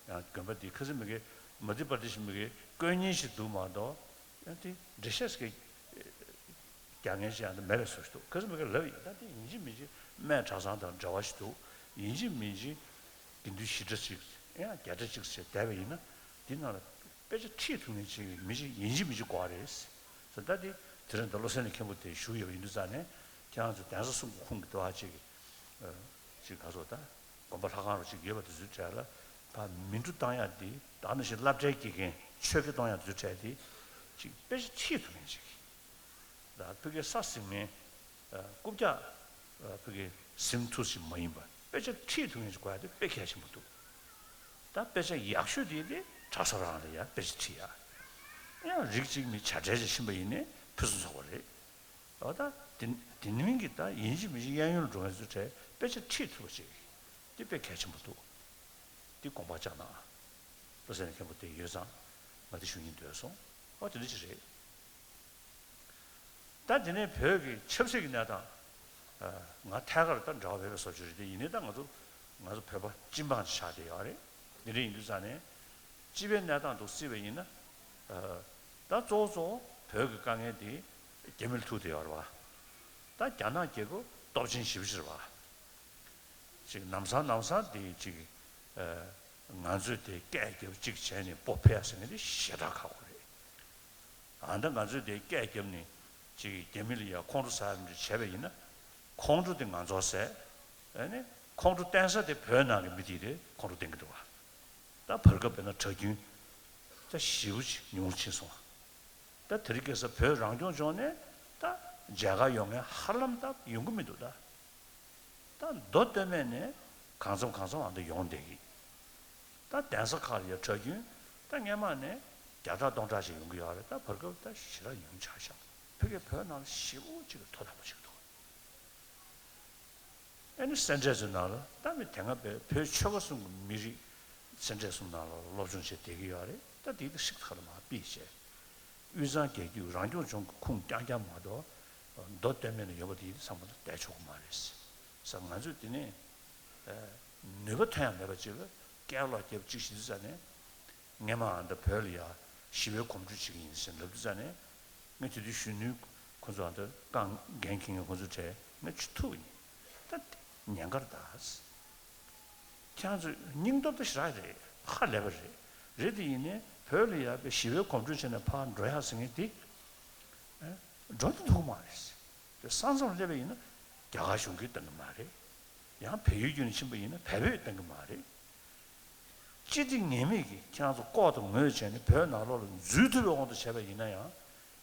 ཡང་དགོན་པ་དེ་ཁ་སང་མི་གེ་མ་དི་པར་དི་ཤི་མི་གེ་བསྐོ་མཁན་ཞིག་འདུག་མ་གཏོགས་ཡང་དེ་འགྲེལ་བཤད་ཞིག་རྒྱག་མཁན་ཞིག་ཡང་དེ་མེད་པའི་བཟོ་ཞིག་འདུག་ཁ་སང་མི་གེ་ལབ་ཡིན། ད་དེ་ཡིན་གཅིག་མིན་གཅིག་སྨད་གྲྭ་ཚང་དང་འབྲེལ་བ་ཞིག་འདུག་ཡིན་གཅིག་མིན་གཅིག་དགེ་འདུན་བཞི་གྲྭ་གཅིག་ཡང་བརྒྱད་གྲྭ་གཅིག་བྱས་བསྡད་པ་ཡིན་ན་དེ་ནང་ལ་དཔེ་ཆ་ཁྲིད་ཐུབ་མཁན་ཅིག་མི་ཅིག་ཡིན་གཅིག་མིན་གཅིག་དགོས་རེད་ཟེར། ད་དེ་དེ་རིང་ད་བློ་གསལ་གླིང་མཁན་པོ་དེ་བཞུགས་ཡོད་པ་ཡིན་དུས་ཙང་ནས་ཁྱེད་རང་ཚོ་གདན་ས་གསུམ་གྱི་ཁོངས་ཀྱི་འདུག་ཨ་ཅིག་ཅིག་ག་ཚོད་ད། དགོན་པ་ལྷ་ཁང་རུ་ཅིག་ཡོད་པ་དེ་ཚོའི་གྲས་ལ་ཕར་མིང་འབྲུ་བཏང་ཡག་འདི་ད་ནང་བཞིན་སློབ་གྲྭའི་དགེ་རྒན་ཆོས་དགེ་གཏོང་ཡག་དེ་ཚོའི་གྲས་དེ་ཅིག་དཔེ་ཆ་ཁྲིད་ཐུབ་མཁན་ཅིག་ད་ཕ་གིའི་ས་ཟིན་མཁན་རྐུབ་བཀྱག་ཕ་གིའི་ཟིན་ཐུབ་ཞིག་མ་ཡིན་པ་དཔེ་ཆ་ཁྲིད་ཐུབ་མཁན་ཅིག་དགོས་ཡག་དེ་དཔེ་གལ་ཆེན་པོ་འདུག་ད་དཔེ་ཆ་ཡག་ཤོས་དེ་དེ་གྲྭ་ས་རང་ལ་ཡ་དཔེ་ཆ་ཁྲིད་ཡག་ཡང་རིགས་གཅིག་མི་བྱ་བྲལ་ཅིག་ཕྱིན་པ་ཡིན་ནའི་ཕུན་སུམ་ཚོགས་པ་རེད། འོ་ད་དེ་དེ་མིན་གྱི་ད་ཡིན་གཅིག་མིན་གཅིག་གཡས་གཡོན་ལ་འགྲོ་མཁན་ཚོའི་གྲས་དཔེ་ཆ་ཁྲིད་ཐུབ་པ་ཅིག་འདི་དཔེ་གལ་ཆེན་པོ་འདུག་འདི་དགོངས་པ་བཅངས་ན། བློ་གསལ་གླིང་མཁན་པོ་དེ་ཡོད་ཙང་ང་དེ་ཞུ་སྙིང་འདོད་སོང་། འོ་དེ་འདྲ་ཅིག་རེད། ད་དེ་ནས་བོད་ཀྱི་ཆབ་སྲིད་ཀྱི་གནས་སྟངས། ང་ཐད་ཀར་ད་འབྲེལ་བ་མེད་པའི་བཟོ་བཅོས་རེད་དེ་ཡིན་ནའི་ད་ང་ཚོ་ང་ཚོ་བོད་པ་སྤྱི་འབངས་ཆགས་བསྡད་ཡོད་རེད། དེ་འདྲ་ཡིན་དུས་ཙང་ནས་སྤྱི་པའི་གནས་སྟངས་དུ་བརྩིས་པ་ཡིན་ན། ད་གཙོ་བོ་གཙོ་བོ་བོད་ཀྱི་དཀའ་ངལ་དེ་རྒྱ་མི་ལ་ཐུག་བསྡད་ཡོད་རེད་བ། ད་རྒྱ་ནག་རྒྱལ་ཁབ་སྟོབས་ཆེན་ཞེ་པོ་ཅིག་རེད་བ། ཅིག་ལམ་སང་ལམ་སང་དེ་ཅིག་ང་ཚོས་དེ་སྐད་རྒྱབ་ཅིག་བྱས་ནས་སྤོ་ཕེབས་ཟེར་མཁན་དེ་ཞེ་དྲག་ཁག་པོ་རེད། ཨ་ད་ང་ཚོས་དེ་སྐད་རྒྱབ་ནས་ཅིག་རྒྱ་མི་ལ་ཡ་ཁོང་ཁྲོ་ཟ་ཡ་འདྲ་བྱས་པ་ཡིན་ན། ཁོང་ཁྲོ་དེ་ང་ཚོར་ཟ། ཨ་ནི་ཁོང་ཁྲོ་བསྟན་ས་དེ་བོད་ནང་གི་མི་དེ་རེད། ཁོང་ཁྲོ་བསྟན་གྱི་འདུག་བ། ད་བར་སྐབས་དཔེར་ན་གྲྭ་རྒྱུན་ད་ཞེ་པོ་ཅིག་ཉུང་ཕྱིན་སོང་བ། ད་དེ་རིང་ཁ་སང་བོད་རང་སྐྱོང་ལྗོངས་ནས་ད་ མཇལ་ཁ་ཡོང་མཁན་ཧ་ལམ་ད་ཡོང་གི་མི་འདུག་ད། ད་མདོ་སྟོད་སྨད་ནས་གང་འཚམ་གང་འཚམ་ཨ་འདི་ཡོང་བསྡད་ཀྱི། ད་གདན་ས་ཁག་ལ་ཡ་གྲྭ་རྒྱུན་ད་སྔན་མ་ནས་བརྒྱ་ཕྲག་སྟོང་ཕྲག་ཞིག་ཡོང་གི་ཡོད་རེད། ད་བར་སྐབས་ད་ཞེ་དྲག་ཡོང་ཆག་ཤག་ཕ་གིའི་བོད་ནང་ལ་ཞེ་པོ་ཅིག་གི་ཐོ་དམ་པོ་ཞིག་འདུག་ཨ་ནི་སེ་འབྲས་ཚོའི་ནང་ལ་ད་མི་དེ་སྔ་བོད་བོད་ཆོལ་ཁ་གསུམ་གྱི་མི་རིགས་སེ་འབྲས་གསུམ་ནང་ལ་སློབ་སྦྱོང་བྱས་བསྡད་ཀྱི་ཡོད་རེད། ད་དེ་ད་ཤིག་ཐག་ལ་མ་ཕུད་བྱས། དབུས་གཙང་རྒྱལ་རྒྱུད་རང་སྐྱོང་ལྗོངས་ཀྱི་ཁུངས་རྐྱང་རྐྱང་མ་གཏོགས་མདོ་སྟོད་སྨད་ནས་ཡོད་པ་དེ་ཚང་མ་ལ་བསྡད་ཆོག་གི་མ་རེད་ཟེར། ང་ཚོས་དེ་ནས་ནུས་པ་ཐོན་ཡ་མེད་པ་ཅིག་ལ་སྐད་ལོག་རྒྱབ་ཅིག་ཞིག་ཙ་ནས། སྔན་མ་འདི་བོད་ལ་ཡ་ཞི་བའི་གོམ་བགྲོད་བྱེད་ཀྱི་ཡིན་ཟེར་ལབ་དུས་ཙ་ནས། ངས་དེ་དུས་གཞོན་ནུའི་ཁོ་ཚོ་འདི་རྐང་འགན་འཁྱེར་མཁན་ཁོ་ཚོ་གྲས་ངས་ཆུ་ཐུག་ཡིན། ད་དེ་ཉེན་ཁར་ད། ཁྱེད་རང་ཚོ་སྙིང་སྟོབས་ད་ཞེ་དྲག་རེད། ཧ་ལས་པ་རེད། རེད་དེ་ཡིན་ནའི་བོད་ལ་ཡ་པའི་ཞི་བའི་གོམ་བགྲོད་བྱས་ནས་ཕར་འགྲོ་ཡག་ཟེར་མཁན་དེ། འགྲོ་ད་ཐུབ་ཀྱི་མ་རེད། དེ་ས་མཚམས་སླེབས་པ་ཡིན་ན་རྒྱ་གར་གཞུང་གིས་བཏང་གི་མ་རེད། ཡང་བལ་ཡུལ་བརྒྱུད་ནས་ཕྱིན་པ་ཡིན་ན་བལ་བོད་བཏང་གི་མ་རེད། སྤྱི་བདེ་ངེས་མེད་ཀྱིས་ཁྱེད་རང་ཚོ་ལྐོག་ཏུ་ངོས་བྱས་ནས་བོད་ནང་ལོགས་ལ་འཛུལ་ཐུབ་པའི་དབང་དུ་བྱས་པ་ཡིན་ན་ཡང་།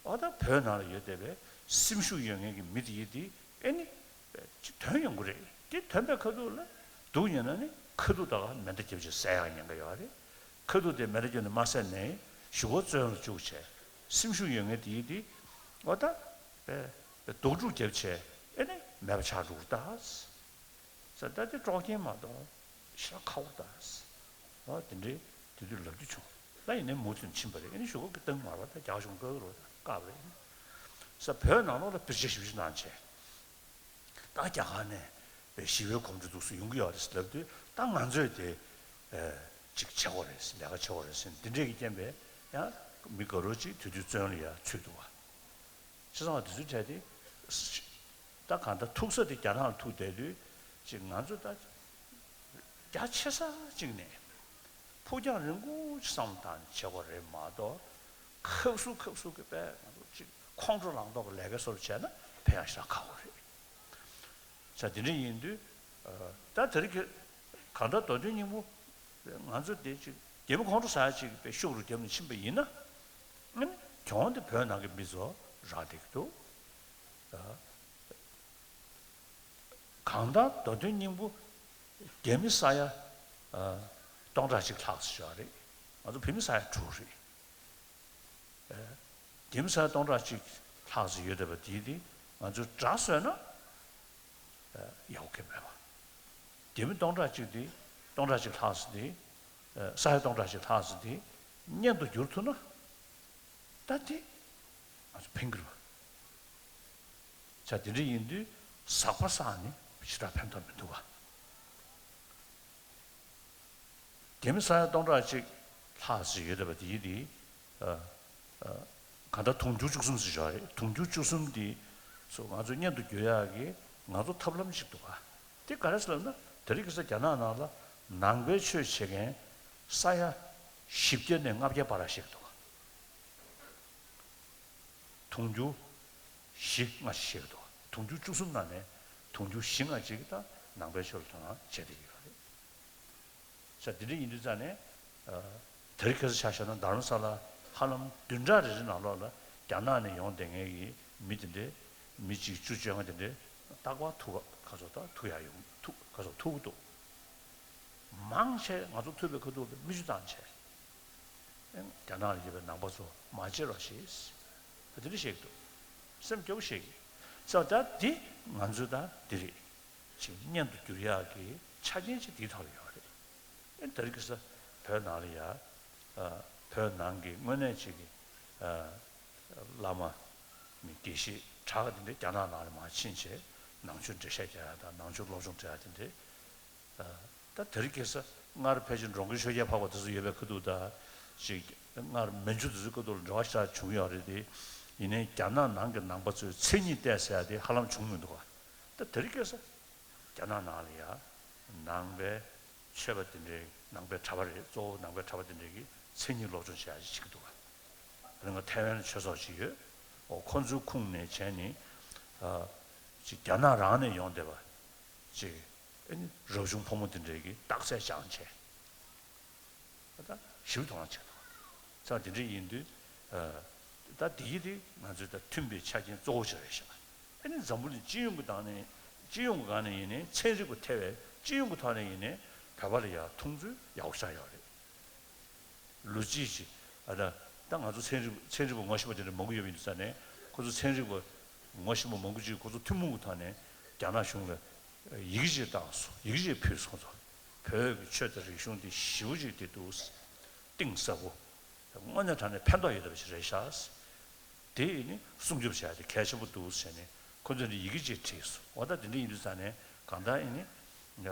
འོ་ད་བོད་ནང་ལ་ཡོད་བསྡད་པའི་སེམས་ཤུགས་ཡོད་མཁན་གྱི་མི་དེ་ཡིན་དེ་ཨེ་ནི་ཅིག་ཐོན་ཡོང་གི་རེད། དེ་ཐོན་པའི་ཁ་ཐུག་ལ་སྡུག་ཉེས་ན་ནི་ཁ་ཐུག་ད་ག་མེ་མདའ་བརྒྱབ་བྱས་བསད་ཡག་ཉེན་ཁ་ཡོད་རེད། ཁ་ཐུག་དེ་མེ་མདའ་བརྒྱབ་ནས་མ་བསད་ནའི་གཞུག་གུ་བཙོན་ལ་བཅུག་བྱས་སེམས་ཤུགས་ཡོད་མཁན་དེ་ཡིན་དེ་འོ་ད་པའི་སྡུག་སྒྲུག་བརྒྱབ་བྱས་ཨེ་ནི་མེད་པ་ཆགས་འགྲོ་གི་རེད་ད། ས་ད་དེ་དཀྲོག་རྐྱེན་མ་གཏོགས་ཤ་ཁ་བོ་ད། ཨ་དེ་འདྲའི་དེ་དུས་ལབ་རྒྱུ་བྱུང་། ད་ཡིན་ནའི་མུ་མཐུད་ཕྱིན་པ་རེད། ཨ་ནི་གཞུག་གུ་གི་སྟངས་མ་རེད་པ། ད་རྒྱ་གཞུང་བཀག་རོགས་བཀག་པ་རེད། ས་བོད་ནང་ལོགས་ལ་སྤུས་ཆ་ཞེ་པོ་ཅིག་གནང་བྱས། ད་རྒྱ་གར་ནས་པའི་ཞི་བའི་གོམ་བགྲོད་འདུག་སེ་ཡོང་གི་ཡོད་རེད་ཟེར་ལབ་དུས་ད་ང་ཚོས་དེ་ཅིག་བྱེད་དགོས་རེད། ལས་ཀ་བྱེད་དགོས་རེད་ཟེར་འདི་འདྲས་ཀྱི་རྐྱེན་པས་ཡང་མི་དགའ་རོགས་ཅིག་དེ་དུས་བཙོན་ལ་ཡང་ཚུད་འདུག་བ། བྱས་ཙང་དེ་ཚོའི་གྲས་དེ། ད་གང་ལྟར་ཐུག་ས་དེ་རྒྱ་ནག་ལ་ཐུག་བསྡད་དུས་ཅིག་ང་ཚོ་ད་རྒྱ་ཆེ་ས་ཅིག་ནས་ཕུགས་རྒྱང་རིང་པོ་ཅིག་བསམ་བློ་བཏང་ནས་བྱེད་དགོས་རེད་མ་གཏོགས། ཁབ་སུ་ཁབ་སུ་གི་པས་ང་ཚོ་ཅིག་ཁོང་ཁྲོ་ལངས་མདོག་གི་ལས་ཀ་སོར་བྱས་ན་ཕན་ཡང་ཞེ་དྲག་ཁག་པོ་རེད། ས་དེ་འདྲ་ཡིན་དུས། ད་དེ་རིང་གི་གང་ལྟར་མདོ་དོན་སྙིང་པོ་ང་ཚོ་དེ་ཅིག་རྒྱ་མི་ཁོང་ཁྲོ་ཟ་ཡ་ཅིག་པའི་ཤུགས་རུ་བརྒྱབ་ནས་ཕྱིན་པ་ཡིན་ན། ཨ་ནི་གྱོང་དེ་བོད་ནང་གི་མི་ཚོ་རག་བསྡད་ཀྱི་འདུག་གང་ལྟར་མདོ་དོན་སྙིང་པོ་རྒྱ་མི་ས་ཡ་སྟོང་ཕྲག་གཅིག་ལྷག་ཙམ་ཞིག་རེད། ང་ཚོ་བོད་མི་ས་ཡ་དྲུག་རེད། རྒྱ་མི་ས་ཡ་སྟོང་ཕྲག་གཅིག་ལྷག་ཙམ་ཡོད་བསྡད་པ་དེ་དེ་ང་ཚོས་དགྲ་བཟོས་ན་ཡག་པོ་གང་མེད་པ། རྒྱ་མི་སྟོང་ཕྲག་གཅིག་དེ་སྟོང་ཕྲག་གཅིག་ལྷག་ཙམ་དེ་ས་ཡ་སྟོང་ཕྲག་གཅིག་ལྷག་ཙམ་དེ་གཉེན་དུ་བསྒྱུར་ཐུབ་ན། ད་དེ་ང་ཚོ་ཕན་གྱི་རེད་པ། ཆ་དེ་འདྲ་ཡིན་དུས་ཟག་པ་བསགས་ནས་ཞེ་དྲག་ཕན་ཐོགས་མི་འདུག་བ། རྒྱ་མི་ས་ཡ་སྟོང་ཕྲག་གཅིག་ལྷག་ཙམ་ཡོད་བསྡད་པ་དེ་ཡིན་དེ། གང་ལྟར་དུང་ཕྱུར་བཅུ་གསུམ་ཟེར་ཞོག་རེད། དུང་ཕྱུར་བཅུ་གསུམ་དེ་ཚོ་ང་ཚོ་གཉེན་དུ་བསྒྱུར་ཡག་གི་ང་ཚོ་ཐབས་ལམ་ཞིག་འདུག་ག་དེ་ག་རེ་ཟེར་ལབ་ན། དེ་རིང་ཁ་སང་རྒྱ་ནག་ནང་ལ་ནང་པའི་ཆོས་བྱེད་མཁན་ས་ཡ་བཞི་བརྒྱ་ནས་ལྔ་བརྒྱ་བར་ཞིག་འདུག་ག་དུང་ཕྱུར་བཞི་ལྔ་ཞིག་འདུག་དུང་ཕྱུར་བཅུ་གསུམ་ནང་ནས་དུང་ཕྱུར་བཞི་ལྔ་ཅིག་ད་ནང་པའི་ཆོས་ལ་དོ་སྣང་བྱེད་བསྡད་ཀྱི་ཡོད་རེད། ས་དེ་འདྲ་ཡིན་དུས་ཙང་ནས། དེ་རིང་ཁ་སང་ཆ་བཞག་ན་རྡ་རམ་ས་ལ་ཧ་ལམ་བདུན་ཕྲག་རེ་རེ་ནང་ལོགས་ལ་རྒྱ་ནག་ནས་ཡོང་བསྡད་མཁན་གྱི་མི་དེ་འདྲས་མི་གཅིག་བཅུ་བཅོ་ལྔ་དེ་འདྲས་རྟག་པར་ཐུག་ག་ཚོད་ད་ཐུག་ཡག་ཡོང་ཐུག་ག་ཚོད་ཐུག་གི་འདུག་མང་ཆེ་ང་ཚོ་ཐུག་པའི་ཁ་ཐུག་ལ་མིག་ཆུ་བཏང་བྱས། རྒྱ་ནག་ལ་ཡོད་པའི་ནང་པ་ཚོ་མ་བརྗེད་རོགས་ཞེས། དེ་འདྲ་བཤད་ཀྱི་འདུག་སེམས་སྐྱོ་པོ་བཤད་ཀྱི། ས་ད་འདི་ང་ཚོའི་ད་འདི་རེད། ཅིག་གཉེན་དུ་འགྱུར་ཡག་གི་ཆ་རྐྱེན་ཅིག་འདིའི་ཐོག་ལ་ཡོད་རེད། ཨེ་དེ་རིང་ཁ་སང་བོད་ནང་ལ་ཡ། བོད་ནང་གི་དངོས་གནས་ཅིག་གི་བླ་མ་མི་དགེ་བཤེས་གྲགས་དེ་འདྲ་རྒྱ་ནག་ནང་ལ་མར་ཕྱིན་བྱས་ནང་ཆོས་འགྲེལ་བཤད་རྒྱག་ཡ་དང་ནང་ཆོས་སློབ་སྦྱོང་སྤྲད་ཡ་དེ་འདྲ། ད་དེ་རིང་ཁ་སང་སྔར་ཕལ་ཆེར་འགྲོ་མགོན་ཆོས་རྒྱལ་འཕགས་པ་དེ་ཚོ་ཡོད་པའི་ཁ་ཐུག་ད་ཅིག་སྔར་མན་ཇུ་དེ་ཚོའི་ཁ་ཐུག་ལ་འབྲེལ་བ་ཞེ་དྲག་བྱུང་ཡོད་རེད་དེ། ཡིན་ནའི་རྒྱ་ནག་ནང་གི་ནང་པ་ཚོས་མཚན་ཉིད་བལྟས་ཟེར་ཡ་དེ་ཧ་ལམ་བྱུང་མི་འདུག་ག་ད་དེ་རིང་ཁ་སང་རྒྱ་ནག་ནང་ལ་ཡ་ནང་པའི་ཆོས་པ་དེ་འདྲའི་ནང་པའི་གྲྭ་པ་རེད། གཙོ་བོ་ནང་པའི་གྲྭ་པ་དེ་འདྲའི་གི་མཚན་ཉིད་སློབ་སྦྱོང་བྱེད་ཡ་ཞིག་བྱེད་ཀྱི་འདུག་ག་ད་ང་ཐའེ་ཝན་ལ་ཆོས་ཚོགས་ཅིག་ཡོད། འོ་ཁོ་ཚོའི་ཁུངས་ནས་བྱས་ནི་ཅིག་རྒྱ་ནག་རང་ནས་ཡོང་བསྡད་པ་ཅིག་ཨེ་ནི་རབ་བྱུང་ཕོ་མོ་དེ་འདྲའི་གི་རྟགས་གསལ་སྦྱངས་བྱས། ད་ཞིབ་མཐོང་བ་བྱེད་དོ། ས་དེ་འདྲ་ཡིན་དུས། ད་དེ་ཡི་དེ་ང་ཚོའི་ད་མཐུན་པའི་ཆ་རྐྱེན་གཙོ་བོ་ཅིག་རེད་ཤག་ཨ་ནི་འཛམ་བུ་གླིང་སྤྱི་ཡོངས་ཀྱི་སྟེང་ནས་སྤྱི་ཡོངས་ཀྱི་སྒང་ནས་ཡིན་ནའི་ཚན་རིག་པ་ཐེ་བའི་སྤྱི་ཡོངས་ཀྱི་ཐོག་ནས་ཡིན་ནའི་བོད་པ་ལ་ཡང་མཐོང་ཚུལ་ཡག་པོ་ཆགས་ཡོད་རེད། ལོ་གཅིག་ཅིག་ཨ་ད་ད་ང་ཚོ་ཚན་རིག་ཚན་རིག་པ་ངོ་ཤེས་པ་དེ་འདྲ་མང་པོ་ཡོད་པ་ཡིན་དུས་ཙང་ནས་ཁོ་ཚོ་ཚན་རིག་པ་ངོ་ཤེས་པ་མང་པོ་ཅིག་ཁོ་ཚོ་ཐུན་མོང་གི་ཐོག་ནས་རྒྱ་ནག་གཞུང་ལ་ཡི་གེ་ཅིག་བཏང་སོང་། ཡི་གེ་ཅིག་ཕུལ་སོང་ཚོ། བོད་ཀྱི་ཆོས་དང་རིག་གཞུང་དེ་ཞེ་པོ་ཅིག་དེ་འདུག་གཏིང་ཟབ་པོ། དངོས་གནས་དྲང་གནས་ཕན་ཐོགས་ཡོད་བསྡད་པ་ཞིག་རེད་ཤག་དེ་ནི་སྲུང་སྐྱོབ་བྱ་ཡ་དེ་གལ་ཆེན་པོ་འདུག་ཟེར་ནས་ཁོ་ཚོས་ནི་ཡི་གེ་ཅིག་བྲིས་སོང་། འོ་ད་དེ་འདྲ་ཡིན་དུས་ཙང་ནས་གང་ལྟར་ཨེ་ནི་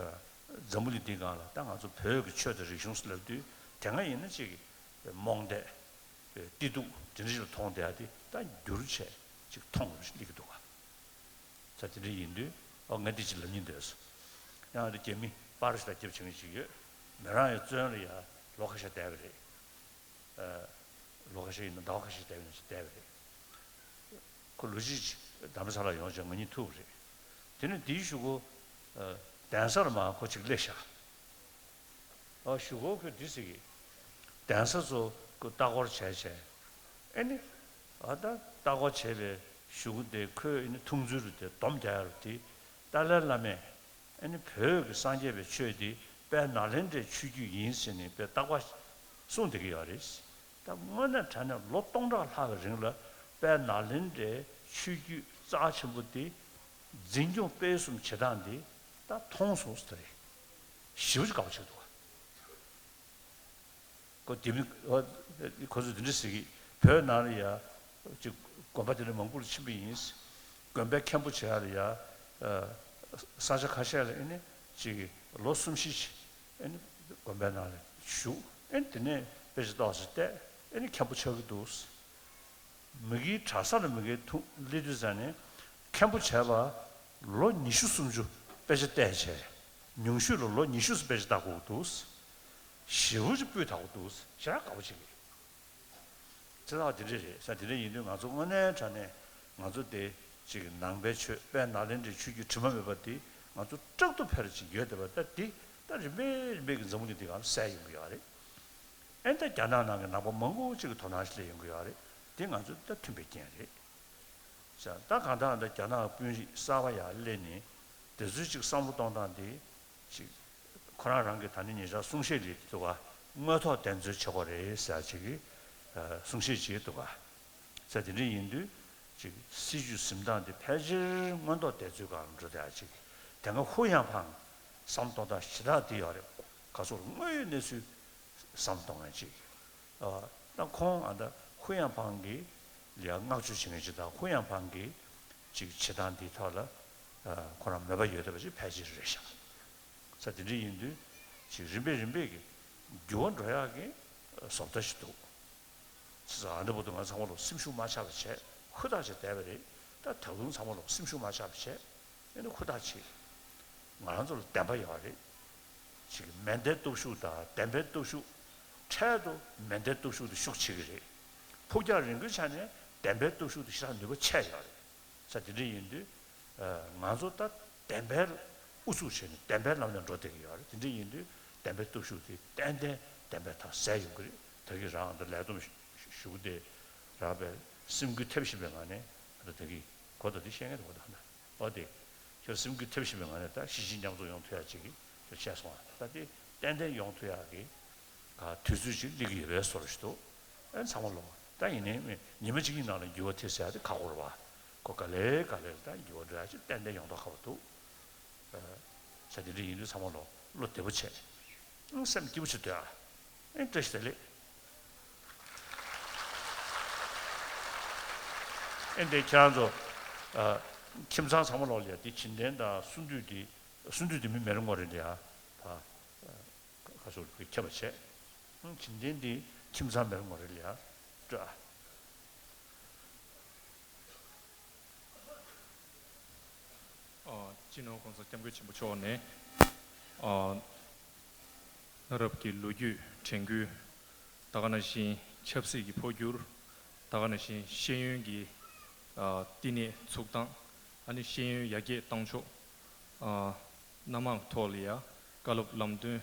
འཛམ་བུ་གླིང་འདིའི་སྒང་ལ་ད་ང་ཚོ་བོད་ཀྱི་ཆོས་དང་རིག་གཞུང་ཟེར་ལབ་དུས་དེ་སྔ་ཡིན་ན་ཅིག་རྨོངས་དད་བདེ་སྡུག་དེ་འདྲ་ཞིག་ལ་མཐོང་བསྡད་ཡ་དེ་ད་འགྱུར་བྱས་ཅིག་མཐོང་དགོས་པ་ཞིག་སླེབས་ཀྱི་འདུག་ག་ས་དེ་འདྲ་ཡིན་དུས་ཨོ་ང་འདི་ཅིག་ལབ་སྙིང་འདོད་སོང་། ཡང་འདི་རྒྱ་མི་པར་ཞིག་ལ་རྒྱབ་བྱེད་མཁན་ཅིག་ཡོད། མི་རང་ཡང་བཙོན་ལ་ཡ་ལོ་ཁ་ཤས་བསྡད་པ་རེད། ལོ་ཁ་ཤས་ཡིན་ན་ཟླ་བ་ཁ་ཤས་བསྡད་པ་ཡིན་ན་ཅིག་བསྡད་པ་རེད། ཁོ་ལོ་གཅིག་ཅིག་རྡ་རམ་ས་ལ་ཡོང་བྱས་ང་གཉིས་ཐུག་པ་རེད། དེ་ནས་དེའི་གཞུག་གུ་གདན་ས་ལ་མར་ཁོ་ཅིག་སླེབས་ཤག་ཨ་གཞུག་གུ་ཁོས་འདི་ཟེར་གི། གདན་ས་ཚོ་ཁོས་ལྟ་སྐོར་བྱས་བྱས། ཨེ་ནི། ཨ་ད་ལྟ་སྐོར་བྱས་པའི་གཞུག་གུ་དེ་ཁོས་ཨེ་ནི་མཐོང་ཚུལ་རུ་དེ་སྡོམ་རྒྱག་ཡ་རུ་དེ་ཏཱ་ལའི་བླ་མས་ཨེ་ནི་བོད་ཀྱི་སངས་རྒྱས་པའི་ཆོས་འདི་དཔལ་ནཱ་ལེནྡྲའི་ཆོས་བརྒྱུད་ཡིན་ཟེར་ནས་དཔེ་རྟག་པར་གསུངས་བསྡད་ཀྱི་ཡོད་རེད། ད་དངོས་གནས་དྲང་གནས་ལོ་སྟོང་ཕྲག་ལྷག་གི་རིང་ལ་དཔལ་ནཱ་ལེནྡྲའི་ཆོས་བརྒྱུད་རྩ་ཆེན་པོ་འདི་འཛིན་སྐྱོང་སྤེལ་གསུམ་བྱེད་སྟངས་འདི་ད་མཐོང་སོང་ཟེར་ད་རེད། ཞེ་པོ་ཅིག་དགའ་པོ་བྱེད་འདུག་ཁོ་དེ་མི་ཁོ་ཚོས་དེ་འདྲ་ཟེར་གི། བོད་ནང་ལ་ཡ་ཅིག་དགོན་པ་དེ་འདྲ་མང་པོ་ལ་ཕྱིན་པ་ཡིན། དགོན་པའི་མཁན་པོ་བྱེད་ཡ་ལ་ཡ་ས་ཆ་ཁ་ཤས་ལ་ཨེ་ནི་ཅིག་ལོ་གསུམ་བཞི་ཅིག་ཨེ་ནི་དགོན་པའི་ནང་ལ་བཞུགས། ཨེ་ནི་དེ་ནས་དཔེ་ཆ་ཏོག་ཙམ་བལྟས། ཨེ་ནི་མཁན་པོ་ཆགས་ཀྱི་འདུག་མི་གིའི་གྲྭ་ས་ལ་མི་གིའི་ཐུག་སླེབས་དུས་ཙང་ནས་མཁན་པོ་བྱས་པ་ལོ་ཉི་ཤུ་སུམ་ཅུ་དཔེ་ཆ་བལྟས་བྱས། ཉུང་ཤོས་ལ་ལོ་ཉི་ཤུ་ཙམ་དཔེ་ཆ་ལྟ་དགོས་འདུག་ཞེ་པོ་ཅིག་སྤུས་དག་པོ་འདུག་ཞེ་དྲག་དགའ་པོ་བྱེད་ཀྱི། བྱས་ཙང་དེ་འདྲ་རེད་ས། དེ་འདྲ་ཡིན་དུས་ང་ཚོ་དངོས་གནས་དྲང་གནས་ང་ཚོ་དེ་ཅིག་ནང་པའི་ཆོས་དཔལ་ནཱ་ལེནྡྲའི་ཆོས་བརྒྱུད་དྲི་མ་མེད་པ་དེ་ང་ཚོ་སྐྲག་ཏུ་ཕེབས་ཅིག་ཡོད་བསྡད་པ་ད་དེ་ད་རིམ་པས་རིམ་པས་ཀྱི་འཛམ་བུ་གླིང་འདི་སྒང་ལ་གསལ་ཡོང་གི་ཡོད་རེད། ཨེ་ད་རྒྱ་ནག་ནང་གི་ནང་པ་མང་པོ་ཅིག་གི་དོ་སྣང་ཞིག་སླེབས་ཡོང་གི་ཡོད་རེད། དེ་ང་ཚོ་ད་མཐུན་པའི་རྐྱེན་རེད། ཟེར་ད་གང་ལྟར་ད་རྒྱ་ནག་དཔོན་རིགས་གསར་པ་ཡར་སླེབས་ནས་དེ་ཚོའི་ཅིག་བསམ་བློ་གཏོང་སྟངས་དེ་ཅིག་ཁོ་རང་རང་གི་ད་ནི་ཉེ་ཆར་གསུང་བཤད་ལས་དེ་ཚོ་བ་དངོས་ཐོག་བདེན་འཚོལ་བྱེད་དགོས་རེད་ཟེར་ཅིག་གི་གསུང་བཤད་བྱེད་འདུག་ག་ཟེར་དེ་འདྲ་ཡིན་དུས་ཅིག་སྲིད་བྱུས་འཛིན་སྟངས་དེ་ཕལ་ཆེར་དངོས་ཐོག་བདེན་འཚོལ་སྒང་འགྲོ་བསྡད་ཅིག་དེ་སྔ་ཧུ་ཡང་ཕང་བསམ་གཏོང་སྟངས་ཞེ་དྲག་དེ་ཡོད་རེད། ག་ཚོད་དངོས་ཡོད་གནས་ཚུལ་བསམ་གཏོང་མཁན་ཅིག་ད་ཁོང་ཨ་ད་ཧུ་ཡང་ཕང་གི་ལ་ཡ་བསྔགས་བརྗོད་བྱེད་མཁན་ཅིག་དང་ཧུ་ཡང་ཕང་གི་ཅིག་བྱེད་སྟངས་འདིའི་ཐོག་ལ་ཁོ་རང་མོས་པ་ཡོད་བསྡད་པ་ཅིག་ཕལ་ཆེར་རེད་ཤག་ས་དེ་འདྲ་ཡིན་དུས་ཅིག་རིམ་པས་རིམ་པས་ཀྱི་འགྱུར་བ་འགྲོ་ཡག་གི་བཟོ་ལྟ་ཞིག་འདུག་ས་ཨ་འདྲ་པོ་དུ་ང་ཚང་མ་ལོ་སེམས་ཤུགས་མ་ཆག་པ་བྱས་ཧུར་ཐག་བྱས་བསྡད་པ་རེད། ད་ད་དུང་ཚང་མ་ལོ་སེམས་ཤུགས་མ་ཆག་པ་བྱས། ཨེ་ནི་ཧུར་ཐག་བྱེད། ང་རང་ཚོ་ལ་བདེན་པ་ཡོད་རེད། ཅིག་མེ་མདའི་སྟོབས་ཤུགས་དང་བདེན་པའི་སྟོབས་ཤུགས། འཕྲལ་དུ་མེ་མདའི་སྟོབས་ཤུགས་དེ་ཤུགས་ཆེ་གི་རེད། ཕུགས་རྒྱང་རིང་པོའི་ཆ་ནས་བདེན་པའི་སྟོབས་ཤུགས་དེ་ཞེ་དྲག་ནུས་པ་ཆེ་ཡོད་རེད། ས་དེ་འདྲ་ཡིན་དུས། ང་ཚོ་ད་བདེན་པའི་ཨུ་ཚུགས་བྱས་ནས་བདེན་པའི་ལམ་ནས་འགྲོ་བསྡད་ཀྱི་ཡོད་རེད། དེ་འདྲ་ཡིན་དུས་བདེན་པའི་སྟོབས་ཤུགས་དེ་ཏན་ཏན་བདེན་པའི་མཐའ་གསལ་ཡོང་གི་རེད། ད་གིན་རང་འདི་ལས་བསྡོམས་ཞུ་གི་དེ་རག་པའི་སེམས་འགུལ་ཐེབས་བཞིན་པའི་ངང་ནས་ད་གིན་གོ་ད་དེ་བཤད་མཁན་དེ་གོ་ད་ཧ་ན། ཨོ་དེ། ཁྱོད་སེམས་འགུལ་ཐེབས་བཞིན་པའི་ངང་ནས་ད་གཞིས་བྱེས་མཉམ་འཛོམས་ཡོང་ཐུབ་ཡ་ཅིག་གི་ཁྱོད་བཤད་སོང་ཨ། ད་དེ་ཏན་ཏན་ཡོང་ཐུབ་ཡ་གི་ག་དུས་ཚོད་ཅིག་སླེབས་ཀྱི་ཡོད་པའི་བཟོ་འདྲ་ཞིག་འདུག་ཨ་ཚང་མ་ལོ། ད་ཡིན་ནའི་ཉི་མ་གཅིག་གཉིས་ནང་ལ་འགྱུར་བ་ཐེབས་ཟེར་ཡ་དེ་ཁག་པོ་རེད་བ། ཁོ་ག་ལེ་ག་ལེ་ལ་ད་འགྱུར་བ་འགྲོ་ཡ་ཅིག་ཏན་ཏན་ཡོང་མདོག་ཁ་པོ་འདུག་ས་དེ་འདྲ་ཡིན་དུས་ཚང་མ་ལོ་བློ་བདེ་པོ་བྱས། ཨང་སེམས་སྐྱིད་པོ་བྱེད་སྡོད་ཨ། ཨེ་བཀྲ་ཤིས་བདེ་ལེགས། ཨེ་འདི་ཁྱེད་རང་ཚོ་ཨ། ཁྱིམ་ཚང་ཚང་མ་ལོག་ལ་ཡ་འདི་བྱིན་ལྡན་དང་གསུང་དུས་འདི་གསུང་དུས་འདི་མི་མེ་རི་ངོ་རེད་ལ་ཡ། ད་ཁ་སོར་གྱི་ཁྱབ་པ་བྱས། བྱིན་ལྡན་འདི་ཁྱིམ་ཚང་མེ་རི་ངོ་རེད་ལ་ཡ། སྤྲོད་ཨ། ཨ། སྤྱི་ནོར་༸གོང་ས་༸སྐྱབས་མགོན་ཆེན་པོ་མཆོག་ནས་ཨ། གནའ་རབས་ཀྱི་ལོ་རྒྱུས་དྲན་སྐུལ། ད་ག་ནང་བཞིན་ཆབ་སྲིད་ཀྱི་འཕོ་འགྱུར། ད་ག་ནང་བཞིན་ཤེས་ཡོན་གྱི་ཨ། བསྟི་གནས་ཚུགས་སྟངས། ཨ་ནི་ཤེས་ཡོན་ཡར་རྒྱས་གཏོང་ཕྱོགས། ཨ། སྣ་མང་ཐོག་ལ་ཡ་བཀའ་སློབ་ལམ་སྟོན་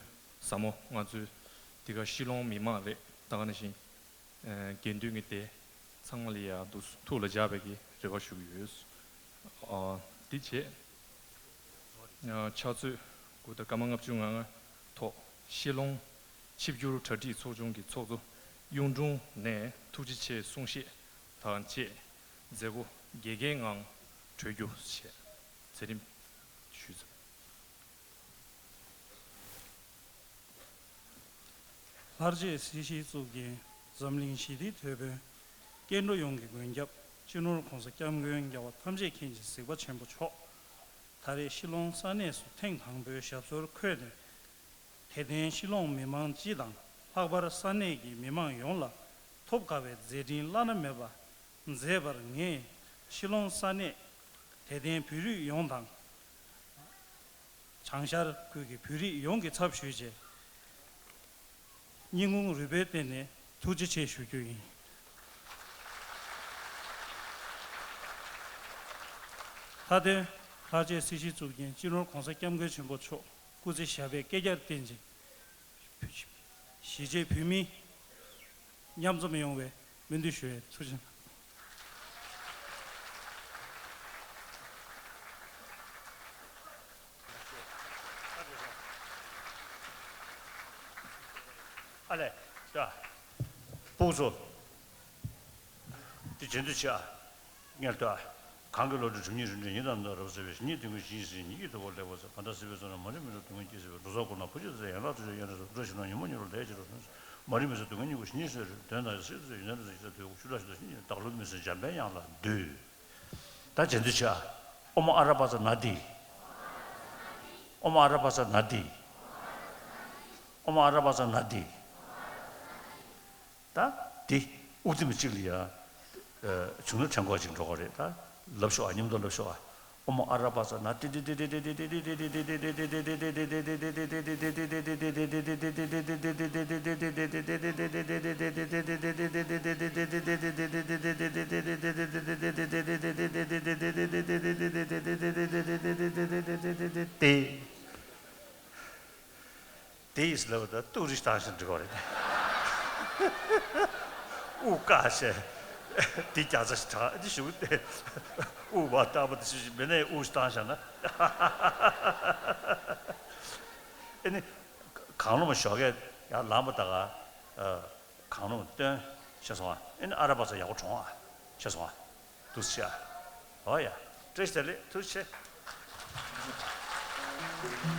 ཟབ་མོ་ང་ཚོའི་འདི་ག་ཤི་ལོང་མི་མང་རེད། ད་ག་ནང་བཞིན། དགེ་འདུན་གྱི་སྡེ་ཚང་མ་ལ་ཡ་འདུག་ཐུགས་ལ་འཇགས་པའི་གི་རེ་བ་ཞུ་གི་ཡོད། ཨ། འདི་བྱས། ཨ། ཕྱག་ཚོད་དགུ་དང་སྐར་མ་ལྔ་བཅུ་ང་ལྔ་ཐོག་ཤི་ལོང་ཆིབས་བསྒྱུར་གྲ་སྒྲིག་ཚོགས་ཆུང་གི་ཚོགས་གཙོ་གཡུང་དྲུང་ནས་ཐུགས་རྗེ་ཆེ་གསུང་བཤད་དང་བཅས་མཛད་སྒོ་རྒྱལ་ཁའི་ངང་གྲོལ་རྒྱུ་བྱས། མཛད་རིམ་ཞུས་ཚར། ལྷར་བཅས་སྲིད་ཞིའི་གཙུག་རྒྱན། འཛམ་གླིང་ཞི་བདེའི་དེད་དཔོན། སྐྱེ་འགྲོ་ཡོངས་ཀྱི་མགོན་སྐྱབས། སྤྱི་ནོར་༸གོང་ས་༸སྐྱབས་མགོན་རྒྱལ་བ་ཐམས་ཅད་མཁྱེན་ཅིང་གཟིགས་པ་ཆེན་པོ་མཆོག་ད་རེས་ཤི་ལོང་ས་གནས་སུ་ཐེངས་དང་པོའི་ཞབས་སོར་འཁོད་ནས། དད་ལྡན་ཤི་ལོང་མི་མང་སྤྱི་དང་ལྷག་པར་ས་གནས་ཀྱི་མི་མང་ཡོངས་ལ་ཐོབ་དཀའ་བའི་མཛད་འཕྲིན་བླ་ན་མེད་པ་མཛད་པར། ངས་ཤི་ལོང་ས་གནས་དད་ལྡན་བོད་རིགས་ཡོངས་དང་། བྱང་ཤར་ཁུལ་གྱི་བོད་རིགས་ཡོངས་ཀྱི་ཚབ་ཞུས་བྱས། སྙིང་ཁུང་རུས་པའི་གཏིང་ནས་ཐུགས་རྗེ་ཆེ་ཞུ་རྒྱུ་ཡིན། མཐའ་དོན། ལྷར་བཅས་སྲིད་ཞིའི་གཙུག་རྒྱན་སྤྱི་ནོར་༸གོང་ས་༸སྐྱབས་མགོན་ཆེན་པོ་མཆོག་སྐུ་ཚེ་ཞབས་པད་བསྐལ་བརྒྱར་བརྟན་ཅིང་། གཞིས་བྱེས་བོད་མི་མཉམ་འཛོམས་ཡོང་བའི་སྨོན་འདུན་ཞུ་བའི་ཐུགས་རྗེ་གནང་། ཨ་ལས། ཡ། སྤུ་གུ་ཚོ། འདི་རྗེས་ཟློས་བྱེད་ཨ། སྔོན་ལ་ལྟོས་ཨ། གང་གི་བློ་གྲོས་སྒྲིབ་གཉིས་རིམ་གྲོ་ཉིད་དང་ནི་རབ་གསལ་བའི། གཉིས་དོན་ཀུན་གཞི་ཡི་ཟིལ་གཉིས་ཀྱིས་དུ་བ་ལེགས་པར་བསལ། གང་དག་སྲིད་པའི་མཚོ་ནས་མ་རིག་མུན་སེལ་སྡུག་བསྔལ་སྐྱེ་ཟེར་བའི། འགྲོ་ཚོགས་སྐོར་ན་ཕོ་རྒྱས་ཚེ་ཡན་ལག་ཐུགས་རྗེ་ཡོན་རབ་གསལ། འགྲོ་ཞིག་ན་ཉོན་མོངས་མྱུར་བ་ལས་ཀྱི་རོ་སོན། མ་རིག་མུན་སེལ་སྡུག་བསྔལ་སྙིང་པོ་ཞི་གནས་ཟེར། དོན་དག་ཡི་སྲིད་དུ་ཡོན་ཏན་རབ་གསལ་གྱི་ཆ་དོད། ཤུགས་དྲག་ཞིང་དོན་ཤིན་ཏུ་བདག་བློ་མི་སེམས་འཇམ་པའི་དབྱངས་ལ་འདུད། ད་རྗེས་ཟློས་བྱེད་ཨ། ཨོཾ་ཨ་ར་པ་ཙ་ན་དྷཱིཿ། ཨོཾ་ཨ་ར་པ་ཙ་ན་དྷཱིཿ། ཨོཾ་ཨ་ར་པ་ཙ་ན་དྷཱིཿ། ད་འདི་དབུགས་ཐིམ་གཅིག་ལ་ཡ། ཨ། བྱུང་ན་ཕྲེང་སྐོར་ཅིག་འགྲོ་གི་རེད། ད་ལབ་ཤོག་ཨ། མཉམ་དུ་ལབ་ཤོག་ཨ། ཨོཾ་ཨ་ར་པ་ཙ་ན་དྷཱིཿ། དྷཱིཿ། དེ་ཡིས་ལབ་ད་ཏུ་རིས་བཏང་ཞིང་འགྲིག་པ་རེད། དབུགས་བཀག་བྱས། དེ་རྒྱ་ཚ་ཞིག་དྲག་འདི་ཞུ་སྟེ། དབུགས་བ་བཏང་པ་དེ་ཞུ་ཞིག་མི་ནས་དབུགས་བཏང་བཞག་ན། ཨེ་ནི། གང་རུང་ཞོགས་ཀས་ཡར་ལངས་པ་ད་ག་གང་རུང་བཏོན་ཤེས་སོང་ཨ། ཨེ་ནི་ཨ་ར་པ་ཙ་ཡག་པོ་གྲོངས་ཨ། ཤེས་སོང་ཨ། འདུག་སེ་བྱས་ཨ། འོ་ཡ། བཀྲ་ཤིས་བདེ་ལེགས། ཐུགས་རྗེ་ཆེ།